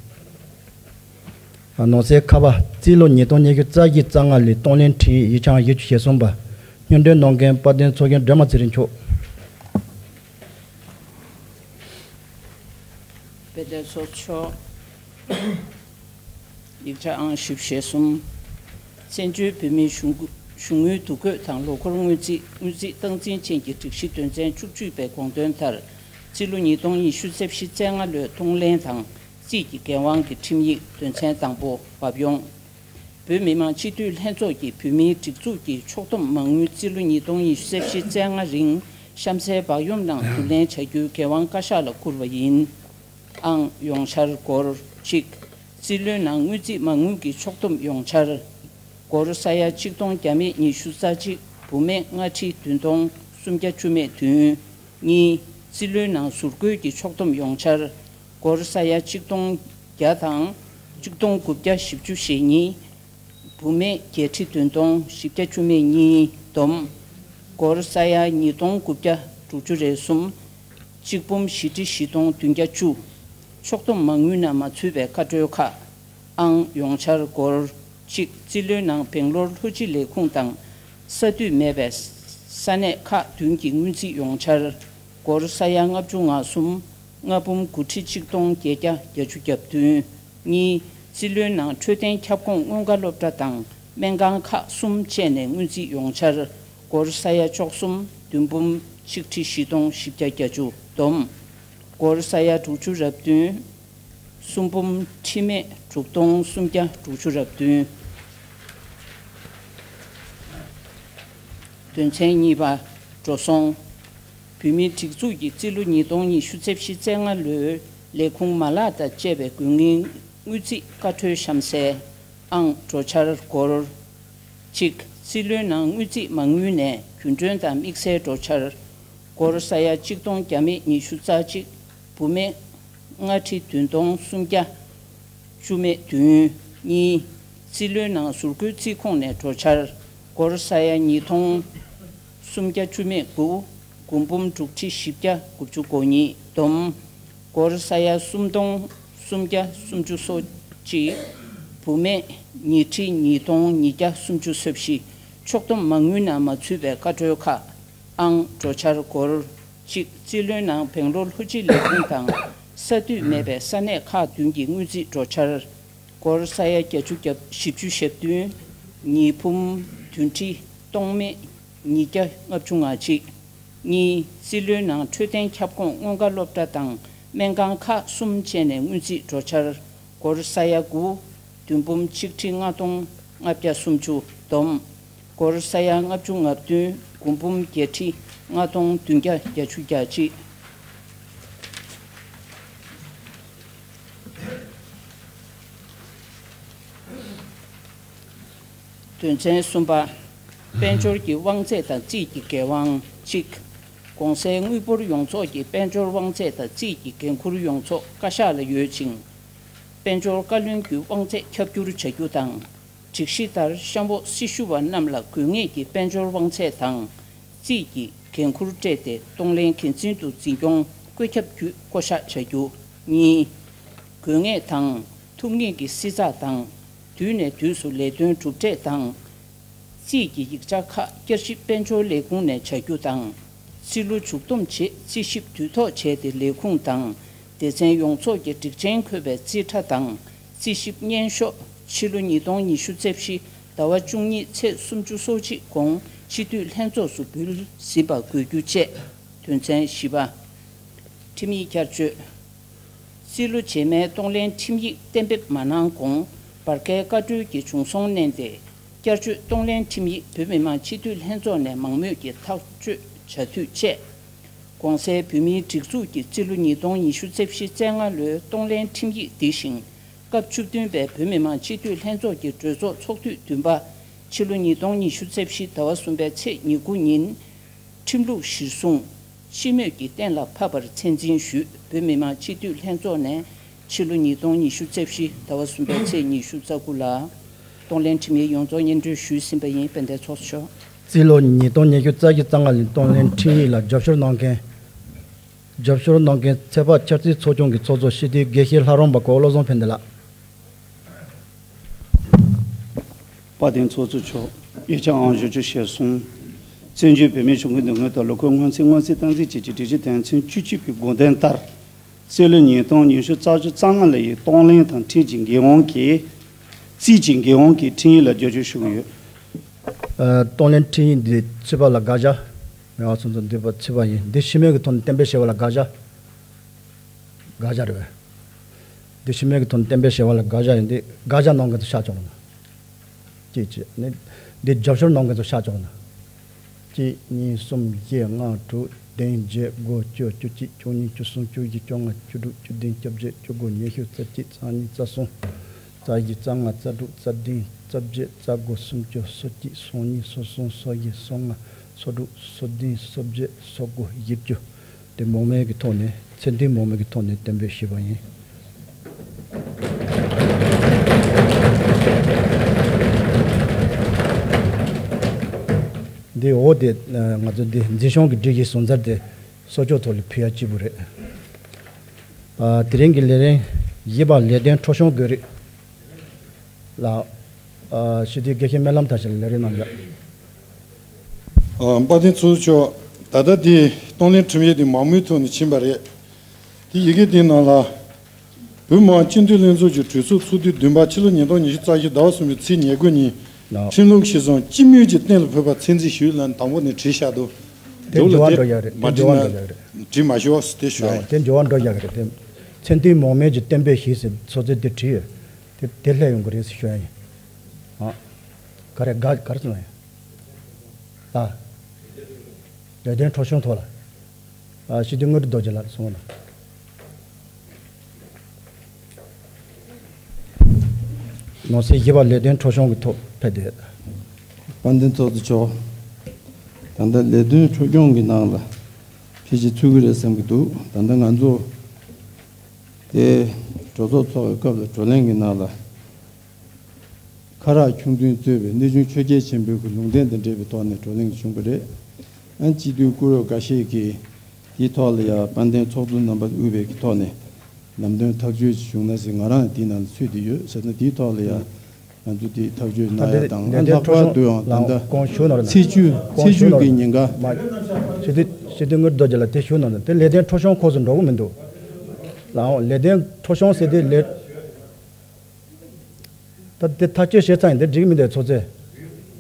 ཨ། ནང་གསེས་ཁ་པ། རྩིས་ལོ་ཉིས་སྟོང་ཉི་ཤུ་རྩ་བཞི་རྩ་ལྔ་ལོའི་གཏོང་ལེན་ཁྲིམས་ཡིག་ཡིག་ཆ་ཨང་བཞི་བཅུ་ཞེ་གསུམ་པ། སྙན་སྒྲོན་གནང་མཁན་དཔལ་ལྡན་ཚོགས་གཞོན་སྒྲོལ་མ་ཚེ་རིང་མཆོག་དཔལ་ལྡན་ཚོགས་གཙོ་མཆོག་ཡིག་ཆ་ཨང་བཞི་བཅུ་ཞེ་གསུམ། བཙན་བྱོལ་བོད་མིའི་གཞུང་གཞུང་དངུལ་འདུ་འགོད་དང་ལོ་འཁོར་སྔོན་རྩིས་སྔོན་རྩིས་སྟངས་འཛིན་ཅན་གྱི་སྒྲིག་གཞི་དོན་ཚན་བཅུ་གཅིག་པའི་དགོངས་དོན་ལྟར། རྩིས་ལོ་ཉིས་སྟོང་ཉི་ཤུ་རྩ་བཞི་རྩ་ལྔ་ལོའི་གཏོང་ལེན་དང་རྩིས་ཀྱི་འགན་དབང་གི་ཁྲིམས་ཡིག་དོན་ཚན་དང་པོ་བབས་ཡོང་། བོད་མི་མང་སྤྱི་འཐུས་ལྷན་ཚོགས་ཀྱིས་བོད་མིའི་སྒྲིག་འཛུགས་ཀྱི་ཕྱོགས་བསྡོམས་མ་དངུལ་རྩིས་ལོ་ཉིས་སྟོང་ཉི་ཤུ་རྩ་བཞི་རྩ་ལྔ་རིང་གཤམ་གསལ་བག་ཡོམ་ནང་བསྡུ་ལེན་བྱ་རྒྱུའི་འགན་དབང་བཀའ་ཤག་ལ་བསྐུར་བ་ཡིན། ཨང་ཡོངས་འཆར་སྒོར་གཅིག་རྩིས་ལོའི་ནང་དངུལ་རྩིས་མ་དངུལ་གྱི་ཕྱོགས་བསྡོམས་ཡོངས་འཆར། སྒོར་ས་ཡ་གཅིག་སྟོང་བརྒྱ་མེད་ཉི་ཤུ་རྩ་གཅིག་བུད་མེད་ལྔ་ཁྲི་བདུན་སྟོང་སུམ་བརྒྱ་བཅུ་མེད་བདུན། གཉིས། རྩིས་ལོའི་ནང་ཟུར་བཀོལ་གྱི་ཕྱོགས་བསྡོམས་ཡོངས་འཆར། སྒོར་ས་ཡ་གཅིག་སྟོང་བརྒྱ་དང་གཅིག་སྟོང་དགུ་བརྒྱ་བཞི་བཅུ་ཞེ་གཉིས། བུད་མེད་བརྒྱད་ཁྲི་བདུན་སྟོང་བཞི་བརྒྱ་བཅུ་མེད་གཉིས་བསྡོམས། སྒོར་ས་ཡ་ཉིས་སྟོང་དགུ་བརྒྱ་དྲུག་ཅུ་རེ་གསུམ། གཅིག་འབུམ་བཞི་ཁྲི་བཞི་སྟོང་བདུན་བརྒྱ་བཅུ། ཕྱོགས་བསྡོམས་མ་དངུལ་ནང་མ་ཚུད་པའི་ཀ་ཁྲོལ་ཁག་ཨང་ཡོངས་འཆར་སྒོར་གཅིག་རྩིས་ལོའི་ནང་སྦེང་ལོར་ལྷོ་སྤྱི་ལས་ཁུངས་དང་། ས་དུས་མེད་པའི་ས་གནས་ཁག་བདུན་གྱི་སྔོན་རྩིས་ཡོངས་འཆར། སྒོར་ས་ཡ་ལྔ་བཅུ་ང་གསུམ། ལྔ་འབུམ་དགུ་ཁྲི་གཅིག་སྟོང་བརྒྱད་བརྒྱ་བརྒྱད་ཅུ་གྱ་བདུན། གཉིས། རྩིས་ལོའི་ནང་འཕྲོད་བསྟེན་ཁྱབ་ཁོངས་སྔོན་འགྲོ་སློབ་གྲྭ་དང་སྨན་ཁང་ཁག་གསུམ་བཅས་ནས་སྔོན་རྩིས་ཡོངས་འཆར། སྒོར་ས་ཡ་བཅུ་གསུམ། བདུན་འབུམ་གཅིག་ཁྲི་བཞི་སྟོང་བཞི་བརྒྱ་བརྒྱད་ཅུ་བསྡོམས། སྒོར་ས་ཡ་དྲུག་ཅུ་རེ་བདུན། གསུམ་འབུམ་ཁྲི་མེད་དྲུག་སྟོང་སུམ་བརྒྱ་དྲུག་ཅུ་རེ་བདུན། དོན་ཚན་གཉིས་པ། འགྲོ་སོང་། བོད་མིའི་སྒྲིག་འཛུགས་ཀྱི་རྩིས་ལོ་ཉིས་སྟོང་ཉི་ཤུ་རྩ་བཞི་རྩ་ལྔ་ལོའི་ལས་ཁུངས་མ་ལག་དང་བཅས་པའི་དགོས་ངེས་དངུལ་རྩིས་ཀ་ཁྲོལ་གཤམ་གསལ། ཨང་འགྲོ་འཆར་སྒོར། གཅིག་རྩིས་ལོའི་ནང་དངུལ་རྩིས་མ་དངུལ་ནས་རྒྱུན་གྲོན་དང་དམིགས་བསལ་འགྲོ་འཆར། སྒོར་ས་ཡ་གཅིག་སྟོང་བརྒྱ་མེད་ཉི་ཤུ་རྩ་གཅིག་བུད་མེད་ལྔ་ཁྲི་བདུན་སྟོང་སུམ་བརྒྱ་བཅུ་མེད་བདུན། གཉིས། རྩིས་ལོའི་ནང་ཟུར་བཀོལ་རྩིས་ཁོངས་ནས་འགྲོ་འཆར། སྒོར་ས་ཡ་ཉིས་སྟོང་སུམ་བརྒྱ་བཅུ་མེད་དགུ། དགུ་འབུམ་དྲུག་ཁྲི་བཞི་བརྒྱ་དགུ་བཅུ་གོ་གཉིས་བསྡོམས། སྒོར་ས་ཡ་སུམ་སྟོང་སུམ་བརྒྱ་སུམ་ཅུ་སོ་གཅིག་བུད་མེད་ཉིས་ཁྲི་ཉིས་སྟོང་ཉིས་བརྒྱ་སུམ་ཅུ་སོ་བཞི། ཕྱོགས་བསྡོམས་མ་དངུལ་ནང་མ་ཚུད་པའི་ཀ་ཁྲོལ་ཁག་ཨང་འགྲོ་འཆར་སྒོར་གཅིག་རྩིས་ལོའི་ནང་སྦེང་ལོར་ལྷོ་སྤྱི་ལས་ཁུངས་དང་ས་དུས་མེད་པའི་ས་གནས་ཁག་བདུན་གྱི་སྔོན་རྩིས་འགྲོ་འཆར། སྒོར་ས་ཡ་བརྒྱད་ཅུ་བཞི་བཅུ་ཞེ་བདུན། ཉི་འབུམ་བདུན་ཁྲི་སྟོང་མེད་ཉིས་བརྒྱ་ལྔ་བཅུ་ང་གཅིག་གཉིས། རྩིས་ལོའི་ནང་འཕྲོད་བསྟེན་ཁྱབ་ཁོངས་སྔོན་ཁ་སློབ་གྲྭ་དང་སྨན་ཁང་ཁག་གསུམ་བཅས་ནས་སྔོན་རྩིས་འགྲོ་འཆར། སྒོར་ས་ཡ་དགུ། བདུན་འབུམ་ཆིག་ཁྲི་ལྔ་སྟོང་ལྔ་བརྒྱ་སུམ་ཅུ་བསྡོམས། སྒོར་ས་ཡ་ལྔ་བཅུ་ང་བདུན། དགུ་འབུམ་བརྒྱད་ཁྲི་ལྔ་སྟོང་བདུན་བརྒྱ་བརྒྱད་ཅུ་གྱ་གཅིག་དོན་ཚན་གསུམ་པ། དཔལ་འབྱོར་གྱི་དབང་ཚད་དང་རྩིས་ཀྱི་འགན་དབང་གཅིག་གོང་གསལ་དངུལ་འབོར་ཡོངས་རྫོགས་ཀྱི་དཔལ་འབྱོར་དབང་ཚད་དང་རྩིས་ཀྱི་འགན་འཁུར་ཡོངས་རྫོགས་བཀའ་ཤག་ལ་ཡོད་ཅིང་། དཔལ་འབྱོར་བཀའ་བློན་གྱི་དབང་ཚད་ཁྱབ་བསྒྱུར་བྱ་རྒྱུ་དང་། སྒྲིག་གཞི་ལྟར་གཤམ་འོག་སྲི་ཞུ་བ་རྣམས་ལ་དགོས་ངེས་ཀྱི་དཔལ་འབྱོར་དབང་ཚད་དང་། རྩིས་ཀྱི་འགན་འཁུར་སྤྲད་དེ་གཏོང་ལེན་འགན་འཛིན་དུ་འཛིན་སྐྱོང་བཀོད་ཁྱབ་བརྒྱུད་བསྐོ་གཞག་བྱ་རྒྱུ། གཉིས། དགོས་ངེས་དང་ཐུགས་ངེས་ཀྱི་བསྲི་ཚགས་དང་། དུས་ནས་དུས་སུ་ལས་དོན་གྲུབ་འབྲས་དང་། རྩིས་ཀྱི་ཡིག་ཆ་ཁག་བསྐྱར་ཞིབ་དཔལ་འབྱོར་ལས་ཁུངས་ནས་བྱ་རྒྱུ་དང་། རྩིས་ལོ་མཇུག་བསྡོམས་རྗེས་རྩིས་ཞིབ་དུས་ཐོག་བྱས་ཏེ་ལས་ཁུངས་དང་སྡེ་ཚན་ཡོངས་རྫོགས་ཀྱི་སྒྲིག་ཆེན་འཁོད་པའི་རྩིས་ཁྲ་དང་རྩིས་ཞིབ་སྙན་ཞུ་ཕྱི་ལོ་ཉིས་སྟོང་ཉི་ཤུ་རྩ་བཞི་ཟླ་བ་བཅུ་གཉིས་ཚེས་སུམ་ཅུ་སོ་གཅིག་གོང་སྤྱི་འཐུས་ལྷན་ཚོགས་སུ་འབུལ་ཟིན་པ་དགོས་རྒྱུ་བཅས། དོན་ཚན་བཞི་པ། ཁྲིམས་ཡིག་བསྐྱར་བཅོས། རྩིས་ལོ་རྗེས་མའི་གཏོང་ལེན་ཁྲིམས་ཡིག་གཏན་འབེབས་མ་གནང་གོང་བར་བརྒལ་བཀའ་འཁྲོལ་གྱི་བྱུང་སོང་བསྣན་ཏེ། བསྐྱར་བཅོས་གཏོང་ལེན་ཁྲིམས་ཡིག་བོད་མི་མང་སྤྱི་འཐུས་ལྷན་ཚོགས་ནས་མང་མོས་ཀྱིས་ཐག་གཅོད་བྱ་འཐུས་བཅས། གོང་གསལ་བོད་མིའི་སྒྲིག་འཛུགས་ཀྱི་རྩིས་ལོ་ཉིས་སྟོང་ཉི་ཤུ་རྩ་བཞི་རྩ་ལྔ་ལོའི་གཏོང་ལེན་ཁྲིམས་ཡིག་འདི་བཞིན་སྐབས་བཅུ་བདུན་པའི་བོད་མི་མང་སྤྱི་འཐུས་ལྷན་ཚོགས་ཀྱི་གྲོས་ཚོགས་ཚོགས་དུས་བདུན་པ་ཕྱི་ལོ་ཉིས་སྟོང་ཉི་ཤུ་རྩ་བཞི་ཟླ་བ་གསུམ་པའི་ཚེས་ཉེར་དགུ་ཉིན། ཁྲིམས་ལུགས་གཞིར་བཟུང་སྤྱི་མོས་ཀྱིས་གཏན་ལ་ཕབ་པར་ཚད་འཛིན་ཞུས། བོད་མི་མང་སྤྱི་འཐུས་ལྷན་ཚོགས་ནས་ཕྱི་ལོ་ཉིས་སྟོང་ཉི་ཤུ་རྩ་བཞི་ཟླ་བ་གསུམ་པའི་ཚེས་ཉི་ཤུ་རྩ་དགུ་ལ་གཏོང་ལེན་ཁྲིམས་ཡིག་ཡོངས་རྫོགས་སྙན་སྒྲོན་ཞུས་ཟིན་པ་ཡིན། དཔལ་ལྡན་ཚོགས་གཙོ་མཆོག་རྩིས་ལོ་ཉིས་སྟོང་ཉི་ཤུ་རྩ་བཞི་རྩ་ལྔ་ལོའི་གཏོང་ལེན་ཁྲིམས་ཡིག་ལ་རྒྱབ་སྐྱོར་གནང་མཁན། རྒྱབ་སྐྱོར་གནང་མཁན་ཚོད་དཔག་འཆར་རྩིས་ཚོགས་ཆུང་གི་ཚོགས་གཙོ་སྤྱི་འཐུས་དགེ་བཤེས་ལྷ་རམས་པ་གོ་བློ་བཟང་ཕན་བདེ་ལགས། དཔལ་ལྡན་ཚོགས་གཙོ་མཆོག་དབྱེ་ཆ་ཨང་བཞི་བཅུ་ཞེ་གསུམ། བཙན་བྱོལ་བོད་མིའི་གཞུང་གི་འདེམས་ངོ་ལྟར་ལོ་འཁོར་སྔོན་རྩིས་སྔོན་རྩིས་སྟངས་འཛིན་བཅས་ཀྱི་སྒྲིག་གཞི་དོན་ཚན་བཅུ་གཅིག་པའི་དགོངས་དོན་ལྟར། རྩིས་ལོ་ཉིས་སྟོང་ཉི་ཤུ་རྩ་བཞི་རྩ་ལྔ་ལོའི་གཏོང་ལེན་དང་ཁྲིམས་ཀྱི་འགན་དབང་གིས། རྩིས་ཀྱི་འགན་དབང་གི་ཁྲིམས་ཡིག་ལ་བསྒྱུར་བཅོས་ཞུ་གི་ཡོད། ཨ། གཏོང་ལེན་ཁྲིམས་ཡིག་འདི་ཚུད་པ་ལ་དགག་བྱ། མེད་པ་སོང་ཙང་འདི་པ་ཚུད་པ་ཡིན། འདི་ཕྱི་མོལ་གྱི་ཐོག་ནས་གཏན་འབེབས་བྱས་པ་ལ་དགག་བྱ། དགག་བྱ་རེད་པས། འདི་ཕྱི་མོལ་གྱི་ཐོག་ནས་གཏན་འབེབས་བྱས་པ་ལ་དགག་བྱ་ཡིན། འདི་དགག་བྱ་གནང་མཁན་ཚོ་ཤག་ཆོག་ལ་ན། གཅིག་བྱས་ནས་འདི་རྒྱབ་སྐྱོར་གནང་མཁན་ཚོ་ཤག་ཆོག་ལ་ན། གཅིག་གཉིས་གསུམ་བཞི་ལྔ་དྲུག་བདུན་བརྒྱད་དགུ་བཅུ་བཅུ་གཅིག་བཅུ་གཉིས་བཅུ་གསུམ་བཅུ་བཞི་བཅོ་ལྔ་བཅུ་དྲུག་བཅུ་བདུན་བཅོ་བརྒྱད་བཅུ་དགུ་ཉི་ཤུ་རྩ་གཅིག་རྩ་གཉིས་རྩ་གསུམ་རྩ་བཞི་རྩ་ལྔ་རྩ་དྲུག་རྩ་བདུན་རྩ་བརྒྱད་རྩ་དགུ་སུམ་ཅུ་སོ་གཅིག་སོ་གཉིས་སོ་གསུམ་སོ་བཞི་སོ་ལྔ་སོ་དྲུག་སོ་བདུན་སོ་བརྒྱད་སོ་དགུ་བཞི་བཅུ། དེ་མང་མོས་ཀྱི་ཐོག་ནས་ཚད་ལྡན་མང་མོས་ཀྱི་ཐོག་ནས་གཏན་འབེབས་ཞུས་པ་ཡིན། འདི་འོག་དེ་ང་ཚོ་འདི་འཛིན་སྐྱོང་གི་སྒྲིག་གཞི་བཟོ་རྩར་དེ་གསོལ་ལྕོག་ཐོག་ལ་ཕུལ་ཡ་གཅིག་པུ་རེད། ཨ། དེ་རིང་གི་ལས་རིམ་བཞི་པ་ལས་དོན་འཕྲོ་སྐྱོད་དགོས་རིགས། ལ། ཨ། སྤྱི་འཐུས་དགེ་བཤེས་སྨོན་ལམ་མཐར་ཕྱིན་ལ་ལས་རིམ་གནང་རྒྱུ། ཨ། དཔལ་ལྡན་ཚོགས་གཙོ་མཆོག་ད་ལྟ་འདི་གཏོང་ལེན་ཁྲིམས་ཡིག་འདི་མང་མོས་ཐོག་ནས་ཕྱིན་པ་རེད། དེ་ཡི་གེ་འདིའི་ནང་ལ། བོད་མི་མང་སྤྱི་འཐུས་ལྷན་ཚོགས་ཀྱི་གྲོས་ཚོགས་ཚོགས་དུས་བདུན་པ་ཕྱི་ལོ་ཉིས་སྟོང་ཉི་ཤུ་རྩ་བཞི་ཟླ་བ་གསུམ་པའི་ཚེས་ཉེར་དགུ་ཉིན། ལགས། ཁྲིམས་ལུགས་གཞིར་བཟུང་སྤྱི་མོས་ཀྱིས་གཏན་ལ་ཕབ་པ་ཚད་འཛིན་ཞུས་ལབ་ནས་དང་པོ་ནས་བྲིས་བཞག་འདུག་དེ་འགྱུར་བ་འགྲོ་ཡག་རེད། མ་དེ་འགྱུར་བ་བྲིས་ན་འགྲོ་ཡག་རེད། བྲིས་མ་ཞུ་བ་དེ་ཞུ་ཡ་ཡིན། དེ་འགྱུར་བ་འགྲོ་ཡག་རེད་དེ། ཚད་ལྡན་མང་མོས་ཀྱིས་གཏན་འབེབས་ཞུས་ཟེར་ཚོགས་གཙོས་དེ་བྲིས་ཡོད། དེ་དེ་སླེབས་ཡོང་གི་རེད་ཟེར་ཞུ་ཡ་ཡིན། ཨ། ག་རེ་ག་ག་རེ་གསུངས་ཡ་ཡིན། ཨ། ལས་དོན་འཕྲོ་སྐྱོད་ཐོག་ལ། ཨ། སྤྱི་འཐུས་དངོས་གྲུབ་རྡོ་རྗེ་ལགས་གསུངས་ན། ནང་གསེས་བཞི་པ་ལས་དོན་འཕྲོ་སྐྱོད་ཀྱི་ཐོག་ཕེབས་ཏེ། དཔལ་ལྡན་ཚོགས་གཙོ་མཆོག་ད་ལྟ་ལས་དོན་འཕྲོ་སྐྱོད་ཀྱི་ནང་ལ་ཕལ་ཆེར་ཚུད་ཀྱི་རེད་བསམ་གྱི་འདུག་ད་ལྟ་ང་ཚོ་དེ་གྲོས་ཚོགས་ཚོགས་པའི་སྐབས་ལ་བགྲོ་གླེང་གི་ནང་ལ། ཁ་རག་ཁྱུང་བདུན་གཙོས་པའི་གནས་ཆུང་ཆོས་རྒྱལ་ཆེན་པོའི་གི་ལུང་བསྟན་དང་འབྲེལ་བའི་ཐོག་ནས་བགྲོ་གླེང་བྱུང་བ་རེད། ཨ། སྤྱི་འཐུས་སྐུ་རོགས་འགའ་ཤས་ཀྱིས་དེའི་ཐོག་ལ་ཡང་དཔལ་ལྡན་ཚོགས་གཙོ་རྣམ་པ་དབུས་པའི་གི་ཐོག་ནས་ལམ་སྟོན་ཐག་གཅོད་ཅིག་བྱུང་ན་ཟེར། ང་རང་དེའི་ནང་ལ་ཚུད་དེ་ཡོད་ཟེར་ན། དེའི་ཐོག་ལ་ཡང་ང་ཚོ་དེ་ཐག་གཅོད་གནང་ཡ་དང་། ཨ། ལྷག་པར་དུ་ཡང་ད་ལྟ་ཚེས་བཅུ་ཚེས་བཅུ་གི་ཉིན་ཀ། སྤྱི་འཐུས་སྤྱི་འཐུས་དངོས་གྲུབ་རྡོ་རྗེ་ལགས་དེ་ཞུ་གནང་དང་། དེ་ལས་དོན་འཕྲོ་སྐྱོད་ཁོངས་སུ་འགྲོ་གི་མི་འདུག་ལགས་འོང་། ལས་དོན་འཕྲོ་སྐྱོད་ཟེར་དེ་ལས། ད་དེ་ཐག་གཅོད་བྱས་ཚར་ཡིན། དེ་འགྲིག་མི་འདུག་ཚོགས་གཙོས།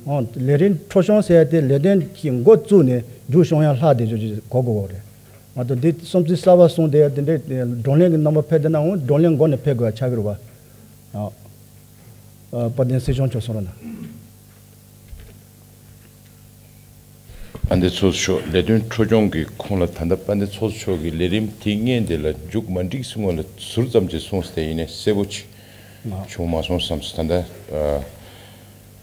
ཨང་། ལས་རིམ་འཕྲོ་སྐྱོང་ཟེར་ཡ་དེ་ལས་དོན་གྱི་འགོ་བཙུགས་ནས་མཇུག་བསྐྱོང་ཡ་ལྷག་བསྡད་ཆོག་ཅིག་གོ་དགོས་རེད། ང་ཚོ་འདི་བསམ་ཚུལ་གསར་པ་གསུངས་དེ་དེ་འདྲའི་བགྲོ་གླེང་གི་རྣམ་པ་ཕེབས་བསྡད་ན་འོང་བགྲོ་གླེང་སྒོ་ནས་ཕེབས་དགོས་ཡ་ཆགས་ཀྱི་རེད་པ། ཨ། ཨ། དཔལ་ལྡན་སྲིད་སྐྱོང་མཆོག་གསུང་རོགས་གནང་། དཔལ་ལྡན་ཚོགས་གཙོ་མཆོག་ལས་དོན་འཕྲོ་སྐྱོང་གི་ཁོངས་ལ་ད་ལྟ་དཔལ་ལྡན་ཚོགས་གཙོ་མཆོག་གིས་ལས་རིམ་དེ་སྔོན་དེ་ལ་མཇུག་མ་སྒྲིལ་སྔོན་ལ་ཟུར་ཙམ་ཅིག་གསུངས་ཏེ་ཡིན་ནའི་གསལ་པོ་ཅིག་བྱུང་མ་སོང་བསམ་སོང་། ད་ལྟ་ཨ།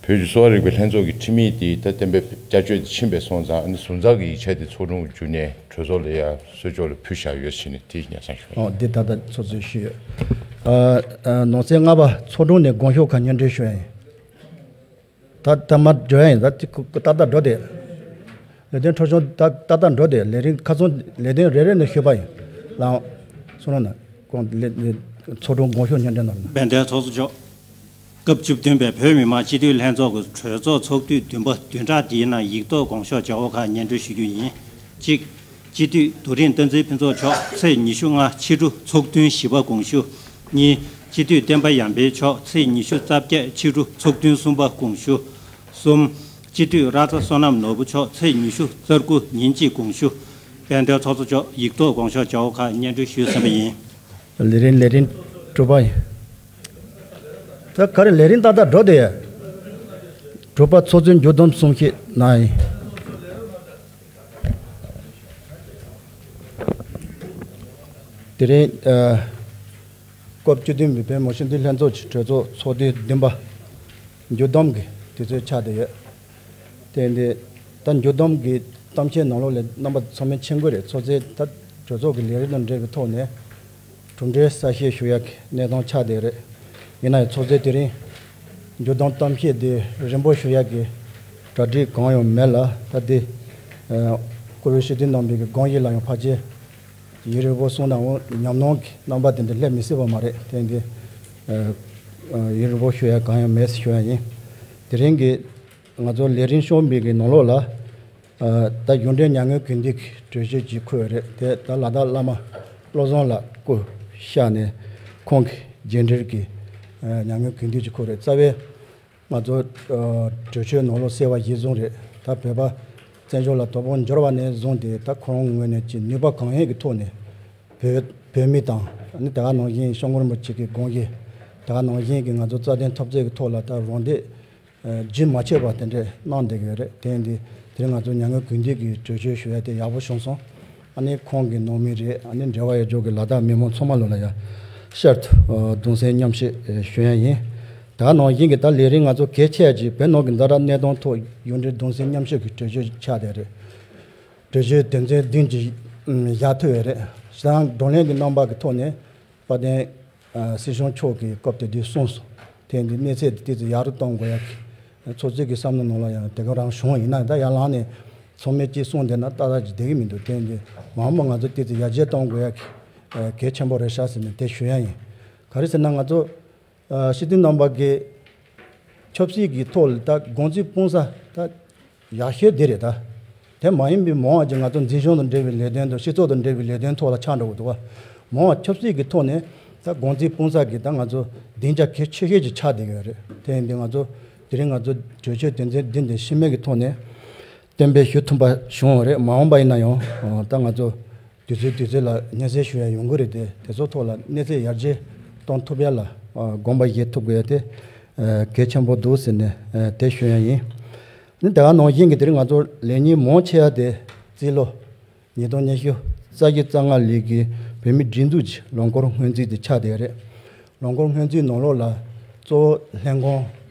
བོད་ཀྱི་གསོ་བ་རིག་པའི་ལྷན་ཚོགས་ཀྱི་ཁྲིམས་ཡིག་དེ་ད་གཏན་འབེབས་བསྐྱར་བཅོས་དེ་ཕྱིན་པའི་སོང་ཙང་ཨ་ནི་ཟུར་འཛུགས་ཀྱི་ཡིག་ཆ་དེ་ཚོགས་དྲུང་བརྒྱུད་ནས་གྲོས་ཚོགས་ལ་ཡ་གསོལ་ལྕོག་ལ་ཕུལ་བཞག་ཡོད་ཟེར་ནས་དེ་ཉར་ཚགས་ཞུ། ཨོ་འདི་ད་ལྟ་ཚོགས་གཙོས་ཞུས་ཡོད། ཨ། ཨ། ནང་གསེས་ལྔ་པ་ཚོགས་དྲུང་ནས་དགོངས་ཞུ་ཁག་སྙན་སྒྲོན་ཞུ་ཡ་ཡིན། ད་ད་མར་འགྲོ་ཡ་ཡིན། ད་ཏག་ཏག་འགྲོ་དེ། ལས་དོན་འཕྲོ་སྐྱོང་ད་ཏག་ཏག་འགྲོ་དེ་ལས་རིམ་ཁ་ཚོན་ལས་དོན་རེ་རེ་ནས་ཞུས་པ་ཡིན། ལའང་། སོང་ན་ཁོང་ལས་ཚོགས་དྲུང་དགོངས་ཞུ་སྙན་སྒྲོན་གནང་རོགས་གནང་། དཔལ་ལྡན་ཚོགས་གཙོ་མཆོག་སྐབས་བཅུ་བདུན་པའི་བོད་མི་མང་སྤྱི་འཐུས་ལྷན་ཚོགས་ཀྱི་གྲོས་ཚོགས་ཚོགས་དུས་བདུན་པ་བདུན་ཕྲག་འདིའི་ནང་ཡིག་ཐོག་དགོངས་ཞུ་བྱ་བ་ཁག་སྙན་སྒྲོན་ཞུ་རྒྱུ་ཡིན། གཅིག་སྤྱི་འཐུས་རྡོ་རིང་བསྟན་འཛིན་ཕུན་ཚོགས་མཆོག་ཚེས་ཉི་ཤུ་ལྔ་ཕྱི་དྲོ་ཚོགས་ཐུན་བཞི་པ་དགོངས་ཞུ། གཉིས། སྤྱི་འཐུས་བསྟན་པ་ཡར་འཕེལ་མཆོག་ཚེས་ཉི་ཤུ་རྩ་བརྒྱད་ཕྱི་དྲོ་ཚོགས་ཐུན་གསུམ་པ་དགོངས་ཞུ། གསུམ། སྤྱི་འཐུས་ར་ཙ་བསོད་ནམས་ནོར་བུ་མཆོག་ཚེས་ཉི་ཤུ་རྩ་དགུ་ཉིན་གཅིག་དགོངས་ཞུ། དཔལ་ལྡན་ཚོགས་གཙོ་མཆོག་ཡིག་ཐོག་དགོངས་ཞུ་བྱ་བ་ཁག་སྙན་སྒྲོན་ཞུས་ཟིན་པ་ཡིན། ལས་རིམ་ལས་རིམ་དྲུག་པ་ཡིན། ད་ག་རེ་ལས་རིམ་ཏག་ཏག་འགྲོ་དེ། དྲུག་པ་ཚོགས་གཙོའི་མཇུག་བསྡོམས་གསུང་བཤད་གནང་ཡིན། དེ་རིང་ཨ། སྐབས་བཅུ་བདུན་པའི་བོད་མི་མང་སྤྱི་འཐུས་ལྷན་ཚོགས་ཀྱི་གྲོས་ཚོགས་ཚོགས་དུས་བདུན་པ་མཇུག་བསྡོམས་ཀྱི་དུས་ཚོད་ཆགས་བསྡད་ཡོད། དེ་འདི་ད་མཇུག་བསྡོམས་ཀྱི་གཏམ་བཤད་ནང་ལོགས་ལ་རྣམ་པ་ཚང་མས་མཁྱེན་གྱི་རེད། ཚོགས་གཙོས་ད་གྲོས་ཚོགས་ཀྱི་ལས་རིམ་དང་འབྲེལ་བའི་ཐོག་ནས་གྲུབ་འབྲས་གསལ་བཤད་ཞུ་ཡག་གི་གནས་སྟངས་ཆགས་བསྡད་ཡོད་རེད། ཡིན་ན་ཡང་ཚོགས་གཙོས་དེ་རིང་མཇུག་བསྡོམས་གཏམ་བཤད་འདི་རིང་པོ་ཞུ་ཡག་གི་གྲ་སྒྲིག་གང་ཡང་མེད་ལ། ད་འདི་ཨ། བཀུར་འོས་སྤྱི་འཐུས་རྣམ་པའི་གི་དགོངས་གཞི་ལ་ཡང་ཕལ་ཆེར་ཡུན་རིང་པོ་གསུངས་ནའང་ཉམས་མྱོང་གི་རྣམ་པ་དེ་འདྲ་སླེབས་མི་སྲིད་པ་མ་རེད། དེ་འདི་ཨ། ཨ། ཡུན་རིང་པོ་ཞུ་ཡ་གང་ཡང་མེད་ཞུ་ཡ་ཡིན། དེ་རིང་གི་ང་ཚོ་ལས་རིམ་སྐྱོང་པའི་གི་ནང་ལོགས་ལ་ཨ། ད་གཞུང་འབྲེལ་མྱ་ངན་གུས་འདུད་ཀྱི་གྲོས་ཆོད་ཅིག་འཁོད་ཡོད་རེད། དེ་ད་ལ་དྭགས་བླ་མ་བློ་བཟང་ལགས་སྐུ་གཤེགས་ནས་ཁོང་གི་རྗེས་འབྲེལ་གྱི་ཨ། མྱ་ངན་གུས་འདུད་ཅིག་འཁོད་རེད། རྩ་བའི་ང་ཚོ་ཨ། གྲོས་ཆོད་ནང་ལོགས་གསལ་བ་གཞིར་བཟུང་རེད། ད་བོད་པ་བཙན་བྱོལ་ལ་དོ་དགོང་འབྱོར་བ་ནས་བཟུང་སྟེ་ད་ཁོ་རང་ངོས་ནས་ཀྱི་ནུས་པ་གང་ཡོད་ཀྱི་ཐོག་ནས་བོད་བོད་མི་དང་ཨ་ནི་དེ་ག་ནང་བཞིན་སྐྱབས་མགོན་རིན་པོ་ཆེ་གི་དགོངས་གཞི་དེ་ག་ནང་བཞིན་གྱི་ང་ཚོ་རྩ་དོན་འཐབ་རྩོད་ཀྱི་ཐོག་ལ་ད་རང་འདེགས་ཨ། རྒྱུན་མ་ཆད་པ་དེ་འདྲས་གནང་བསྡད་ཀྱི་ཡོད་རེད། དེ་ཡིན་དུས་དེ་རིང་ང་ཚོ་མྱ་ངན་གུས་འདུད་ཀྱི་གྲོས་ཆོད་ཞུ་ཡ་དེ་ཡག་པོ་བྱུང་སོང་། ཨ་ནི་ཁོང་གི་ནང་མི་རེད། ཨ་ནི་འབྲེལ་བ་ཡོད་ཕྱོགས་ཀྱི་ལ་དྭགས་མི་མང་ཚང་མ་ལོ་ལ་ཡ་ཤར་དུ་གདུང་སེམས་མཉམ་བསྐྱེད་ཞུ་ཡ་ཡིན། ད་ནང་བཞིན་གྱི་ད་ལས་རིམ་ང་ཚོ་གལ་ཆེ་ཡ་ཅིག་བོད་ནང་གི་ཛ་དྲག་གནས་སྟངས་ཐོག་གཞུང་འབྲེལ་གདུང་སེམས་མཉམ་བསྐྱེད་ཀྱི་གྲོས་ཆོད་ཆགས་བསྡད་རེད། གྲོས་ཆོད་དོན་ཚན་བདུན་ཅིག་བཞག་ཐུབ་ཡོད་རེད། ཞེ་དྲག་བགྲོ་གླེང་གི་རྣམ་པ་གི་ཐོག་ནས་དཔལ་ལྡན་ཨ། སྲིད་སྐྱོང་མཆོག་གིས་སྐབས་དེ་དུས་གསུངས་སོང་། དེ་འདི་གནས་ཚད་དེ་ཏོག་ཙམ་ཡག་རུ་གཏོང་དགོས་ཡ་གི་ཚོགས་གཙོ་གི་བསམ་བློ་ནང་ལ་ཡང་དེ་ག་རང་བྱུང་བ་ཡིན་ན། ད་ཡར་ལངས་ནས་ཚང་མས་གཅིག་གསུངས་བསྡད་ན་ཏག་ཏག་ཅིག་བསྡད་ཀྱི་མི་འདུག་དེ་འདི་མ་འོངས་པ་ང་ཚོ་ཏོག་ཙམ་ཡར་རྒྱས་གཏོང་དགོས་ཡ་གི་ཨ། གལ་ཆེན་པོ་རེད་ཤག་ཟེར་ནས་དེ་ཞུ་ཡ་ཡིན། ག་རེ་ཟེར་ན་ང་ཚོ་ཨ། སྤྱི་འཐུས་རྣམ་པ་གི་ཆབ་སྲིད་ཀྱི་ཐོག་ལ་ད་དགོངས་ཚུལ་སྤུངས་ས་ད་ཡག་ཤོས་འདི་རེད། ད་དེ་མ་ཡིན་པའི་མང་བ་ཅིག་ང་ཚོ་འཛིན་སྐྱོང་དང་འབྲེལ་བའི་ལས་དོན་དང་སྤྱི་ཚོགས་དང་འབྲེལ་བའི་ལས་དོན་ཐོག་ལ་ཆགས་འགྲོ་གི་འདུག་བ། མང་བ་ཆབ་སྲིད་ཀྱི་ཐོག་ནས་ད་དགོངས་ཚུལ་སྤུངས་ས་གི་ད་ང་ཚོ་སྡིངས་ཆ་གལ་ཆེ་ཤོས་ཅིག་ཆགས་བསྡད་ཀྱི་ཡོད་རེད། དེ་ཡིན་དུས་ང་ཚོ་དེ་རིང་ང་ཚོ་གྲོས་ཆོད་དོན་ཚན་བདུན་དེ་ཕྱི་མིག་གི་ཐོག་ནས་གཏན་འབེབས་ཞུ་ཐུབ་པ་བྱུང་བ་རེད། མ་འོངས་པ་ཡིན་ན་ཡང་ད་ང་ཚོ་དུས་ཚོད་དུས་ཚོད་ལ་སྙན་སེང་ཞུ་ཡ་ཡོང་གི་རེད་དེ། དེ་ཚོ་ཐོག་ལ་གནས་ཚད་ཡར་རྒྱས་གཏོང་ཐུབ་ཡ་ལ་དགོངས་པ་བཞེས་ཐུབ་དགོས་ཡ་དེ་གལ་ཆེན་པོ་འདུག་ཟེར་ནས་དེ་ཞུ་ཡ་ཡིན། ནི་དེ་ག་ནང་བཞིན་གྱི་དེ་རིང་ང་ཚོ་ལས་ཉིན་མང་ཆེ་བ་དེ་རྩིས་ལོ་ཉིས་སྟོང་ཉི་ཤུ་རྩ་བཞི་རྩ་ལྔ་ལོའི་གི་བོད་མིའི་སྒྲིག་འཛུགས་ཀྱི་ལོ་འཁོར་སྔོན་རྩིས་དེ་ཆགས་བསྡད་རེད། ལོ་འཁོར་སྔོན་རྩིས་ནང་ལོགས་ལ་གཙོ་བོ་ལྷན་ཁང་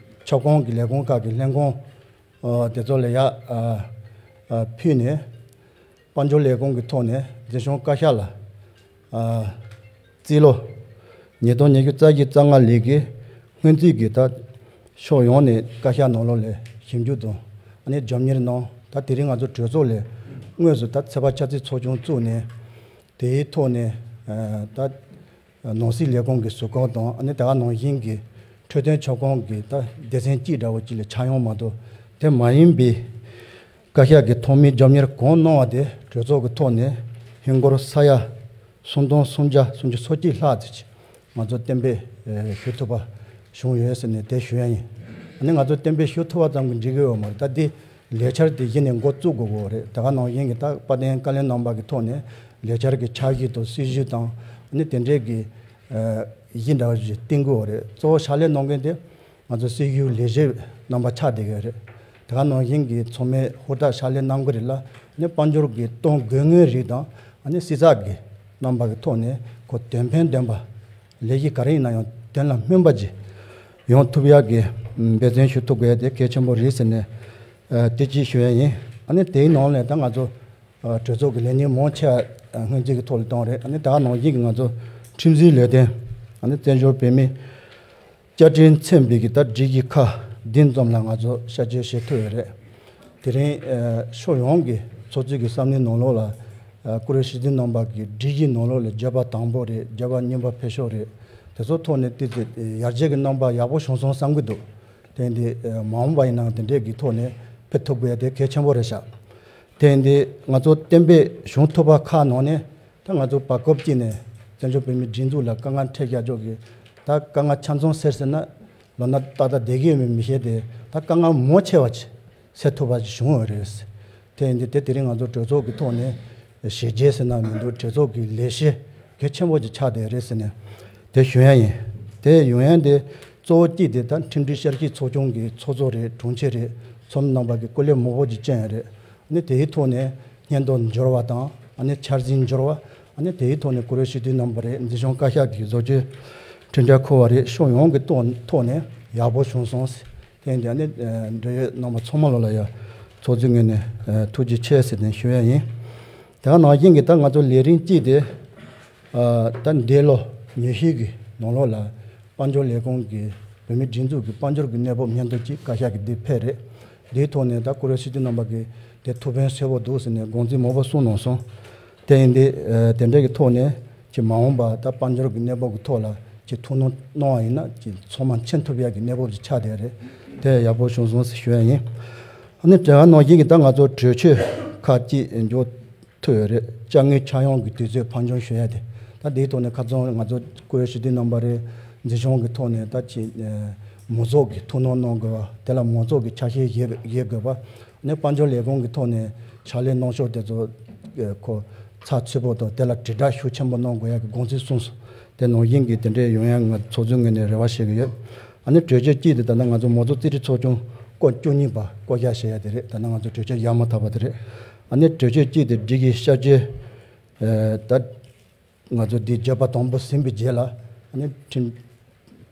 ཁྱབ་ཁོངས་ཀྱི་ལས་ཁུངས་ཁག་གི་ལྷན་ཁང་དེ་ཚོ་ལ་ཡ་ཕུལ་ནས། དཔལ་འབྱོར་ལས་ཁུངས་ཀྱི་ཐོག་ནས་འཛིན་སྐྱོང་བཀའ་ཤག་ལ་རྩིས་ལོ་ཉིས་སྟོང་ཉི་ཤུ་རྩ་བཞི་རྩ་ལྔ་ལོའི་གི་སྔོན་རྩིས་ཀྱི་ད་ཕྱོགས་ཡོངས་ནས་བཀའ་ཤག་ནང་ལོགས་ལ་ཞིབ་འཇུག་དང་ཨ་ནི་རྒྱབ་གཉེར་གནང་། ད་དེ་རིང་ང་ཚོ་གྲོས་ཚོགས་ལ་དངོས་སུ་ད་ཚོད་དཔག་འཆར་རྩིས་ཚོགས་ཆུང་བཙུགས་ནས་དེའི་ཐོག་ནས་ད་ནང་སྲིད་ལས་ཁུངས་ཀྱི་ཟུར་བཀོད་དང་ཨ་ནི་དེ་ག་ནང་བཞིན་གྱི་འཕྲོད་བསྟེན་ཁྱབ་ཁོངས་ཀྱི་ད་སྡེ་ཚན་གཅིག་འདྲ་བོ་གཅིག་ལ་ཆགས་ཡོང་མ་གཏོགས། དེ་མ་ཡིན་པའི་བཀའ་ཤག་གི་ཐོག་མའི་རྒྱབ་གཉེར་གང་གནང་བ་དེ་གྲོས་ཚོགས་ཀྱི་ཐོག་ནས་ཧིན་སྒོར་ས་ཡ་སུམ་སྟོང་སུམ་བརྒྱ་སུམ་ཅུ་སོ་གཅིག་ལྷག་ཙམ་ཅིག་ང་ཚོ་གཏན་འབེབས་ཞུ་ཐུབ་པ་བྱུང་ཡོད་ཟེར་ནས་དེ་ཞུ་ཡ་ཡིན། ནི་ང་ཚོ་གཏན་འབེབས་ཞུ་ཐུབ་པ་ཙམ་གྱིས་འགྲིག་གི་ཡོད་མ་རེད། ད་འདི་ལས་འཆར་དེ་གཞི་ནས་འགོ་བཙུགས་དགོས་ཀྱི་ཡོད་རེད། དེ་ག་ནང་བཞིན་གྱི་ད་དཔལ་ལྡན་བཀའ་བློན་རྣམ་པ་གི་ཐོག་ནས་ལས་འཆར་གྱི་འཆར་གཞི་དང་སྲིད་བྱུས་དང་ནི་དེ་འདྲའི་གི་གཞི་འདྲ་བ་ཞིག་བཏིང་དགོས་ཡོད་རེད། གཙོ་བོ་ཕྱག་ལས་གནང་མཁན་དེ་ང་ཚོ་སྲིད་བྱུས་ལས་བྱེད་རྣམ་པ་ཆགས་བསྡད་ཀྱི་ཡོད་རེད། དེ་ག་ནང་བཞིན་གྱི་ཚང་མས་ཧུར་ཐག་ཕྱག་ལས་གནང་གི་རེད་ལ། ནི་དཔལ་འབྱོར་གྱི་གཏོང་དགོས་ངེས་རིགས་དང་ནི་སྲིད་ཚགས་ཀྱི་རྣམ་པ་གི་ཐོག་ནས་ཁོ་དོན་ཕན་ལྡན་པ། ལས་གཞི་ག་རེ་ཡིན་ན་ཡང་དོན་ལ་སྨིན་པ་ཅིག་ཡོང་ཐུབ་ཡག་གི་འབད་བརྩོན་ཞུ་ཐུབ་དགོས་དེ་གལ་ཆེན་པོ་རེད་ཟེར་ནས་དེ་གཅིག་ཞུ་ཡ་ཡིན། ཨ་ནི་དེའི་ནང་ནས་ད་ང་ཚོ་གྲོས་ཚོགས་ཀྱི་ལས་ཉིན་མང་ཆེ་བ་སྔོན་རྩིས་ཀྱི་ཐོག་ལ་བཏང་རེད། ཨ་ནི་ད་ནང་བཞིན་གྱི་ང་ཚོ་ཁྲིམས་འཛིན་ལས་དོན་ཨ་ནི་བཙན་བྱོལ་བོད་མི་བཅའ་ཁྲིམས་མཚོན་པའི་གི་ད་སྒྲིག་གཞི་ཁག་བདུན་ཙམ་ལ་ང་ཚོ་བསྐྱར་བཅོས་བྱེད་ཐུབ་ཡོད་རེད། དེ་རིང་ཨ་ཕྱོགས་ཡོངས་ཀྱི་ཚོགས་གཙོས་ཀྱི་བསམ་བློའི་ནང་ལོགས་ལ་ཨ་བཀུར་འོས་སྤྱི་འཐུས་རྣམ་པ་གི་སྒྲིག་གཞིའི་ནང་ལོགས་ལ་བརྗོད་པ་དང་པོ་རེད། བརྗོད་པ་གཉིས་པ་ཕེབས་ཤོག་རེད། དེ་ཚོ་ཐོག་ནས་ཏོག་ཙམ་ཡར་རྒྱས་ཀྱི་རྣམ་པ་ཡག་པོ་བྱུང་སོང་བསམ་གྱི་འདུག་དེ་འདི་ཨ་མ་འོངས་པ་ཡིན་ནའང་དེ་འདྲས་ཀྱི་ཐོག་ནས་ཕེབས་ཐུབ་དགོས་དེ་གལ་ཆེན་པོ་རེད་ཤག་དེ་འདི་ང་ཚོ་གཏན་འབེབས་བྱུང་ཐུབ་པ་ཁག་ནང་ནས་ད་ང་ཚོ་བར་སྐབས་ཀྱི་ནས་བཙན་བྱོལ་བོད་མིའི་སྒྲིག་འཛུགས་ལ་དཀའ་ངལ་འཕྲད་བཞག་ཕྱོགས་ཀྱི་ད་དཀའ་ངལ་ཆ་ཚང་སེལ་ཟེར་ན་ལོ་ན་ཏག་ཏག་བསྡད་ཀྱི་ཡོད་མེད་མི་ཤེས་ཏེ། ད་དཀའ་ངལ་མང་ཆེ་བ་ཅིག་སེལ་ཐུབ་པ་ཅིག་བྱུང་ཡོད་རེད། དེ་ཡིན་དུས་དེ་དེ་རིང་ང་ཚོ་གྲོས་ཚོགས་ཀྱི་ཐོག་ནས་ཞལ་མཇལ་ཟེར་ན་མི་འདུག་གྲོས་ཚོགས་ཀྱི་ལས་གཞི་གལ་ཆེན་པོ་ཅིག་ཆགས་བསྡད་རེད་ཟེར་ནས་དེ་ཞུ་ཡ་ཡིན། དེ་ཡོང་ཡ་དེ་གཙོ་བོ་གཅིག་དེ་ད་ཁྲིམས་སྒྲིག་བསྐྱར་ཞིབ་ཚོགས་ཆུང་གི་ཚོགས་གཙོ་རེད། དྲུང་ཆེ་རེད། ཚོགས་མི་རྣམ་པ་གི་སྐུ་ལས་མང་པོ་ཅིག་བསྐྱོན་ཡ་རེད། ཨ་ནི་དེའི་ཐོག་ནས་སྙན་ཐོ་འབྱོར་བ་དང་ཨ་ནི་འཆར་ཟིན་འབྱོར་བ། ཨ་ནི་དེའི་ཐོག་ནས་བཀུར་འོས་སྤྱི་འཐུས་རྣམ་པ་རེད། འཛིན་སྐྱོང་བཀའ་ཤག་གི་བཟོ་བཅོས་ཁྲིམས་འཆར་འཁོར་བ་རེད། ཕྱོགས་ཡོངས་ཀྱི་ཐོག་ཐོག་ནས་ཡག་པོ་བྱུང་སོང་། དེ་ཡིན་དུས་ཨ་ནི་འབྲེལ་ཡོད་རྣམ་པ་ཚང་མ་ལོ་ལ་ཡ་ཚོགས་གཙོའི་ངོས་ནས་ཐུགས་རྗེ་ཆེ་ཟེར་ནས་ཞུ་ཡ་ཡིན། དེ་ག་ནང་བཞིན་གྱི་ད་ང་ཚོ་ལས་རིམ་གཅིག་དེ་ད་འདས་ལོ་ཉི་ཤུ་གི་ནང་ལོགས་ལ་དཔལ་འབྱོར་ལས་ཁུངས་ཀྱི་བོད་མིའི་སྒྲིག་འཛུགས་ཀྱི་དཔལ་འབྱོར་གྱི་གནས་བབ་སྙན་ཐོ་གཅིག་བཀའ་ཤག་གི་འདི་ཕེབས་རེད། འདིའི་ཐོག་ནས་ད་བཀུར་འོས་སྤྱི་འཐུས་རྣམ་པ་གིས་དེ་ཐུགས་ཕན་གསོས་པོ་འདུག་ཟེར་ནས་དགོངས་ཚུལ་མང་པོ་གསུངས་གནང་སོང་། དེ་ཡིན་དུས་དེ་འདྲ་གི་ཐོག་ནས་ཀྱི་མ་འོངས་པ་ད་དཔལ་འབྱོར་གྱི་གནས་བབ་ཀྱི་ཐོག་ལ་ཀྱི་ཐུགས་སྣང་གནང་བ་ཡིན་ན་ཀྱི་ཚང་མ་མཁྱེན་ཐུབ་ཡག་གི་གནས་བབ་ཅིག་ཆགས་བསྡད་རེད། དེ་ཡག་པོ་བྱུང་སོང་ཞེས་ཞུ་ཡ་ཡིན། ཨ་ནི་དེ་ག་ནང་བཞིན་གྱི་ད་ང་ཚོ་གྲོས་ཆོད་ཁག་ཅིག་འཇོག་ཐུབ་ཡོད་རེད། དཔྱ་དངུལ་ཆག་ཡང་གི་དུས་ཚོད་ཕར་འགྱངས་ཞུ་ཡ་དེ། ད་དེའི་ཐོག་ནས་ཁ་སང་ང་ཚོ་བཀུར་འོས་སྤྱི་འཐུས་རྣམ་པ་རེད། འཛིན་སྐྱོང་གི་ཐོག་ནས་ད་ཀྱི་མང་ཚོགས་ཀྱི་ཐུགས་སྣང་གནང་དགོས་པ་དེ་ལ་མང་ཚོགས་ཀྱི་ཆ་ཤས་བཞེས་བཞེས་དགོས་པ། ནས་དཔལ་འབྱོར་ལས་ཁུངས་ཀྱི་ཐོག་ནས་ཕྱག་ལས་གནང་ཕྱོགས་དེ་ཚོ་ཁོ་ཚགས་ཚུད་པོ་དང་དེ་ལ་དྲིལ་བསྒྲགས་ཤུགས་ཆེན་པོ་གནང་དགོས་ཡ་གི་དགོངས་ཚུལ་གསུངས་སོང་། དེ་ནང་བཞིན་གྱི་དེ་འདྲའི་ཡོང་ཡ་ང་ཚོགས་གཙོའི་ངོས་ནས་རེ་བ་བྱེད་ཀྱི་ཡོད། ཨ་ནི་གྲོས་ཆོད་གཅིག་དེ་ད་ལྟ་ང་ཚོ་མང་གཙོ་རྩིས་ཁྲའི་ཚོགས་ཆུང་སྐོར་བཅུ་གཉིས་པ་བསྐོ་བཞག་བྱེད་ཡ་དེ་རེད། ད་ལྟ་ང་ཚོ་གྲོས་ཆོད་ཡར་མར་ཐག་པ་དེ་རེད། ཨ་ནི་གྲོས་ཆོད་གཅིག་དེ་སྒྲིག་གཞི་བསྐྱར་བཅོས་ད་ང་ཚོ་འདི་བརྗོད་པ་དང་པོ་ཟིན་པའི་རྗེས་ལ་ཨ་ནི་ཁྲིམས་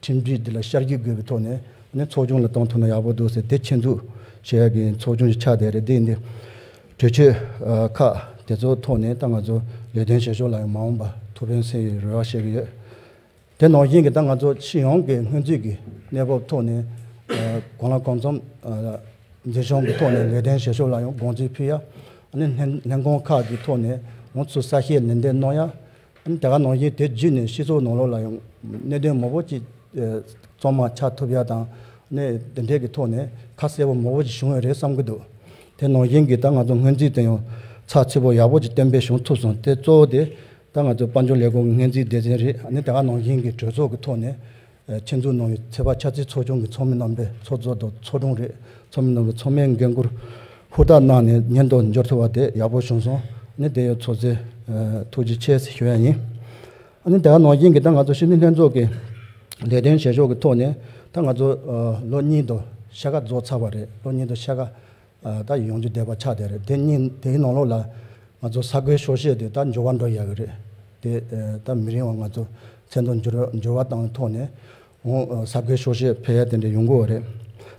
ཁྲིམས་སྒྲིག་འདི་ལ་བསྐྱར་བཅོས་དགོས་པའི་ཐོག་ནས་ཨ་ནི་ཚོགས་ཆུང་ལ་བཏང་ཐུབ་ན་ཡག་པོ་འདུག་ཟེར་དེ་ཆེད་འཛུགས་བྱེད་ཡ་གི་ཚོགས་ཆུང་ཞིག་ཆགས་བསྡད་རེད། འདི་འདི་གྲོས་ཆོད་ཁག་དེ་ཚོ་ཐོག་ནས་ད་ང་ཚོ་ལས་དོན་བྱེད་ཕྱོགས་ལ་ཡང་མ་འོངས་པ་ཐུགས་ཕན་གསོས་ཡོད་རེ་བ་བྱེད་ཀྱི་ཡོད། དེ་ནང་བཞིན་གྱི་ད་ང་ཚོ་སྤྱི་ཡོངས་ཀྱི་སྔོན་རྩིས་ཀྱི་གནས་བབ་ཐོག་ནས་གང་ལ་གང་འཚམ་འཛིན་སྐྱོང་གི་ཐོག་ནས་ལས་དོན་བྱེད་ཕྱོགས་ལ་ཡང་དགོངས་ཚུལ་ཕུལ་ཡ། ཨ་ནི་ལྷན་ལྷན་ཁང་ཁག་གི་ཐོག་ནས་ང་ཚོ་གསལ་བཤད་ལན་འདེབས་གནང་ཡ། ཨ་ནི་དེ་ག་ནང་བཞིན་དེ་བརྒྱུད་ནས་སྤྱི་ཚོགས་ནང་ལོགས་ལ་ཡང་གནད་དོན་མང་པོ་ཅིག་གཙང་མ་ཆགས་ཐུབ་ཡ་དང་། ཨ་ནི་དེ་འདྲས་ཀྱི་ཐོག་ནས་ཁ་གསལ་པོ་མང་པོ་ཅིག་བྱུང་ཡོད་རེད་བསམ་གྱི་འདུག་དེ་ནང་བཞིན་གྱི་ད་ང་ཚོ་སྔོན་རྩིས་དེ་ཡང་ཚགས་ཚུད་པོ་ཡག་པོ་ཅིག་གཏན་འབེབས་བྱུང་ཐུབ་སོང་། དེ་གཙོ་བོ་དེ་ད་ང་ཚོ་དཔལ་འབྱོར་ལས་ཁུངས་ཀྱི་སྔོན་རྩིས་སྡེ་ཚན་རེད། ཨ་ནི་དེ་ག་ནང་བཞིན་གྱི་གྲོས་ཚོགས་ཀྱི་ཐོག་ནས་ཆེད་འཛུགས་གནང་བའི་ཚོད་དཔག་ཆབ་སྲིད་ཚོགས་ཆུང་གི་ཚོགས་མི་རྣམ་པས་ཚོགས་གཙོ་དང་ཚོགས་དྲུང་རེད། ཚོགས་མི་རྣམ་པས་ཚང་མས་འགན་ཁུར་ཧུར་ཐག་གནང་ནས་སྙན་ཐོ་འབྱོར་ཐུབ་པ་དེ་ཡག་པོ་བྱུང་སོང་། ཨ་ནི་དེ་ཡང་ཚོགས་གཙོས་ཐུགས་རྗེ་ཆེ་ཞུ་ཡ་ཡིན། ཨ་ནི་དེ་ག་ནང་བཞིན་གྱི་ད་ང་ཚོ་སྤྱི་འཐུས་ལྷན་ཚོགས་ཀྱི་ལས་དོན་བྱེད་ཕྱོགས་ཀྱི་ཐོག་ནས་ད་ང་ཚོ་ལོ་གཉིས་དང་ཕྱེད་ཀ་རྫོགས་ཚར་བ་རེད། ལོ་གཉིས་དང་ཕྱེད་ཀ་ད་ཡོངས་འཛིན་བསྡད་པ་ཆགས་བསྡད་རེད། དེ་གཉིས་དེའི་ནང་ལོགས་ལ་ང་ཚོ་གསར་འགོད་ཤོག་བཤད་དེ་ད་འགྱུར་བ་འགྲོ་ཡག་གི་རེད། དེ་ད་མི་རིང་བ་ང་ཚོ་མཚན་ཐོ་འགྱུར་འགྱུར་བ་བཏང་བའི་ཐོག་ནས་འོང་གསར་འགོད་ཤོག་བཤད་ཕེབས་ཡ་དེ་འདྲ་ཡོང་གི་ཡོད་རེད།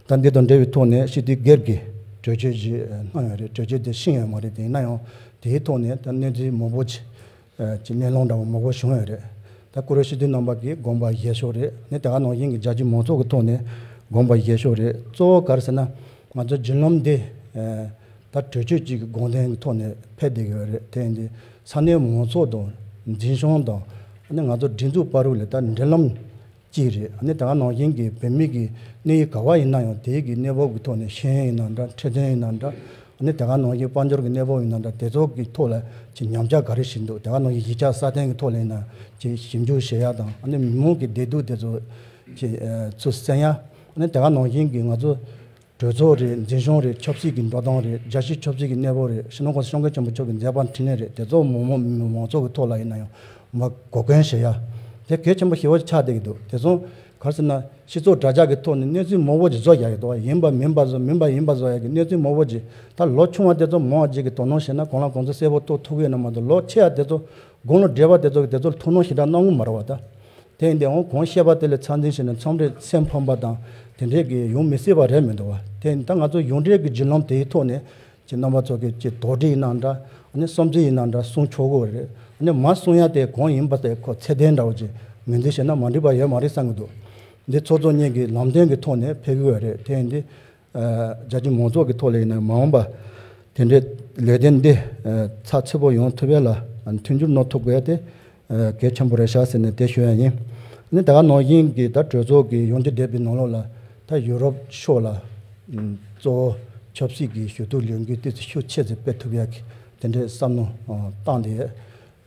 ད་འདི་དང་འབྲེལ་བའི་ཐོག་ནས་སྤྱི་འཐུས་སྒེར་གྱི་གྲོས་ཆོད་ཅིག་གནང་ཡོད་རེད། གྲོས་ཆོད་དེ་ཤེས་ཡོད་མ་རེད། དེ་ཡིན་ན་ཡང་དེའི་ཐོག་ནས་ད་གནས་ཚུལ་མང་པོ་ཅིག་ཅིག་གླེང་སློང་འདྲ་བོ་མང་པོ་བྱུང་ཡོད་རེད། ད་བཀུར་འོས་སྤྱི་འཐུས་རྣམ་པ་གིས་དགོངས་པ་བཞེས་ཕྱོགས་རེད། ནས་དེ་ག་ནང་བཞིན་གྱི་རྒྱ་ཆེའི་མང་ཚོགས་ཀྱི་ཐོག་ནས་དགོངས་པ་བཞེས་ཕྱོགས་རེད། གཙོ་བོ་ག་རེ་ཟེར་ན་ང་ཚོ་བརྒྱུད་ལམ་འདི་ད་གྲོས་ཆོད་ཅིག་གི་དགོངས་དོན་གྱི་ཐོག་ནས་ཕེབས་བསྡད་ཀྱི་ཡོད་རེད། དེ་ཡིན་དུས་ས་གནས་མང་ཚོགས་དང་འཛིན་སྐྱོང་དང་ནས་ང་ཚོ་སྒྲིག་འཛུགས་བར་ལ་ད་འབྲེལ་ལམ་གཅིག་རེད། ཨ་ནི་དེ་ག་ནང་བཞིན་གྱི་བོད་མི་གི་གནས་ཡུལ་ག་བ་ཡིན་ན་ཡང་དེའི་གི་གནས་བབ་ཀྱི་ཐོག་ནས་ཤེས་ཡོན་ཡིན་ན་འདྲ། འཕྲོད་བསྟེན་ཡིན་ན་འདྲ། ཨ་ནི་དེ་ག་ནང་བཞིན་དཔལ་འབྱོར་གྱི་གནས་བབ་ཡིན་ན་འདྲ། དེ་ཚོ་གི་ཐོག་ལ་ཅིག་ཉམས་ཆག་ག་རེ་ཞིག་འདུག་དེ་ག་ནང་བཞིན་གཞིས་ཆགས་སྲ་བརྟན་གྱི་ཐོག་ལ་ཡིན་ན་ཅིག་ཞིབ་འཇུག་བྱེད་ཡ་དང་། ཨ་ནི་མི་མང་གི་བདེ་སྡུག་དེ་ཚོ་ཅིག་ཚུར་གསན་ཡ། ནི་དེ་ག་ནང་བཞིན་གྱི་ང་ཚོ་གྲོས་ཚོགས་རེད། འཛིན་སྐྱོང་རེད། ཆབ་སྲིད་ཀྱི་འགྲོ་སྟངས་རེད། རྒྱལ་སྤྱིའི་ཆབ་སྲིད་ཀྱི་གནས་བབ་རེད། སྤྱི་ནོར་༸གོང་ས་༸སྐྱབས་མགོན་ཆེན་པོ་མཆོག་གི་མཛད་པ་འཕྲིན་ལས་རེད། དེ་ཚོ་མང་མང་མང་ཚོགས་ཀྱི་ཐོག་ལ་ཡིན་ན་ཡང་མ་འགོད་མཁན་བྱེད་ཡ་དེ་གལ་ཆེན་པོ་ཞེ་པོ་ཆགས་བསྡད་ཀྱི་འདུག་དེ་ཚོ་ག་རེ་ཟེར་ན། སྤྱི་ཚོགས་དྲ་རྒྱ་གི་ཐོག་ནས་གནས་ཚུལ་མང་པོ་ཅིག་བཟོ་རྒྱག་གི་འདུག་ཡིན་པ་མིན་པ་བཟོ། མིན་པ་ཡིན་པ་བཟོ་ཡ་གི་གནས་ཚུལ་མང་པོ་ཅིག་ད་ལོ་ཆུང་བ་དེ་ཚོ་མང་བ་ཅིག་གིས་དོ་སྣང་བྱས་ན་གང་ལ་གང་འཚམ་གསལ་པོ་རྟོགས་ཐུབ་ཀྱི་ཡོད་ན་མ་གཏོགས། ལོ་ཆེ་བ་དེ་ཚོ་དགུང་ལོ་བགྲེས་པ་དེ་ཚོ་གིས་དེ་ཚོར་ཐུགས་སྣང་ཞེ་དྲག་གནང་གི་མ་རེད་བ་ད། དེ་ཡིན་དུས་འོང་གང་བཤད་པ་དེ་ལ་ཚད་འཛིན་བྱས་ནས་མཚམས་རེ་སེམས་ཕམ་པ་དང་དེ་འདྲས་ཀྱི་ཡོང་མི་སྲིད་པ་རེད་མི་འདུག་བ། དེ་ཡིན་ད་ང་ཚོ་ཡོངས་འབྲེལ་གྱི་བརྒྱུད་ལམ་དེའི་ཐོག་ནས་ཀྱི་རྣམ་པ་ཚོ་གི་ཀྱི་དོགས་འདྲི་ཡིན་ན་འདྲ། ཨ་ནི་བསམ་ཚུལ་ཡིན་ན་འདྲ་གསུང་ཆོག་གི་རེད། ཨ་ནི་མ་གསུང་ཡ་དེ་གང་ཡིན་པ་དེ་ཁོ་ཚད་ལྡན་འདྲ་བོ་ཅིག་ངོས་འཛིན་བྱས་ན་མ་འགྲིག་པ་ཡོད་མ་རེད་བསམ་གི་འདུག་འདི་ཚོགས་གཙོ་གཉིས་ཀྱི་ལམ་སྟོན་གྱི་ཐོག་ནས་ཕེབས་ཀྱི་ཡོད་རེད། དེ་ཡིན་དུས་རྒྱ་ཆེའི་མང་ཚོགས་ཀྱི་ཐོག་ལ་ཡིན་ན་མ་འོངས་པ་དེ་འདྲའི་ལས་དོན་འདི་ཚགས་ཚུད་པོ་ཡོང་ཐུབ་ཡ་ལ་མཐུན་འགྱུར་གནང་ཐུབ་དགོས་ཡ་དེ་གལ་ཆེན་པོ་རེད་ཤག་ཟེར་ནས་དེ་ཞུ་ཡ་ཡིན། ཨ་ནི་ད་ག་ནང་བཞིན་གྱི་ད་གྲོས་ཚོགས་ཀྱི་ཡོངས་འདུ་བསྡད་པའི་ནང་ལོགས་ལ་ད་ཡུ་རོབ་ཕྱོགས་ལ་གཙོ་བོ་ཆབ་སྲིད་ཀྱི་ཞུ་གཏུག་ལས་འགུལ་ཏོག་ཙམ་ཤུགས་ཆེ་ཙམ་སྤེལ་ཐུབ་ཡ་གི་དེ་འདྲའི་བསམ་བློ་བཏང་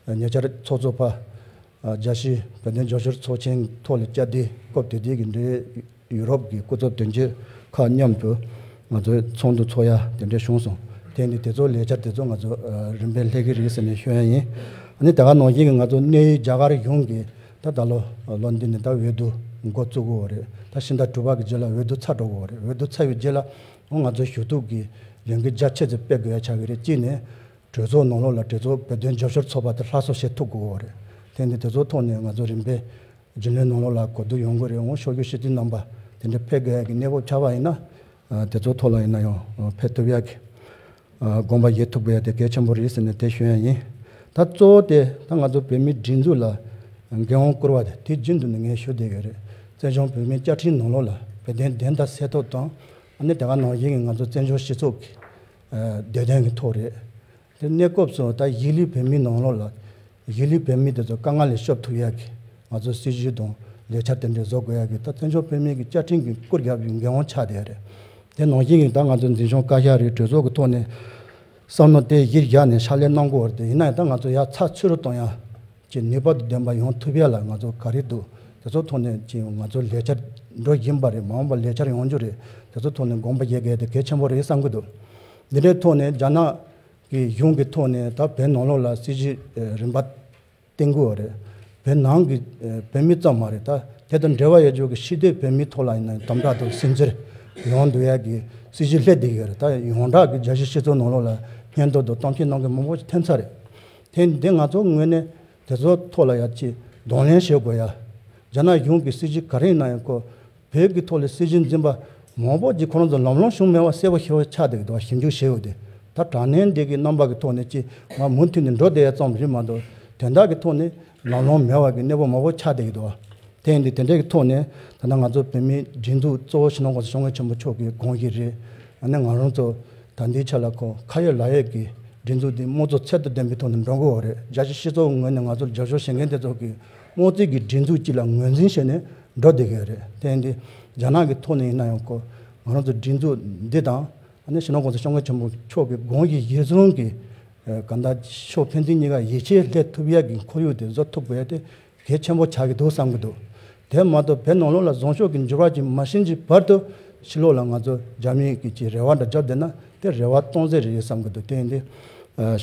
སྟེ། ཉེ་ཆར་ཚོགས་གཙོ་ཕ་རྒྱལ་སྤྱིའི་བོད་དོན་རྒྱབ་སྐྱོར་ཚོགས་ཆེན་ཐོག་ལ་བཅར་དུས་སྐབས་དེ་དུས་ཀྱི་འབྲེལ་ཡོད་ཡུ་རོབ་ཀྱི་སྐུ་ཚབ་དོན་གཅོད་ཁག་མཉམ་དུ་ང་ཚོའི་ཚོགས་འདུ་ཚོགས་ཡ་དེ་འདྲ་བྱུང་སོང་། དེ་ནི་དེ་ཚོ་ལས་འཆར་དེ་ཚོ་ང་ཚོ་རིམ་པས་སླེབས་ཀྱི་རེད་ཟེར་ནས་ཞུ་ཡ་ཡིན། ཨ་ནི་ད་ག་ནང་བཞིན་གྱི་ང་ཚོ་གནས་ཡུལ་རྒྱ་གར་གཞུང་གིས་ད་ད་ལོ་ལོ་འདི་ནས་ད་འོས་བསྡུ་འགོ་བཙུགས་ཀྱི་ཡོད་རེད། ད་ཕྱི་ཟླ་དྲུག་པ་གི་རྗེས་ལ་འོས་བསྡུ་ཚར་འགྲོ་གི་ཡོད་རེད། འོས་བསྡུ་ཚར་བའི་རྗེས་ལ་ང་ཚོ་ཞུ་གཏུག་གི་ལས་འགུལ་རྒྱ་ཆེ་ཙམ་སྤེལ་དགོས་ཡ་ཆགས་ཀྱི་རེད། གཅིག་ནས། གྲོས་ཚོགས་ནང་ལོགས་ལ་གྲོས་ཚོགས་བོད་དོན་རྒྱབ་སྐྱོར་ཚོགས་པ་དེ་སླར་གསོ་བྱེད་ཐུབ་དགོས་རེད། དེ་ནི་དེ་ཚོའི་ཐོག་ནས་ང་ཚོ་རིམ་པས་རྒྱུན་ལས་ནང་ལོགས་ལ་གོ་བསྡུར་ཡོང་དགོས་རེད། འོང་ཕྱོགས་བཞུགས་སྤྱི་འཐུས་རྣམ་པ་དེ་འདྲ་ཕེབས་དགོས་ཡ་གི་གནས་བབ་ཆགས་པ་ཡིན་ན། དེ་ཚོའི་ཐོག་ལ་ཡིན་ན་ཡང་ཕེབས་ཐུབ་ཡ་གི་དགོངས་པ་བཞེས་ཐུབ་དགོས་ཡ་དེ་གལ་ཆེན་པོ་རེད་ཟེར་ནས་དེ་ཞུ་ཡ་ཡིན། ད་གཙོ་བོ་དེ་ད་ང་ཚོ་བོད་མིའི་སྒྲིག་འཛུགས་ལ་འགན་དབང་བསྐུར་བ་དེ་དུས་རྒྱུན་དུ་ནས་ངས་ཞུ་བསྡད་ཡོད་རེད། བཙན་བྱོལ་བོད་མིའི་བཅའ་ཁྲིམས་ནང་ལོགས་ལ་བོད་དོན་བདེན་མཐའ་གསལ་ཐབས་དང་། ཨ་ནི་དེ་ག་ནང་བཞིན་གྱི་ང་ཚོ་བཙན་བྱོལ་སྤྱི་ཚོགས་ཀྱི་བདེ་དོན་གྱི་ཐོག་རེད། དེ་གནས་སྐབས་སུ་ད་གཞིས་ལུས་བོད་མིའི་ནང་ལོགས་ལ་གཞིས་ལུས་བོད་མི་དེ་ཚོ་དཀའ་ངལ་ལས་སྐྱོབ་ཐུབ་ཡག་གི་ང་ཚོ་སྲིད་བྱུས་དང་ལས་འཆར་དེ་འདྲ་བཟོ་དགོས་ཡག་གི་ད་བཙན་བྱོལ་བོད་མི་གི་བཅའ་ཁྲིམས་ཀྱི་བསྐུར་རྒྱབ་ཡོད་འགན་དབང་ཆགས་བསྡད་ཡོད་རེད། དེ་ནང་བཞིན་གྱི་ད་ང་ཚོ་འཛིན་སྐྱོང་བཀའ་ཤག་རེད། གྲོས་ཚོགས་ཀྱི་ཐོག་ནས་བསམ་བློ་དེ་གཞིར་བཞག་ནས་ཕྱག་ལས་གནང་དགོས་པ་རེད། དེ་ཡིན་ན་ཡང་ད་ང་ཚོ་ཡག་ཚགས་ཚུད་རུ་གཏོང་ཡག་ཀྱི་ནུས་པ་དང་ལྡན་པ་ཡོང་ཐུབ་ཡག་ལ་ང་ཚོ་ག་རེ་འདུག་དེ་ཚོ་ཐོག་ནས་ཀྱི་ང་ཚོ་ལས་འཆར་འགྲོ་བཞིན་པ་རེད། མ་འོངས་པ་ལས་འཆར་ཡོང་རྒྱུ་རེད། དེ་ཚོ་ཐོག་ནས་དགོངས་པ་བཞེས་དགོས་དེ་གལ་ཆེན་པོ་རེད་བསམ་གྱི་འདུག་འདི་འདྲའི་ཐོག་ནས་རྒྱ་ནག་གི་གཞུང་གི་ཐོག་ནས་ད་བོད་ནང་ལོགས་ལ་སྲིད་བྱུས་རིམ་པ་བཏིང་གི་ཡོད་རེད། བོད་ནང་གི་བོད་མི་ཙམ་མ་རེད། ད་དེ་དང་འབྲེལ་བ་ཡོད་རྒྱུ་གི་ཕྱི་སྡོད་བོད་མིའི་ཐོག་ལ་ཡིན་ན་དམ་དྲག་དང་སུན་གཙེར་ཡོང་འདུག་ཡག་གི་སྲིད་བྱུས་སླེབས་བསྡད་ཡོད་རེད། ད་ཡོངས་གྲགས་ཀྱི་རྒྱལ་སྤྱིའི་སྤྱི་ཚོགས་ནང་ལོགས་ལ་སྙན་ཐོ་དང་གཏམ་བཤད་གནང་མཁན་མང་པོ་ཞིག་ཐོན་ཚར་རེད། དེ་འདི་ང་ཚོ་ངོས་ནས་དེ་ཚོ་ཐོག་ལ་ཡ་ཅིག་གདོང་ལེན་བྱེད་དགོས་ཡ། རྒྱ་ནག་གཞུང་གི་སྲིད་བྱུས་ག་རེ་ཡིན་ན་ཡང་ཁོ་བོད་ཀྱི་ཐོག་ལ་སྲིད་བྱུས་འཛིན་པ་མང་པོ་ཅིག་ཁོ་རང་ཚོ་ལམ་ལྷོང་བྱུང་མེད་པ་གསལ་པོ་ཞེ་པོ་ཆགས་བསྡད་ཀྱི་འདུག་ཞིབ་འཇུག་བྱས་ཡོད་དེ། ད་དྲ་བརྙན་འདི་གི་རྣམ་པ་གི་ཐོག་ནས་ཅིག་ང་མུ་མཐུད་ནས་འགྲོ་བསྡད་ཡ་ཙམ་རེད་མ་གཏོགས་དོན་དག་གི་ཐོག་ནས་ལམ་ལྷོང་མེད་པ་གི་གནས་བབ་མང་པོ་ཆགས་བསྡད་ཀྱི་འདུག་དེ་ཡིན་དུས་དེ་འདྲའི་གི་ཐོག་ནས་ད་ལྟ་ང་ཚོ་བོད་མིའི་སྒྲིག་འཛུགས་གཙོ་བོ་སྤྱི་ནོར་༸གོང་ས་༸སྐྱབས་མགོན་ཆེན་པོ་མཆོག་གི་དགོངས་གཞི་རེད། ཨ་ནི་ང་རང་ཚོ་ད་ལྟའི་ཆ་ལ་ཁོ་ཁ་ཡོད་ལག་ཡོད་ཀྱི་སྒྲིག་འཛུགས་འདི་དམངས་གཙོ་ཚད་དང་ལྡན་པའི་ཐོག་ནས་འགྲོ་དགོས་པ་རེད། རྒྱལ་སྤྱིའི་སྤྱི་ཚོགས་ངོས་ནས་ང་ཚོར་རྒྱབ་སྐྱོར་བྱེད་མཁན་དེ་ཚོ་གི་དམངས་གཙོའི་གི་སྒྲིག་འཛུགས་གཅིག་ལ་ངོས་འཛིན་བྱས་ནས་འགྲོ་བསྡད་ཀྱི་ཡོད་རེད། དེ་ཡིན་དུས་རྒྱ་ནག་གི་ཐོག་ནས་ཡིན་ན་ཡང་ཁོ་ང་རང་ཚོ་སྒྲིག་འཛུགས་འདི་དང་ཨ་ནི་སྤྱི་ནོར་༸གོང་ས་༸སྐྱབས་མགོན་ཆེན་པོ་མཆོག་གི་དགོངས་གཞི་གཞིར་བཟུང་གི་གང་ལྟར་ཕྱོགས་ཕན་ཚུན་གཉིས་ཀ་ཡིད་ཆེས་སླེབས་ཐུབ་ཡག་གི་ཁོར་ཡུག་དེ་བཟོ་ཐུབ་དགོས་ཡ་དེ་གལ་ཆེན་པོ་ཆགས་ཀྱི་འདུག་བསམ་གྱི་འདུག་དེ་མ་གཏོགས་བོད་ནང་ལོགས་ལ་བཟང་ཕྱོགས་ཀྱི་འགྱུར་བ་ཅིག་མ་ཕྱིན་གྱི་བར་དུ་ཕྱི་ལོགས་ལ་ང་ཚོ་རྒྱ་མིའི་གི་ཅིག་རེ་བ་འདྲ་བརྒྱབ་བསྡད་ན་དེ་རེ་བ་སྟོང་ཟད་རེད་བསམ་གྱི་འདུག་དེ་ཡིན་དུས་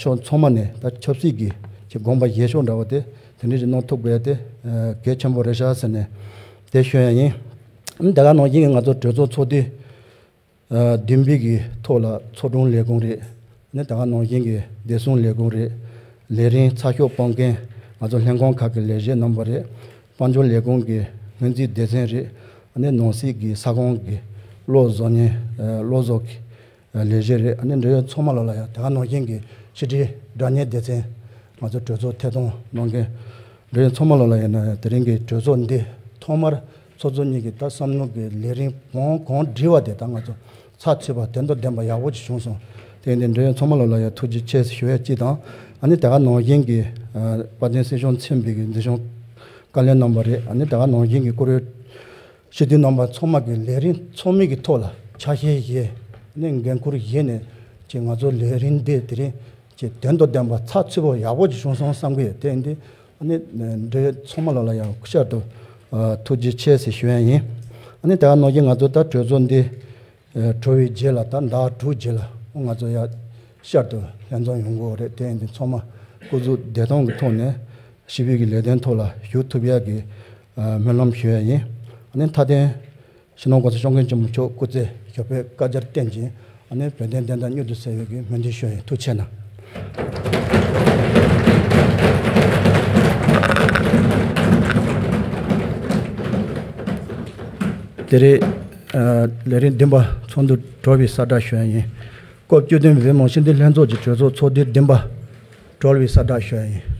ཕྱོགས་ཚང་མ་ནས་ད་ཆབ་སྲིད་ཀྱི་ཅིག་དགོངས་པ་བཞེས་ཕྱོགས་འདྲ་བོ་དེ་དེ་འདྲ་ཞིག་གནང་ཐུབ་དགོས་ཡ་དེ་གལ་ཆེན་པོ་རེད་ཤག་ཟེར་ནས་དེ་ཞུ་ཡ་ཡིན། ད་ག་ནང་བཞིན་གྱི་ང་ཚོ་གྲོས་ཚོགས་ཚོགས་དུས་བདུན་པའི་གི་ཐོག་ལ་ཚོགས་དྲུང་ལས་ཁུངས་རེད། ནི་ད་ག་ནང་བཞིན་གྱི་བདེ་སྲུང་ལས་ཁུངས་རེད། ལས་རིམ་ཚགས་ཤོག་སྤོང་མཁན་ང་ཚོ་ལྷན་ཁང་ཁག་གི་ལས་བྱེད་རྣམ་པ་རེད། དཔལ་འབྱོར་ལས་ཁུངས་ཀྱི་སྔོན་རྩིས་སྡེ་ཚན་རེད། ནི་ནང་སྲིད་ཀྱི་ས་ཁོངས་ཀྱི་གློག་བཟོ་མཁན་གློག་བཟོ་གི་ལས་བྱེད་རེད། ནི་འབྲེལ་ཡོད་ཚང་མ་ལོ་ལ་ཡང་ད་ག་ནང་བཞིན་གྱི་ཕྱི་དྲིལ་སྒྲ་བརྙན་སྡེ་ཚན་ང་ཚོ་གྲོས་ཚོགས་ཐད་གཏོང་གནང་མཁན་འབྲེལ་ཡོད་ཚང་མ་ལོ་ལ་ཡིན་ན་ཡང་དེ་རིང་གི་གྲོས་ཚོགས་འདི་ཐོག་མར་ཚོགས་གཙོ་གཉིས་ཀྱིས་ད་བསམ་བློ་གི་ལས་རིམ་གང་གང་བསྒྲིགས་པ་དེ་ད་ང་ཚོ་ཚགས་ཚུད་པ་དོན་དང་ལྡན་པ་ཡག་པོ་ཅིག་བྱུང་སོང་། དེ་ཡིན་དུས་འབྲེལ་ཡོད་ཚང་མ་ལོ་ལ་ཡང་ཐུགས་རྗེ་ཆེ་ཞུ་ཡ་གཅིག་དང་། ཨ་ནི་ད་ག་ནང་བཞིན་གྱི་དཔལ་ལྡན་སྲིད་སྐྱོང་མཚན་པའི་གི་འཛིན་སྐྱོང་བཀའ་བློན་རྣམ་པ་རེད། ཨ་ནི་ད་ག་ནང་བཞིན་གྱི་བཀུར་འོས་སྤྱི་འཐུས་རྣམ་པ་ཚང་མ་གི་ལས་རིམ་ཚང་མའི་གི་ཐོག་ལ་ཆ་ཤས་བཞེས་ནས་འགན་འཁུར་བཞེས་ནས་ཅིག་ང་ཚོ་ལས་རིམ་འདི་དེ་རིང་ཅིག་དོན་དང་ལྡན་པ་ཚགས་ཚུད་པོ་ཡག་པོ་ཅིག་བྱུང་སོང་བསམ་གི་ཡོད། དེ་ཡིན་དུས་ཨ་ནི་འབྲེལ་ཡོད་ཚང་མ་ལོ་ལ་ཡང་བསྐྱར་དུ་ཐུགས་རྗེ་ཆེ་ཞེས་ཞུ་ཡ་ཡིན། ཨ་ནི་ད་ག་ནང་བཞིན་ང་ཚོ་ད་གྲོས་ཚོགས་འདི་ཨ་གྲོལ་བའི་རྗེས་ལ་ད་ཟླ་དྲུག་རྗེས་ལ་ང་ཚོ་ཡ་ཤར་དུ་ལྷན་འཛོམས་ཡོང་དགོས་རེད། དེ་ཡིན་དུས་ཚང་མ་སྐུ་གཟུགས་བདེ་ཐང་གི་ཐོག་ནས་ཞི་བའི་གི་ལས་དོན་ཐོག་ལ་ཞུགས་ཐུབ་ཡ་གི་ཨ་སྨོན་ལམ་ཞུ་ཡ་ཡིན། ཨ་ནི་མཐའ་དོན་ཕྱི་ནང་གོང་ས་སྐྱབས་མགོན་ཆེན་པོ་མཆོག་སྐུ་ཚེ་ཞབས་པད་བསྐལ་བརྒྱར་བརྟན་ཅིང་། ཨ་ནི་བོད་དོན་བདེན་མཐའ་མྱུར་དུ་གསལ་བའི་གི་སྨོན་འདུན་ཞུ་ཡ་ཡིན། ཐུགས་རྗེ་གནང་། དེ་རིང་ཨ་ལས་རིམ་བདུན་པ་ཚོགས་འདུ་གྲོལ་བའི་གསལ་བསྒྲགས་ཞུ་ཡ་ཡིན། སྐབས་བཅུ་བདུན་པའི་བོད་མི་མང་སྤྱི་འཐུས་ལྷན་ཚོགས་ཀྱི་གྲོས་ཚོགས་ཚོགས་དུས་བདུན་པ་གྲོལ་བའི་གསལ་བསྒྲགས་ཞུ་ཡ་ཡིན།